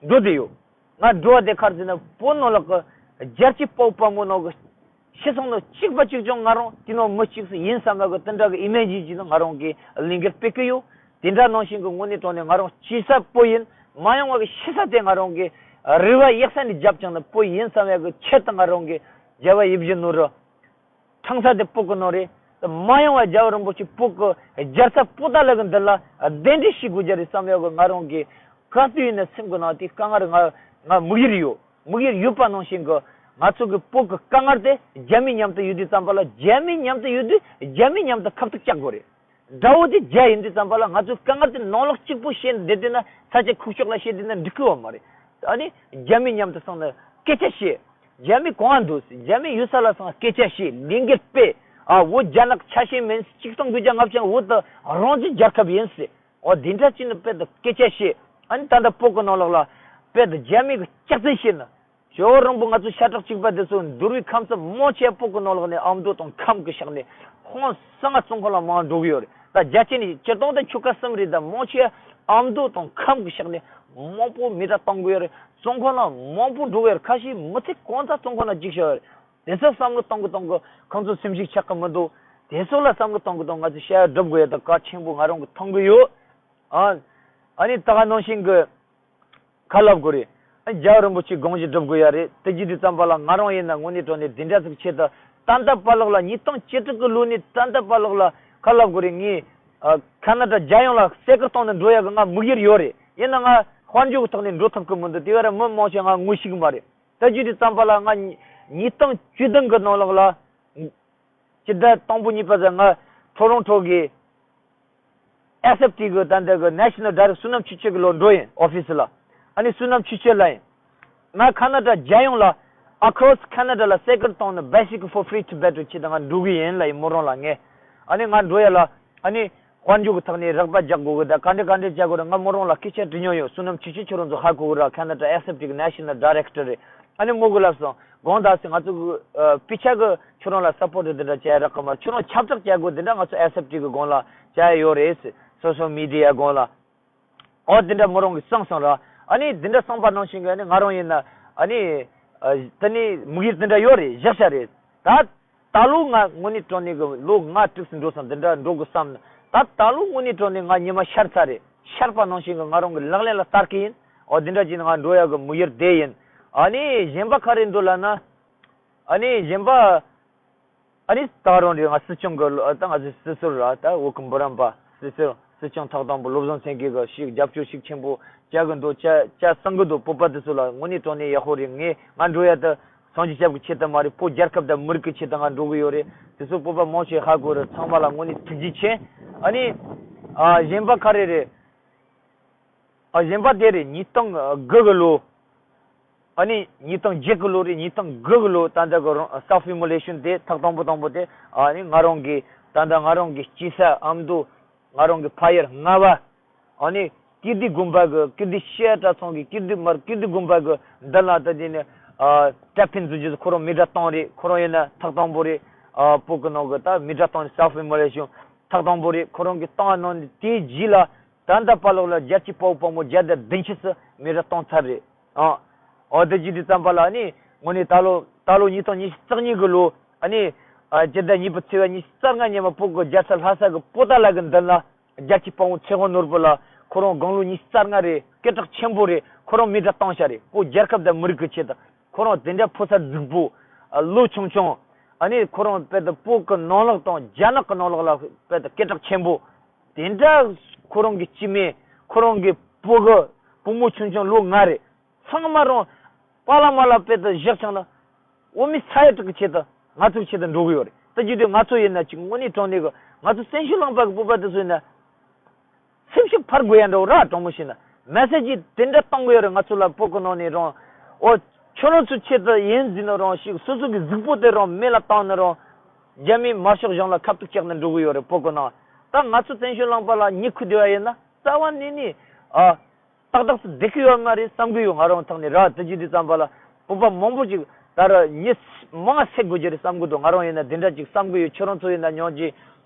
འགྲོ་བསྡད་ཡོད། ང་འགྲོ་བ་དེ་ག་རེ་ཟེར་ན་བོད་ནང་ལོགས་གི་རྒྱལ་གཅེས་དཔའ་བོ་དཔའ་མོ་ནང་གི་ ཤི་སོང་ན་གཅིག་པ་གཅིག་རྐྱང་ང་རང་དེ་ནང་མི་གཅིག་སུ་ཡིན་བསམ་པ་གི་དེ་འདྲ་གི་ཨི་མེ་ཇི་ཅིག་ནི་ང་རང་གི་ལས་འགུལ་སྤེལ་གི་ཡོད། དེ་འདྲ་ནང་བཞིན་གི་དངོས་གནས་དྲང་གནས་ང་རང་སྐྱེས་ས་བོད་ཡིན། མ་ཡོང་བ་གི་ཤི་ས་དེ་ང་རང་གི་རུས་པ་གཡུག་ས་ནས་རྒྱབ་ཀྱང་ནི་བོད་ཡིན་བསམ་ཡ་གི་ཆེད་དུ་ང་རང་གི་རྒྱལ་བ་ཡིད་བཞིན་ནོར་བུ། ཁྲང་ས་དེ་བོད་ཀྱི་ནང་རེད། མ་ཡོང་བ་རྒྱལ་བ་རིན་པོ་ཆེ་བོད་ཀྱི་རྒྱལ་ས་པོ་ཏཱ་ལ་གི་མདུན་ལ་གདན་འདྲེན་ཞུ་དགོས་རྒྱུ་རེད་བསམ་ཡོད་གི། ང་རང་གི་ག་དུས་ཡིན་ན་སེམས་ཀྱི་ནང་དེ་དཀའ་ངལ་ང་ང་དམིགས་ཡུལ་ཡོད། དམིགས་ཡུལ་ཡོད་པ་ནང་བཞིན་གི་ང་ཚོ་གི་བོད་ཀྱི་དཀའ་ངལ་དེ་རྒྱ་མི་མཉམ་དུ་ཡོད་དུས་ཙམ་པ་ལ་རྒྱ་མི་མཉམ་དུ་ཡོད་དུས་རྒྱ་མི་མཉམ་དུ་ཁ་གཏད་བཅག་དགོས་རེད། དགྲ་བོ་དེ་རྒྱ་ཡིན་དུས་ཙམ་པ་ལ་ང་ཚོའི་དཀའ་ངལ་དེ་ནང་ལོགས་གཅིག་པུ་བཤད་བསྡད་དུས་ན་ས་ཆ་ཁུག་ཀྱོག་ལ་བཤད་དུས་ན་འགྲིག་གི་ཡོད་མ་རེད། ཨ་ནི་རྒྱ་མི་མཉམ་དུ་སོང་ན་སྐད་ཆ་བཤད། རྒྱ་མི་གང་ང་འདུག་རྒྱ་མི་ཡུལ་ས་ལ་སོང་སྐད་ཆ་བཤད། ལས་འགུལ་སྤེལ། ཨ་བོད་རྒྱ་ནག་ཆ་ཤས་མིན། གཅིག་སྟོང་དགུ་བརྒྱ་ལྔ་བཅུ་བོད་དེ་རང་བཙན་རྒྱལ་ཁབ་ཡིན་ཟེར། འོ་འདི་འདྲ་ཅིག་ནི་དཔེ་དེ་སྐད་ཆ་བཤད། ཨ་ནི་ད་ལྟ་བོད་ཀྱི་ནང་ལོགས་ལ་དཔེ་དེ་རྒྱ་མི་གི་སྐྱག་རྫུན་བཤད་ན། ཞོ་རོང་པོ་ང་ཚོ་ཤ་ཁྲག་གཅིག་པ་དེ་ཚོ་འདུལ་བའི་ཁམས་སུ་མང་ཆེ་བོད་ཀྱི་ནང་ལོགས་ནས་ཨ་མདོ་དང་ཁམས་ཀྱི་ཕྱོགས་ནས་ཧོན་ས་ང་བཙོན་ཁང་ལ་མང་འགྲོ་གི་ཡོད་རེད། ད་རྒྱ་ཆེ་ནས་སྤྱིར་བཏང་དང་ཆོལ་ཁ་གསུམ་རེད། ད་མང་ཆེ་ཨ་མདོ་དང་ཁམས་ཀྱི་ཕྱོགས་ནས་མང་པོ་མི་གྲངས་གཏོང་གི་ཡོད་རེད། བཙོན་ཁང་ལ་མང་པོ་འགྲོ་གི་ཡོད་རེད། ཁ་ཤས་མི་ཚེ་གང་ཚ་བཙོན་ཁང་ལ་འཇུག་བཞག་ཡོད་རེད། དེ་ཚོ་བསམ་བློ་གཏོང་གི་གཏོང་གི་ཁོང་ཚོ་སེམས་ཤུགས་ཆག་གི་མི་འདུག་དེ་ཚོ་ལ་བསམ་བློ་གཏོང་གི་གཏོང་གི་ང་ཚོ་བཤད་ཡ་སྒྲུབ་དགོས་ཡ་ད་གལ་ཆེན་པོ་ང་རང་གི་མཐོང་གི་ཡོད། ཨ་ཨ་ནི་ད་ག་ནང་བཞིན་གི་ཁ་ལབ་དགོས་རེད། རྒྱལ་བ་རིན་པོ་ཆེའི་དགོངས་གཞི་སྒྲུབ་དགོས་ཡ་རེད། དེ་བྱེད་དུས་ཙམ་པ་ལ་ང་རང་ཡིན་ན་དངོས་གནས་དྲང་གནས་འདི་འདྲ་ཟིག་ཆེད་དུ་ད་ལྟ་བར་ལོགས་ལ་ཉིས་སྟོང་བཅུ་དྲུག་གི་ལོ་ནས་ད་ལྟ་བར་ལོགས་ལ་ཁ་ལབ་དགོས་རེད། ངས་ཨ་ཁ་ན་ཌ་རྒྱལ་ཡོངས་ལ་སེ་ཀར་གཏོང་ནས་འགྲོ་ཡ་གི་ང་དམིགས་ཡུལ་ཡོད་རེད། ཡིན་ན་ང་དཔལ་འབྱོར་གི་ཐོག་ནས་འགྲོ་ཐུབ་གི་མི་འདུག་དེ་བར་མི་མང་ཆེ་ང་ངོ་ཤེས་གི་མ་རེད། ད་བྱེད་དུས་ཙམ་པ་ལ་ང་ཉིས་སྟོང་བཅུ་བདུན་གི་ནང་ལོགས་ལ། སྤྱི་ཟླ་དང་པོ་གཉིས་པ་ཟེར་ང་ཊོ་རོན་ཊོ་གི་ཨེས་ཨེཕ་ཊི་གི་ད་ལྟ་གི་ནེ་ཤ་ནལ་ཌའི་རེག་ཊར་བསོད་ནམས་ཆོས་སྐྱིད་གི་ལོ་འགྲོ་ཡིན་ཨོ་ཕི་སི་ལ། ཨ་ནི་བསོད་ནམས་ཆོས་སྐྱིད་ལ་ཡིན། ང་ཁ་ན་ཌ་རྒྱལ་ཡོངས་ལ་across Canada ལ་སེ་ཀར་གཏོང་ནས་basically for free Tibet ཆེད་དུ་ང་འགྲོ་གི་ཡིན་ལ་ཡིན་མོ་རང་ལ་ངས། ཨ་ནི་ང་འགྲོ་ཡ་ལ་ཨ་ནི་དཔལ་འབྱོར་གི་ཐོག་ནས་རག་པ་རྒྱག་དགོས་གི། ད་ག་འདྲ་ག་འདྲ་བྱ་དགོས་ར་ང་མོ་རང་ལ་སྐད་ཆ་དྲི་མྱོང་ཡོད། བསོད་ནམས་ཆོས་སྐྱིད་ཁྱོད་རང་ཚོ་ཧ་གོ་གི་ར་ཁ་ན་ཌ་ཨེས་ཨེཕ་ཊི་གི་ནེ་ཤ་ནལ་ཌའི་རེག་ཊར་རེད། ཨ་ནི་མོ་གི་ལབ་སོང་། དགོངས་དག་ཟེར། ང་ཚོ་གི་ཨ་སྤུས་ཆ་གི་ཁྱོད་རང་ལ་སབ་པོར་ཊི་འདི་འདྲ་བྱས་རག་གི་མ་རེད། ཁྱོད་རང་ཁྱབ་བསྒྲགས་བྱ་དགོས་འདི་འདྲ་ང་ཚོ་ཨེས་ཨེཕ་ཊི་གི་སྒང་ལ་བྱས་ཡོད་རེད་ཟེར། སོ་ཤལ་མི་ཌི་ཡ་སྒང་ལ། ཨོ་འདི་འདྲ་མོ་རང་གི་གསུངས་སོང་ར། ཨ་ནི་འདི་འདྲ་གསུངས་པ་ནང་བཞིན་གི་ཨ་ནི་ང་རང་ཡིན་ན་ཨ་ནི་ཨ་ད་ནི་དམིགས་ཡུལ་འདི་འདྲ་ཡོད་རེད། བཞག་བཞག་རེད། ད་ད་ལོ་ང་དངོས་གནས་དྲང་གནས་གི་ལོ་ལྔ་དྲུག་ཙམ་འགྲོ་སོང་། འདི་འདྲ་འགྲོ་གི་བསམ་ནས་ད་ད་ལོ་དངོས་གནས་དྲང་གནས་ང་ཉི་མ་ཤར་ཚར་རེད། ཤར་པ་ནང་བཞིན་གི་ང་རང་གི་ལག་ལེན་ལ་བསྟར་གི་ཡིན། ཨོ་འདི་འདྲ་བྱས་ནས་ང་འགྲོ་ཡ་གི་དམིགས་ཡུལ་དེ་ཡིན། ཨ་ནི་གཞན་པ་ག་རེ་འདུག་ལབ་ན། ཨ་ནི་གཞན་པ། ཨ་ནི་ད་རུང་རེད། ང་སྲིད་སྐྱོང་གི་ལོ་ད་ང་ཚོའི་སྲིད་ཟུར་ར་ད་བོད་ཀྱི་འབུམ་རམས་པ་སྲིད་ཟུར་སྲིད་སྐྱོང་ཐོག་དང་པོ་བློ་བཟང་སེང་གེ་གི་ཞིག་རྒྱབ་སྐྱོར་ཤུགས་ཆེན་པོ་བྱ་གི་འདུག་བྱ་བྱ་བསམ་གི་འདུག་བོད་པ་དེ་ཚོ་ལ་དངོས་གནས་དྲང་གནས་ཡག་པོ་རེད། ངས་ང་འགྲོ་ཡ་ད་སངས་རྒྱས་སྐྱབས་ཀྱི་ཆེད་དུ་མ་རེད། བོད་རྒྱལ་ཁབ་དང་མི་རིགས་ཀྱི་ཆེད་དུ་ང་འགྲོ་གི་ཡོད་རེད། དེ་ཚོ་བོད་པ་མང་ཆེ་ཧ་གོ་རེད། ཚང་མ་ལ་དངོས་གནས་ཐུགས་རྗེ་ཆེ། ཨ་ནི་ཨ་གཞན་པ་ག་རེ་རེད། ཨ་གཞན་པ་དེ་རེད། ཉིས་སྟོང་དགུ་གི་ལོ། ཨ་ནི་ཉིས་སྟོང་བརྒྱད་གི་ལོ་རེད། ཉིས་སྟོང་དགུ་གི་ལོ་ད་ལྟ་གི་རང་self immolation དེ་ཐག་དང་པོ་དང་པོ་དེ་ཨ་ནི་ང་རང་གི་ད་ལྟ་ང་རང་གི་སྐྱེས་ས་ཨ་མདོ། ང་རང་གི་ཕ་ཡུལ་རྔ་བ། ཨ་ནི་ཀིརྟི་དགོན་པ་གི་ཀིརྟི་ཤེས་ཡ་གྲྭ་ཚང་གི་ཀིརྟི་མར་ཀིརྟི་དགོན་པ་གི་མདུན་ལ་ད་དེ་ནི་ཨ་ཊེ་ཕིན་འཛུགས་རྒྱུ་ཁོ་རང་མེ་སྲེག་བཏང་རེད། ཁོ་རང་ཡིན་ན་ཐག་དང་པོ་རེད། ཨ་བོད་གི་ནང་གི་ད་མེ་སྲེག་བཏང་ནས་self immolation ཐག་དང་པོ་རེད། ཁོ་རང་གི་བཏང་ནང་ནས་དེའི་རྗེས་ལ་ད་ལྟ་བར་ལོགས་ལ་རྒྱལ་གཅེས་དཔའ་བོ་དཔའ་མོ་བརྒྱ་དང་བདུན་ཅུ་སུ་མེ་སྲེག་བཏང་ཚར་རེད། ཨ་ཨོ་དེ་བྱེད་དུས་ཙམ་པ་ལ་ཨ་ནི་དངོས་གནས་ད་ལོ་ད་ལོ་ཉིས་སྟོང་ཉི་ཤུ་རྩ་གཉིས་གི་ལོ་ཨ་ནི་ཨ་སྤྱི་ཟླ་གཉིས་པའི་ཚེས་པ་ཉི་ཤུ་རྩ་ལྔ་ཉིན་མ་བོད་གི་རྒྱལ་ས་ལྷ་ས་གི་པོ་ཏཱ་ལ་གི་མདུན་ལ་རྒྱལ་གཅེས་དཔའ་བོ་ཚེ་དབང་ནོར་བུ་ལ་ཁོ་རང་དགུང་ལོ་ཉི་ཤུ་རྩ་ལྔ་རེད། སྐད་གྲགས་ཆེན་པོ་རེད། ཁོ་རང་མེ་སྲེག་བཏང་བཞག་རེད། བོད་རྒྱལ་ཁབ་དང་མི་རིགས་ཀྱི་ཆེད་དུ། ཁོ་རང་དེ་འདྲ་ཕོ་གསར་རྫིག་པོ། ཨ་ལོ་ཆུང་ཆུང་། ཨ་ནི་ཁོ་རང་དཔེ་དེ་བོད་ཀྱི་ནང་ལོགས་དང་རྒྱ་ནག་གི་ནང་ལོགས་ལ་དཔེ་དེ་སྐད་གྲགས་ཆེན་པོ། དེ་འདྲ་ཁོ་རང་གི་སྐྱེ་དམན། ཁོ་རང་གི་བུ་གི་བུ་མོ་ཆུང་ཆུང་ལོ་ལྔ་རེད། ཚང་མ་རང་པཱ་ལགས་མ་ལགས་དཔེ་དེ་བཞག་བྱུང་ན། འོ་མི་ས་ཡ་དྲུག་གི་ཆེད་དུ་ང་ཚོའི་ཆེད་དུ་འགྲོ་གི་ཡོད་རེད། ད་ཅི་དུས་ང་ཚོ་ཡིན་ན་ཅིག་དངོས་གནས་དྲང་གནས་གི་ང་ཚོ་བཙན་བྱོལ་ལུང་པ་གི་བོད་པ་དེ་ཚོ་ཡིན་ན། སེམས་ཤུགས་འཕར་དགོས་ཡ་འདྲ་བོ་ར་དྲང་མོ་བཤད་ན། མེ་སེ་ཇི་དེ་འདྲ་གཏོང་གི་ཡོད་རེད། ང་ཚོ་ལ་བོད་གི་ནང་ནས་རང་། ཨོ། ཁྱོད་རང་ཚོའི་ཆེད་དུ་ཡིན་ཟེར་ན་རང་ཞིག་སོ་སོ་གི་གཟུགས་པོ་དེ་རང་མེ་ལ་བཏང་ན་རང་། རྒྱ་མིའི་དམར་ཤོག་གཞུང་ལ་ཁ་ཐུག་བཅག་ནས་འགྲོ་གི་ཡོད་རེད་བོད་གི་ནང་། ད་ང་ཚོ་བཙན་བྱོལ་ལུང་པ་ལ་མྱི་ཁུ་བསྡད་པ་ཡིན་ན་རྩ་བ་ནས་ནས། ཨ། ཏག་ཏག་ཏུ་བསྡད་ཀྱི་ཡོད་མ་རེད་བསམ་གྱི་ཡོད། ང་རང་ཐོག་ནས་ར་དེ་ཅི་དུས་ཙམ་པ་ལ་བོད་པ་མང་པོ་ཅིག་ད་ར་མྱི་མང་བསད་དགོས་ཀྱི་རེད་བསམ་གྱི་འདུག་ང་རང་ཡིན་ན་དེ་འདྲ་ཅིག་བསམ་གྱི་ཡོད། ཁྱོད་རང་ཚོ་ཡིན་ན་ཉོན་ཅིག་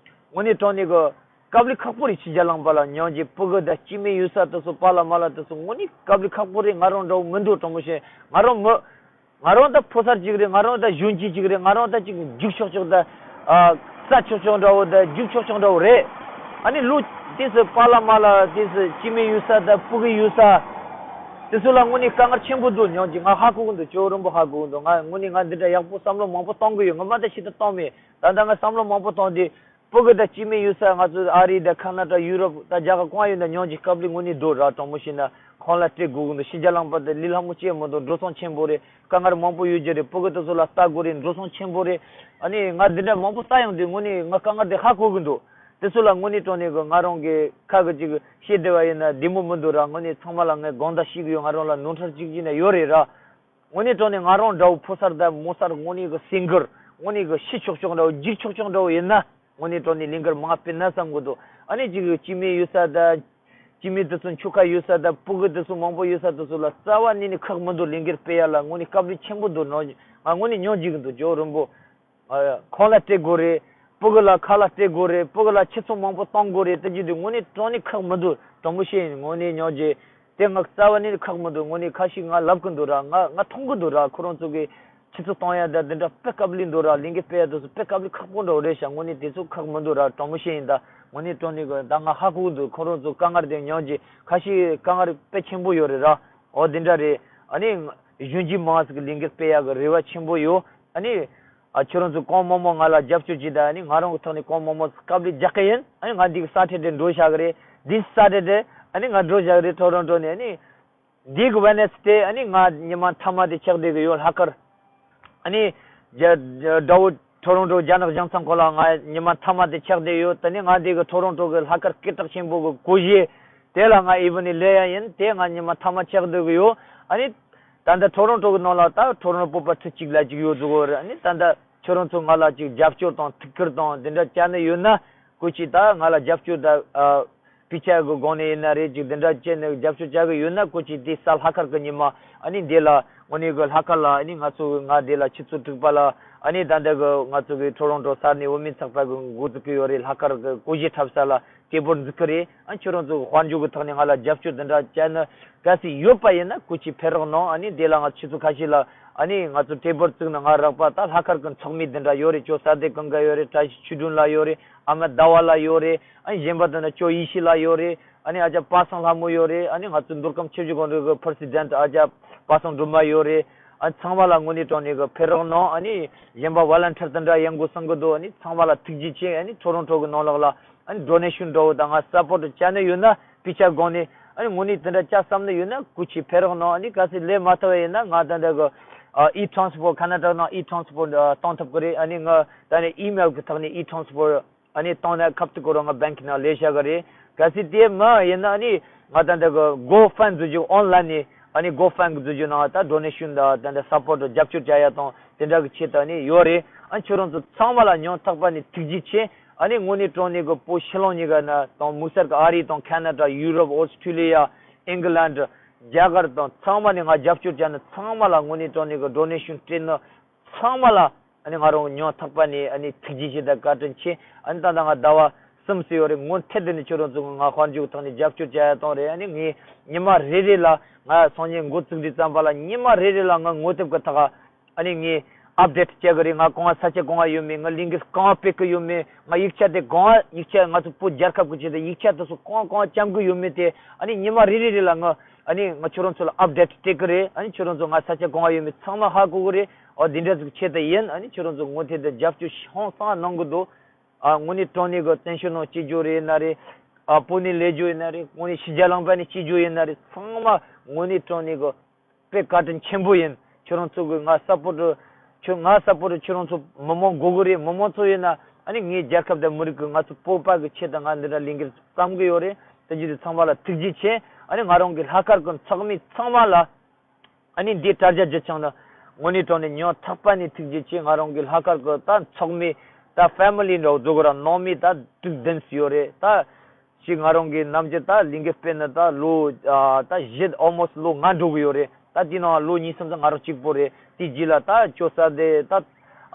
དངོས་གནས་དྲང་གནས་ཀྱི་དཀའ་ལས་ཁག་པོ་རེད། ཕྱི་རྒྱལ་ལུང་པ་ལ་ཉོན་ཅིག་ཕྲུ་གུ་དང་སྐྱེ་དམན་ཡོད་ས་དེ་ཚོ་པཱ་ལགས་མ་ལགས་དེ་ཚོ་དངོས་གནས་དཀའ་ལས་ཁག་པོ་རེད། ང་རང་འདྲ་བོ་མི་འདུག་དྲང་མོ་བཤད། ང་རང་མི་ ང་རང་ད་ཕོ་གསར་ཅིག་རེད། ང་རང་ད་གཞོན་སྐྱེས་ཅིག་རེད། ང་རང་ད་ཅིག་རྒྱུགས་ཆོག་ཆོག་ད་ཨ་ཟ་ཆོག་ཆོག་འདྲ་བོ་ད་རྒྱུགས་ཆོག་ཆོག་འདྲ་བོ་རེད། ཨ་ནི་ལོ་དེ་ཚོ་པཱ་ལགས་མ་ལགས་དེ་ཚོ་སྐྱེ་དམན་ཡོད་ས་ད་སྤུ་གུ་ཡོད་ས་དེ་ཚོ་ལ་དངོས་གནས་དཀའ་ངལ་ཆེན་པོ་འདུག་སྙམ་གྱི་ང་ཧ་གོ་གི་འདུག་ཇོ་བོ་རིན་པོ་ཧ་གོ་གི་འདུག་ང་དངོས་གནས་ང་འདི་འདྲ་ཡག་པོ་བསམ་བློ་མང་པོ་གཏོང་གི་ཡོད། ང་མ་ད་ཤི་ད་གཏོང་མེད། ད་ལྟ་ང་བསམ་བློ་མང་པོ་བཏང་དུས། སྤུ་གུ་དང་སྐྱེ་དམན་ཡོད་ས་ང་ཚོ་ཨ་རི་དང་ཁ་ན་ཌ་ཡུ་རོབ་དང་རྒྱ་གར་གང་ཡོད་ན་སྙམ་གྱི་དཀའ་ལས་དངོས་གནས་འདུག་ར། དྲང་མོ་བཤད་ན་ཁོང་ལ་སྤྲད་དགོས་ཀྱི་འདུག་ཕྱི་རྒྱལ་ལངས་པ་དེ་ལས་སླ་མོ་ཅི་ཡང་མི་འདུག་འགྲོ་སོང་ཆེན་པོ་རེད། དཀའ་ངལ་མང་པོ་ཡོད་ཀྱི་རེད། སྤུ་གུ་དེ་ཚོ་ལ་ལྟ་དགོས་རེད། འགྲོ་སོང་ཆེན་པོ་རེད། ཨ་ནི་ང་འདི་འདྲ་མང་པོ་ལྟ་ཡོང་དུས་དངོས་གནས་ང་དཀའ་ངལ་དེ་ཧ་གོ་གི་འདུག་དེ་ཚོ་ལ་དངོས་གནས་དྲང་གནས་གི་ང་རང་གི་ཁ་གི་ཅིག་བཤད་བསྡད་པ་ཡིན་ན་བདེ་མོ་མི་འདུག་ར། དངོས་གནས་ཚང་མ་ལ་ངས་དགོངས་དག་ཞུ་གི་ཡོད། ང་རང་ལ་ནོར་འཁྲུལ་གཅིག་གཅིག་ན་ཡོད་རེད་ར། དངོས་གནས་དྲང་གནས་ང་རང་འདྲ་བོ་ཕོ་གསར་དང་མོ་གསར་དངོས་གནས་ཀྱི་སིང་གར་དངོས་གནས་ཀྱི་ཤི་ཆོག་ཆོག་འདྲ་བོ་རྒྱུག་ཆོག་ཆོག་འདྲ་བོ་ཡིན་ན་དངོས་གནས་དྲང་གནས་ལས་འགུལ་མང་སྤེལ་ན་བསམ་གི་འདུག་ཨ་ནི་ཅིག་སྐྱེ་དམན་ཡོད་ས་དང་སྐྱེ་དམན་དེ་ཚོ་ཆོལ་ཁ་ཡོད་ས་དང་སྤུ་གུ་དེ་ཚོ་མང་པོ་ཡོད་ས་དེ་ཚོ་ལ་རྩ་བ་ནས་ནས་ཁག་མི་འདུག་ལས་འགུལ་སྤེལ་ཡ་ལ་དངོས་གནས་དཀའ་ལས་ཆེན་པོ་འདུག་ནོ། ང་དངོས་གནས་སྙམ་བྱེད་ཀྱི་འདུག་ཇོ་བོ་རིན་པོ། ཨ། ཁོང་ལ་སྤྲད་དགོས་རེད། སྤུ་གུ་ལ་ཁ་ལག་སྤྲད་དགོས་རེད། སྤུ་གུ་ལ་ཆུ་ཚོད་མང་པོ་གཏོང་དགོས་རེད། དེ་བྱས་དུས་དངོས་གནས་དྲང་གནས་ཁག་མི་འདུག་དྲང་པོ་བཤད་ཡིན། དངོས་གནས་སྙམ་བྱེད། དེ་ང་རྩ་བ་ནས་ཁག་མི་འདུག་དངོས་གནས་ཁ་ཤས་ང་ལབ་གི་འདུག་ར། ང་ང་མཐོང་གི་འདུག་ར། ཁོ་རང་ཚོ་གི་ཆུ་ཚོད་གཏོང་ཡ་ད་འདི་འདྲ་དཔེ་དཀའ་ལས་འདུག་ར། ལས་འགུལ་སྤེལ་ཡ་དེ་ཚོ་དཔེ་དཀའ་ལས་ཁག་པོ་འདྲ་བོ་རེད་ཤག་དངོས་གནས་དེ་ཚོ་ཁག་མི་འདུག་ར། དྲང་པོ་བཤད་ཡིན། ད་དངོས་གནས་དྲང་གནས་གི་ད་ང་ཧ་གོ་གི་འདུག་ཁོ་རང་ཚོ་དཀའ་ངལ་དེ་སྙམ་བྱེད། ཁ་ཤས་དཀའ་ངལ་དཔེ་ཆེན་པོ་ཡོད་རེད་ར། འོ་དེ་འདྲ་རེད། ཨ་ནི་གཞོན་སྐྱེས་མང་ཟིག་གི་ལས་འགུལ་སྤེལ་ཡ་གི་རེ་བ་ཆེན་པོ་ཡོད། ཨ་ནི། ཨ། ཁྱོད་རང་ཚོ་གང་མང་མང་ང་ལ་རྒྱབ་སྐྱོར་བྱེད་དང་། ཨ་ནི་ང་རང་གི་ཐོག་ནས་གང་མང་མང་དཀའ་ལས་རྒྱག་གི་ཡིན། ཨ་ནི་ང་འདི་གི་ས་ཊར་ཌེ་འགྲོ་བཞག་གི་རེད། This Saturday ཨ་ནི་ང་འགྲོ་བཞག་གི་རེད། ཊོ་རོན་ཊོ་ནས། ཨ་ནི་འདི་གི་ཝེ་ནེ་སི་ཌེ་ཨ་ནི་ང་ཉི་མ་མཐའ་མ་དེ་ཆགས་བསྡད་གི་ཡོད་ལྷག་དཀར། ཨ་ནི་རྒྱ་རྒྱ་དགྲ་བོ་ཊོ་རོན་ཊོ་རྒྱ་ནག་གཞུང་ཚབ་ཁང་ལ་ང་ཉི་མ་མཐའ་མ་དེ་ཆགས་བསྡད་ཡོད། དེ་ནས་ང་འདི་གི་ཊོ་རོན་ཊོ་གི་ལྷག་དཀར་སྐད་གྲགས་ཆེན་པོ་གི་སྒོར་གཞས་དེ་ལ་ང་ཨི་བི་ནི་ལས་ཡ་ཡིན། དེ་ང་ཉི་མ་མཐའ་མ་ཆགས་བསྡད་གི་ཡོད། ཨ་ནི། ད་ལྟ་ཊོ་རོན་ཊོ་གི་ནང་ལ་ད་ཊོ་རོན་སྤོབས་པ་ཁྲི་གཅིག་ལ་གཅིག་ཡོད་འདུག་གོ། ཨ་ནི་ད་ལྟ་ཁྱོད་རང་ཚོ་ང་ལ་གཅིག་རྒྱབ་སྐྱོར་དང་ཐུགས་ཁུར་དང་དེ་འདྲ་བྱས་ནས་ཡོད་ན་སྐུ་མཁྱེན་ད་ང་ལ་རྒྱབ་སྐྱོར་ད་ཨ་པི་ཆ་གི་སྒང་ནས་ཡིན་ན་རེད། གཅིག་དེ་འདྲ་བྱས་ནས་རྒྱབ་སྐྱོར་བྱ་གི་ཡོད་ན་སྐུ་མཁྱེན་དེ་གཟའ་ལྷག་དཀར་གི་ཉི་མ་ཨ་ནི་འདི་ལ་དངོས་གནས་གི་ལྷག་དཀར་ལ་ཨ་ནི་ང་ཚོ་ང་འདི་ལ་ཆུ་ཚོད་དྲུག་པ་ལ་ཨ་ནི་ད་ལྟ་གི་ང་ཚོ་གི་ཊོ་རོན་ཊོ་ས་གནས་འོས་མི་ཚོགས་པ་གི་འགོ་འཛུགས་གི་ཡོད་རེད། ལྷག་དཀར་གི་སྒོར་གཞས་འཁྲབ་ས་ལ། ཊེ་བལ་འཛུགས་ཀྱི་རེད། ཨ་ཁྱོད་རང་ཚོ་དཔལ་འབྱོར་གྱི་ཐོག་ནས་ང་ལ་རྒྱབ་སྐྱོར་དེ་འདྲ་བྱས་ན་གལ་སྲིད་ཡོད་པ་ཡིན་ན་སྐུ་མཁྱེན་ཕེབས་རོགས་གནང་། ཨ་ནི་དེ་ལ་ང་ཆུ་ཚོད་ཁ་ཤས་ལ་ཨ་ནི་ང་ཚོ་ཊེ་བལ་བཙུགས་ན་ང་རག་པ་ད་ལྷག་དཀར་གྱི་ཚོགས་མི་དེ་འདྲ་ཡོད་རེད། ཇོ་ས་དེ་གང་ག་ཡོད་རེད། བཀྲ་ཤིས་ཆོས་སྒྲོན་ལགས་ཡོད་རེད། ཨ་མ་ཟླ་བ་ལགས་ཡོད་རེད། ཨ་ནི་གཞན་པ་དེ་ན་ཇོ་ཡེ་ཤེས་ལགས་ཡོད་རེད། ཨ་ནི་ཨ་ཅག་པ་སངས་ལྷ་མོ་ཡོད་རེད། ཨ་ནི་ང་ཚོ་མདོ་ཁམས་ཆུ་བཞི་སྒང་དྲུག་གི་པི་རེ་སི་ཌེན་ཊི་ཨ་ཅག་པ་སངས་སྒྲོལ་མ་ཡོད་རེད། ཨ་ཚང་མ་ལ་དངོས་གནས་དྲང་གནས་གི་ཕེབས་རོགས་གནང་། ཨ་ནི་གཞན་པ་ཝོ་ལན་ཊིར་དེ་འདྲ་ཡོང་དགོས་བསམ་གི་འདུག་ཨ་ནི་ཚང་མ་ལ་ཐུགས་རྗེ་ཆེ། ཨ་ནི་ཊོ་རོན་ཊོ་གི་ནང་ལོགས་ལ་ཨ་ནི་ཌོ་ནེ་ཤན་འདྲ་བོ་དང་ང་སཔོར་ཊི་བྱས་ནས་ཡོད་ན་པི་ཆ་སྒང་ནས་ཨ་ནི་དངོས་གནས་དེ་འདྲ་བྱ་བསམ་ནས་ཡོད་ན་སྐུ་མཁྱེན་ཕེབས་རོགས་གནང་། ཨ་ནི་གལ་སྲིད་ལས་མ་ཐུབ་པ་ཡིན་ན་ང་ད་ལྟ་གི་ཨ་ཨི་ཊེ་རན་སི་པོར་ཊི་ཁ་ན་ཌ་ནང་ཨི་ཊེ་རན་སི་པོར་ཊི་ཨ་གཏོང་ཐུབ་གི་རེད། ཨ་ནི་ང་ད་ནི་ཨི་མེལ་གི་ཐོག་ནས་ཨི་ཊེ་རན་སི་པོར་ཊི་ཨ་ནི་གཏོང་ན་ཁབ་ཏུ་ཁོ་རང་ང་བེང་ཀི་ནང་ལས་བྱ་གི་རེད། གལ་སྲིད་དེ་མ་ཡིན་ན་ཨ་ནི་ང་ད་ལྟ་གི་གོ་ཕན་བཟོ་རྒྱུ་ཨོན་ལན་ནས་ཨ་ནི་གོ་ཕན་གི་བཟོ་རྒྱུ་ནང་ད་ཌོ་ནེ་ཤན་དང་ད་ལྟ་སཔོར་ཊི་རྒྱབ་སྐྱོར་བྱ་ཡ་དང་དེ་འདྲ་གི་ཆེད་དུ་ཨ་ནི་ཡོད་རེད། ཨ་ཁྱོད་རང་ཚོ་ཚང་མ་ལ་སྙིང་ཐག་པ་ནས་ཐུགས་རྗེ་ཆེ། ཨ་ནི་དངོས་གནས་དྲང་གནས་གི་བོད་ཕྱི་ལོགས་གཉིས་ཀ་ན་དང་དམིགས་བསལ་གི་ཨ་རི་དང་ཁ་ན་ཌ་ཡུ་རོབ་ཨོ་སི་ཁྲུ་ལི་ཡ་ཨིང་གི་ལན་རྒྱ་གར་དང་ཚང་མ་ནས་ང་རྒྱབ་སྐྱོར་བྱས་ནས་ཚང་མ་ལ་དངོས་གནས་དྲང་གནས་གི་ཌོ་ནེ་ཤན་སྤྲད་ནས་ཚང་མ་ལ་ཨ་ནི་ང་རང་སྙིང་ཐག་པ་ནས་ཨ་ནི་ཐུགས་རྗེ་ཆེ་དང་བཀའ་དྲིན་ཆེ། ཨ་ནི་ད་ལྟ་ང་ཟླ་བ་གསུམ་ཙམ་ཡོད་རེད། སྔོན་ཐད་དེ་ནས་ཁྱོད་རང་ཚོ་ང་དཔལ་འབྱོར་ཐོག་ནས་རྒྱབ་སྐྱོར་བྱ་ཡ་གཏོང་རེད། ཨ་ནི་ངས་ཉི་མ་རེ་རེ་ལ་ང་སང་ཉིན་འགོ་བཙུགས་དུས་ཙམ་པ་ལ་ཉི་མ་རེ་རེ་ལ་ང་ངོ་དེབ་ཀྱི་ཐོག་ཨ་ནི་ངས་ཨབ་ཌེ་ཊི་བྱེད་གི་རེད། ང་གང་ས་ཆ་གང་ཡོད་མེད། ང་ལས་འགུལ་གང་སྤེལ་གི་ཡོད་མེད། ང་ཡིག་ཆ་དེ་གང་ཡིག་ཆ་ང་ཚོ་བོད་རྒྱལ་ཁབ་ཀྱི་ཆེད་དུ་ཡིག་ཆ་དེ་ཚོ་གང་གང་བཅམ་གི་ཡོད་མེད་དེ་ཨ་ནི་ཉི་མ་རེ་རེ་རེ་ལ་ང་ཨ་ནི་ང་ཁྱོད་རང་ཚོ་ལ་ཨབ་ཌེ་ཊི་སྤྲད་གི་རེད། ཨ་ནི་ཁྱོད་རང་ཚོ་ང་ས་ཆ་གང་ཡོད་མེད་ཚང་མ་ཧ་གོ་གི་རེད། ཨོ་འདི་འདྲ་ཟིག་ཆེད་དུ་ཡིན། ཨ་ནི་ཁྱོད་རང་ཚོ་ངོ་དེབ་དེ་རྒྱབ་སྐྱོར་ཧང་སང་གནང་གི་འདུག་ཨ་དངོས་གནས་དྲང་གནས་གི་བཙན་བྱོལ་ནང་སྐྱེས་རྒྱུ་རེད་ན་རེད། ཨ་བོད་ནས་ལས་རྒྱུ་ཡིན་ན་རེད། དངོས་གནས་ཕྱི་རྒྱལ་ལུང་པ་ནས་སྐྱེས་རྒྱུ་ཡིན་ན་རེད། ཚང་མ་དངོས་གནས་དྲང་གནས་གི་དཔེ་བཀའ་དྲིན་ཆེན་པོ་ཡིན། ཁྱོད་རང་ཚོ་གི་ང་སཔོར་ཊི་ཁྱོད་ང་སཔོར་ཊི་ཁྱོད་རང་ཚོ་མི་མང་དགོས་གི་རེད། མི་མང་ཚོ་ཡིན་ན་ཨ་ནི་ངའི་རྒྱལ་ཁབ་དང་མི་རིགས་གི་ང་ཚོ་བོད་པ་གི་ཆེད་དུ་ང་འདི་འདྲ་ལས་འགུལ་བརྩམ་གི་ཡོད་རེད། དེ་བྱས་དུས་ཚང་མ་ལ་ཐུགས་རྗེ་ཆེ། ཨ་ནི་ང་རང་གི་ལྷག་དཀར་གི་ཚོགས་མི་ཚང་མ་ལ་ཨ་ནི་འདི་དྲ་རྒྱ་བརྒྱུད་བྱུང་ན་དངོས་གནས་དྲང་གནས་སྙིང་ཐག་པ་ནས་ཐུགས་རྗེ་ཆེ། ང་རང་གི་ལྷག་དཀར་གི་ད་ཚོགས་མི་ད་ཕེ་མི་ལི་འདྲ་བོ་བཟོ་གི་ར། ནང་མི་ད་དྲུག་བདུན་ཙམ་ཡོད་རེད། ད་ཅིག་ང་རང་གི་ནམ་རྒྱུན་ད་ལས་འགུལ་སྤེལ་ནི་ད་ལོ་ཨ་ད་བཞི་ཨོལ་མོ་སི་ཊི་ལོ་ལྔ་འགྲོ་གི་ཡོད་རེད། ད་དེའི་ནང་ལོ་གཉིས་གསུམ་ཙམ་ང་རང་གཅིག་པོ་རེད། དེའི་རྗེས་ལ་ད་ཇོ་ས་དེ་ད་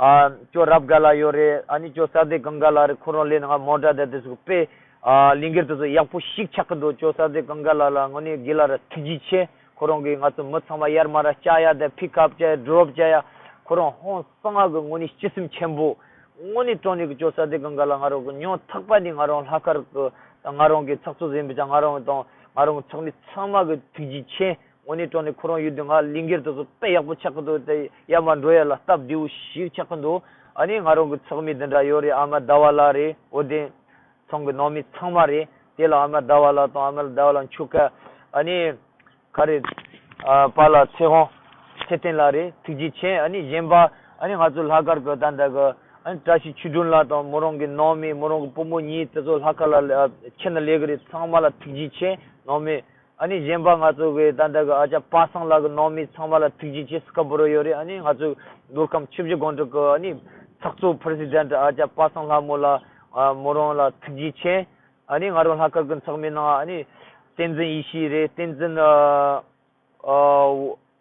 ཨ་ཇོ་རབ་དགའ་ལགས་ཡོད་རེད། ཨ་ནི་ཇོ་ས་དེ་གང་ག་ལགས་རེད། ཁོ་རང་ལས་ནི་ང་མོ་ཊ་དེ་དེ་ཚོ་དཔེ་ཨ་ལས་འགུལ་དེ་ཚོ་ཡག་པོ་ཞིག་ཆགས་ཀྱི་འདུག་ཇོ་ས་དེ་གང་ག་ལགས་ལ་དངོས་གནས་དགེ་ལགས་ར་ཐུགས་རྗེ་ཆེ། ཁོ་རང་གིས་ང་ཚོ་མི་ཚང་མ་ཡར་མར་བསྐྱལ་ཡ་དང་། ཕིག་ཨབ་བྱས་ཡ། ཌོ་རོབ་བྱས་ཡ། ཁོ་རང་ཧང་སང་ང་གི་དངོས་གནས་སྤྱི་སེམས་ཆེན་པོ། དངོས་གནས་དྲང་གནས་ཀྱི་ཅོ་ས་དེ་གང་ག་ལ་ང་རང་གི་སྙིང་ཐག་པ་ནས་ང་རང་ལྷག་དཀར་གི་དང་། ང་རང་གི་ཚོགས་གཙོ་ཟིན་པའི་ཅང་ང་རང་དང་ང་རང་གི་ཚོགས་མི་ཚང་མ་གི་ཐུགས་རྗེ་ཆེ། དངོས་གནས་དྲང་གནས་ཁོ་རང་ཡོད་དུས་ང་ལས་འགུལ་དེ་ཚོ་དཔེ་ཡག་པོ་ཆགས་ཀྱི་འདུག་དེ་ཡར་མར་འགྲོ་ཡ་ལ་སྟབས་བདེ་བོ་ཞིག་ཆགས་ཀྱི་འདུག་ཨ་ནི་ང་རང་གི་ཚོགས་མི་འདི་འདྲ་ཡོད་རེད། ཨ་མ་ཟླ་བ་ལགས་རེད། འོ་དེ་ཚང་གི་ནང་མི་ཚང་མ་རེད། དེ་ལ་ཨ་མ་ཟླ་བ་ལགས་དང་། ཨ་མ་ཟླ་བ་ལགས་མཆོག་ག་ཨ་ནི་ག་རེ། ཨ་པཱ་ལགས་ཚེ་དབང་ཚེ་བརྟན་ལགས་རེད། ཐུགས་རྗེ་ཆེ། ཨ་ནི་གཞན་པ་ཨ་ནི་ང་ཚོ་ལྷག་དཀར་གི་ད་ལྟ་གི་ཨ་ནི་བཀྲ་ཤིས་ཆོས་སྒྲོན་ལགས་དང་། མོ་རང་གི་ནང་མི། མོ་རང་གི་བུ་མོ་གཉིས་དེ་ཚོ་ལྷག་དཀར་ལ་ཨ་ཁྱེད་ནི་ལས་གི་རེད། ཚང་མ་ལ་ཐུགས་རྗེ་ཆེ། ནང་མི། ཨ་ནི་གཞན་པ་ང་ཚོ་གི་ད་ལྟ་གི་ཨ་ཅག་པ་སངས་ལགས་གི་ནང་མི་ཚང་མ་ལ་ཐུགས་རྗེ་ཆེ། སི་ཀ་པོ་རོ་ཡོད་རེད། ཨ་ནི་ང་ཚོ་མདོ་ཁམས་ཆུ་བཞི་སྒང་དྲུག་གི་ཨ་ནི་ཚོགས་གཙོ་པི་རེ་སི་ཌེན་ཊི་ཨ་ཅག་པ་སངས་ལྷ་མོ་ལགས། ཨ་མོ་རང་ལ་ཐུགས་རྗེ་ཆེ། ཨ་ནི་ང་རང་ལྷག་དཀར་གི་ཚོགས་མི་ནང་ཨ་ནི་བསྟན་འཛིན་ཡེ་ཤེས་རེད། བསྟན་འཛིན་ཨ་ཨ་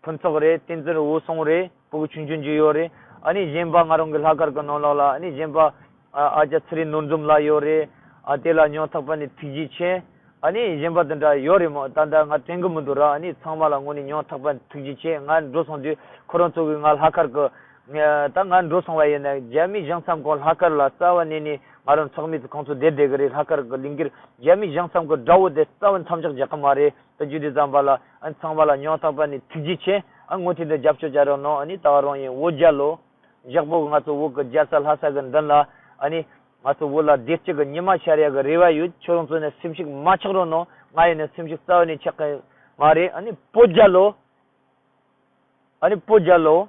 ཕུན་ཚོགས་རེད། བསྟན་འཛིན་འོད་སྲུང་རེད། སྤུ་གུ་ཆུང་ཆུང་ཅིག་ཡོད་རེད། ཨ་ནི་གཞན་པ་ང་རང་གི་ལྷག་དཀར་གི་ནང་ལོགས་ལ་ཨ་ནི་གཞན་པ་ཨ་ཨ་ཅག་ཚེ་རིང་ནོར་འཛོམས་ལགས་ཡོད་རེད། ཨ་དེ་ལ་སྙིང་ཐག་པ་ནས་ཐུགས་རྗེ་ཆེ། ཨ་ནི་གཞན་པ་དེ་འདྲ་ཡོད་རེད་མོད། ད་ལྟ་ང་དྲན་གི་མི་འདུག་ར། ཨ་ནི་ཚང་མ་ལ་དངོས་གནས་སྙིང་ཐག་པ་ནས་ཐུགས་རྗེ་ཆེ། ང་འགྲོ་སོང་དུས་ཁོ་རང་ཚོ་གིས་ང་ལྷག་དཀར་གི་ད་ང་འགྲོ་སོང་བ་ཡིན་ན་རྒྱ་མི་གཞུང་ཚབ་ཁང་ལྷག་དཀར་ལ་རྩ་བ་ནས་ནས་ང་རང་ཚོགས་མི་ཚོ་ཁོང་ཚོ་བསྡད་བསྡད་གི་རེད། ལྷག་དཀར་གི་ལས་འགུལ་རྒྱ་མི་གཞུང་ཚབ་ཁང་དགྲ་བོ་དེ་རྩ་བ་མཚམས་འཇོག་རྒྱག་གི་མ་རེད། ད་རྒྱུ་དེ་ཙམ་པ་ལ་ཨ་ཚང་མ་ལ་སྙིང་ཐག་པ་ནས་ཐུགས་རྗེ་ཆེ། ཨ་ངོ་ཐོག་ནས་རྒྱབ་སྐྱོར་བྱ་རོགས་གནང་། ཨ་ནི་ད་ག་རང་ཡིན། བོད་རྒྱལ་ལོ། ཞག་པོ་ང་ཚོ་བོད་ཀྱི་རྒྱལ་ས་ལྷ་ས་གི་མདུན་ལ་ཨ་ནི་ང་ཚོ་བོད་ལ་བདེ་སྐྱིད་ཀྱི་ཉི་མ་ཤར་ཡག་གི་རེ་བ་ཡོད། ཁྱོད་རང་ཚོ་ནས་སེམས་ཤུགས་མ་ཆག་རོགས་གནང་། ང་ཡིན་ན་སེམས་ཤུགས་རྩ་བ་ནས་ཆག་གི་མ་རེད། ཨ་ནི་བོད་རྒྱལ་ལོ། ཨ་ནི་བོད་རྒྱལ་ལོ།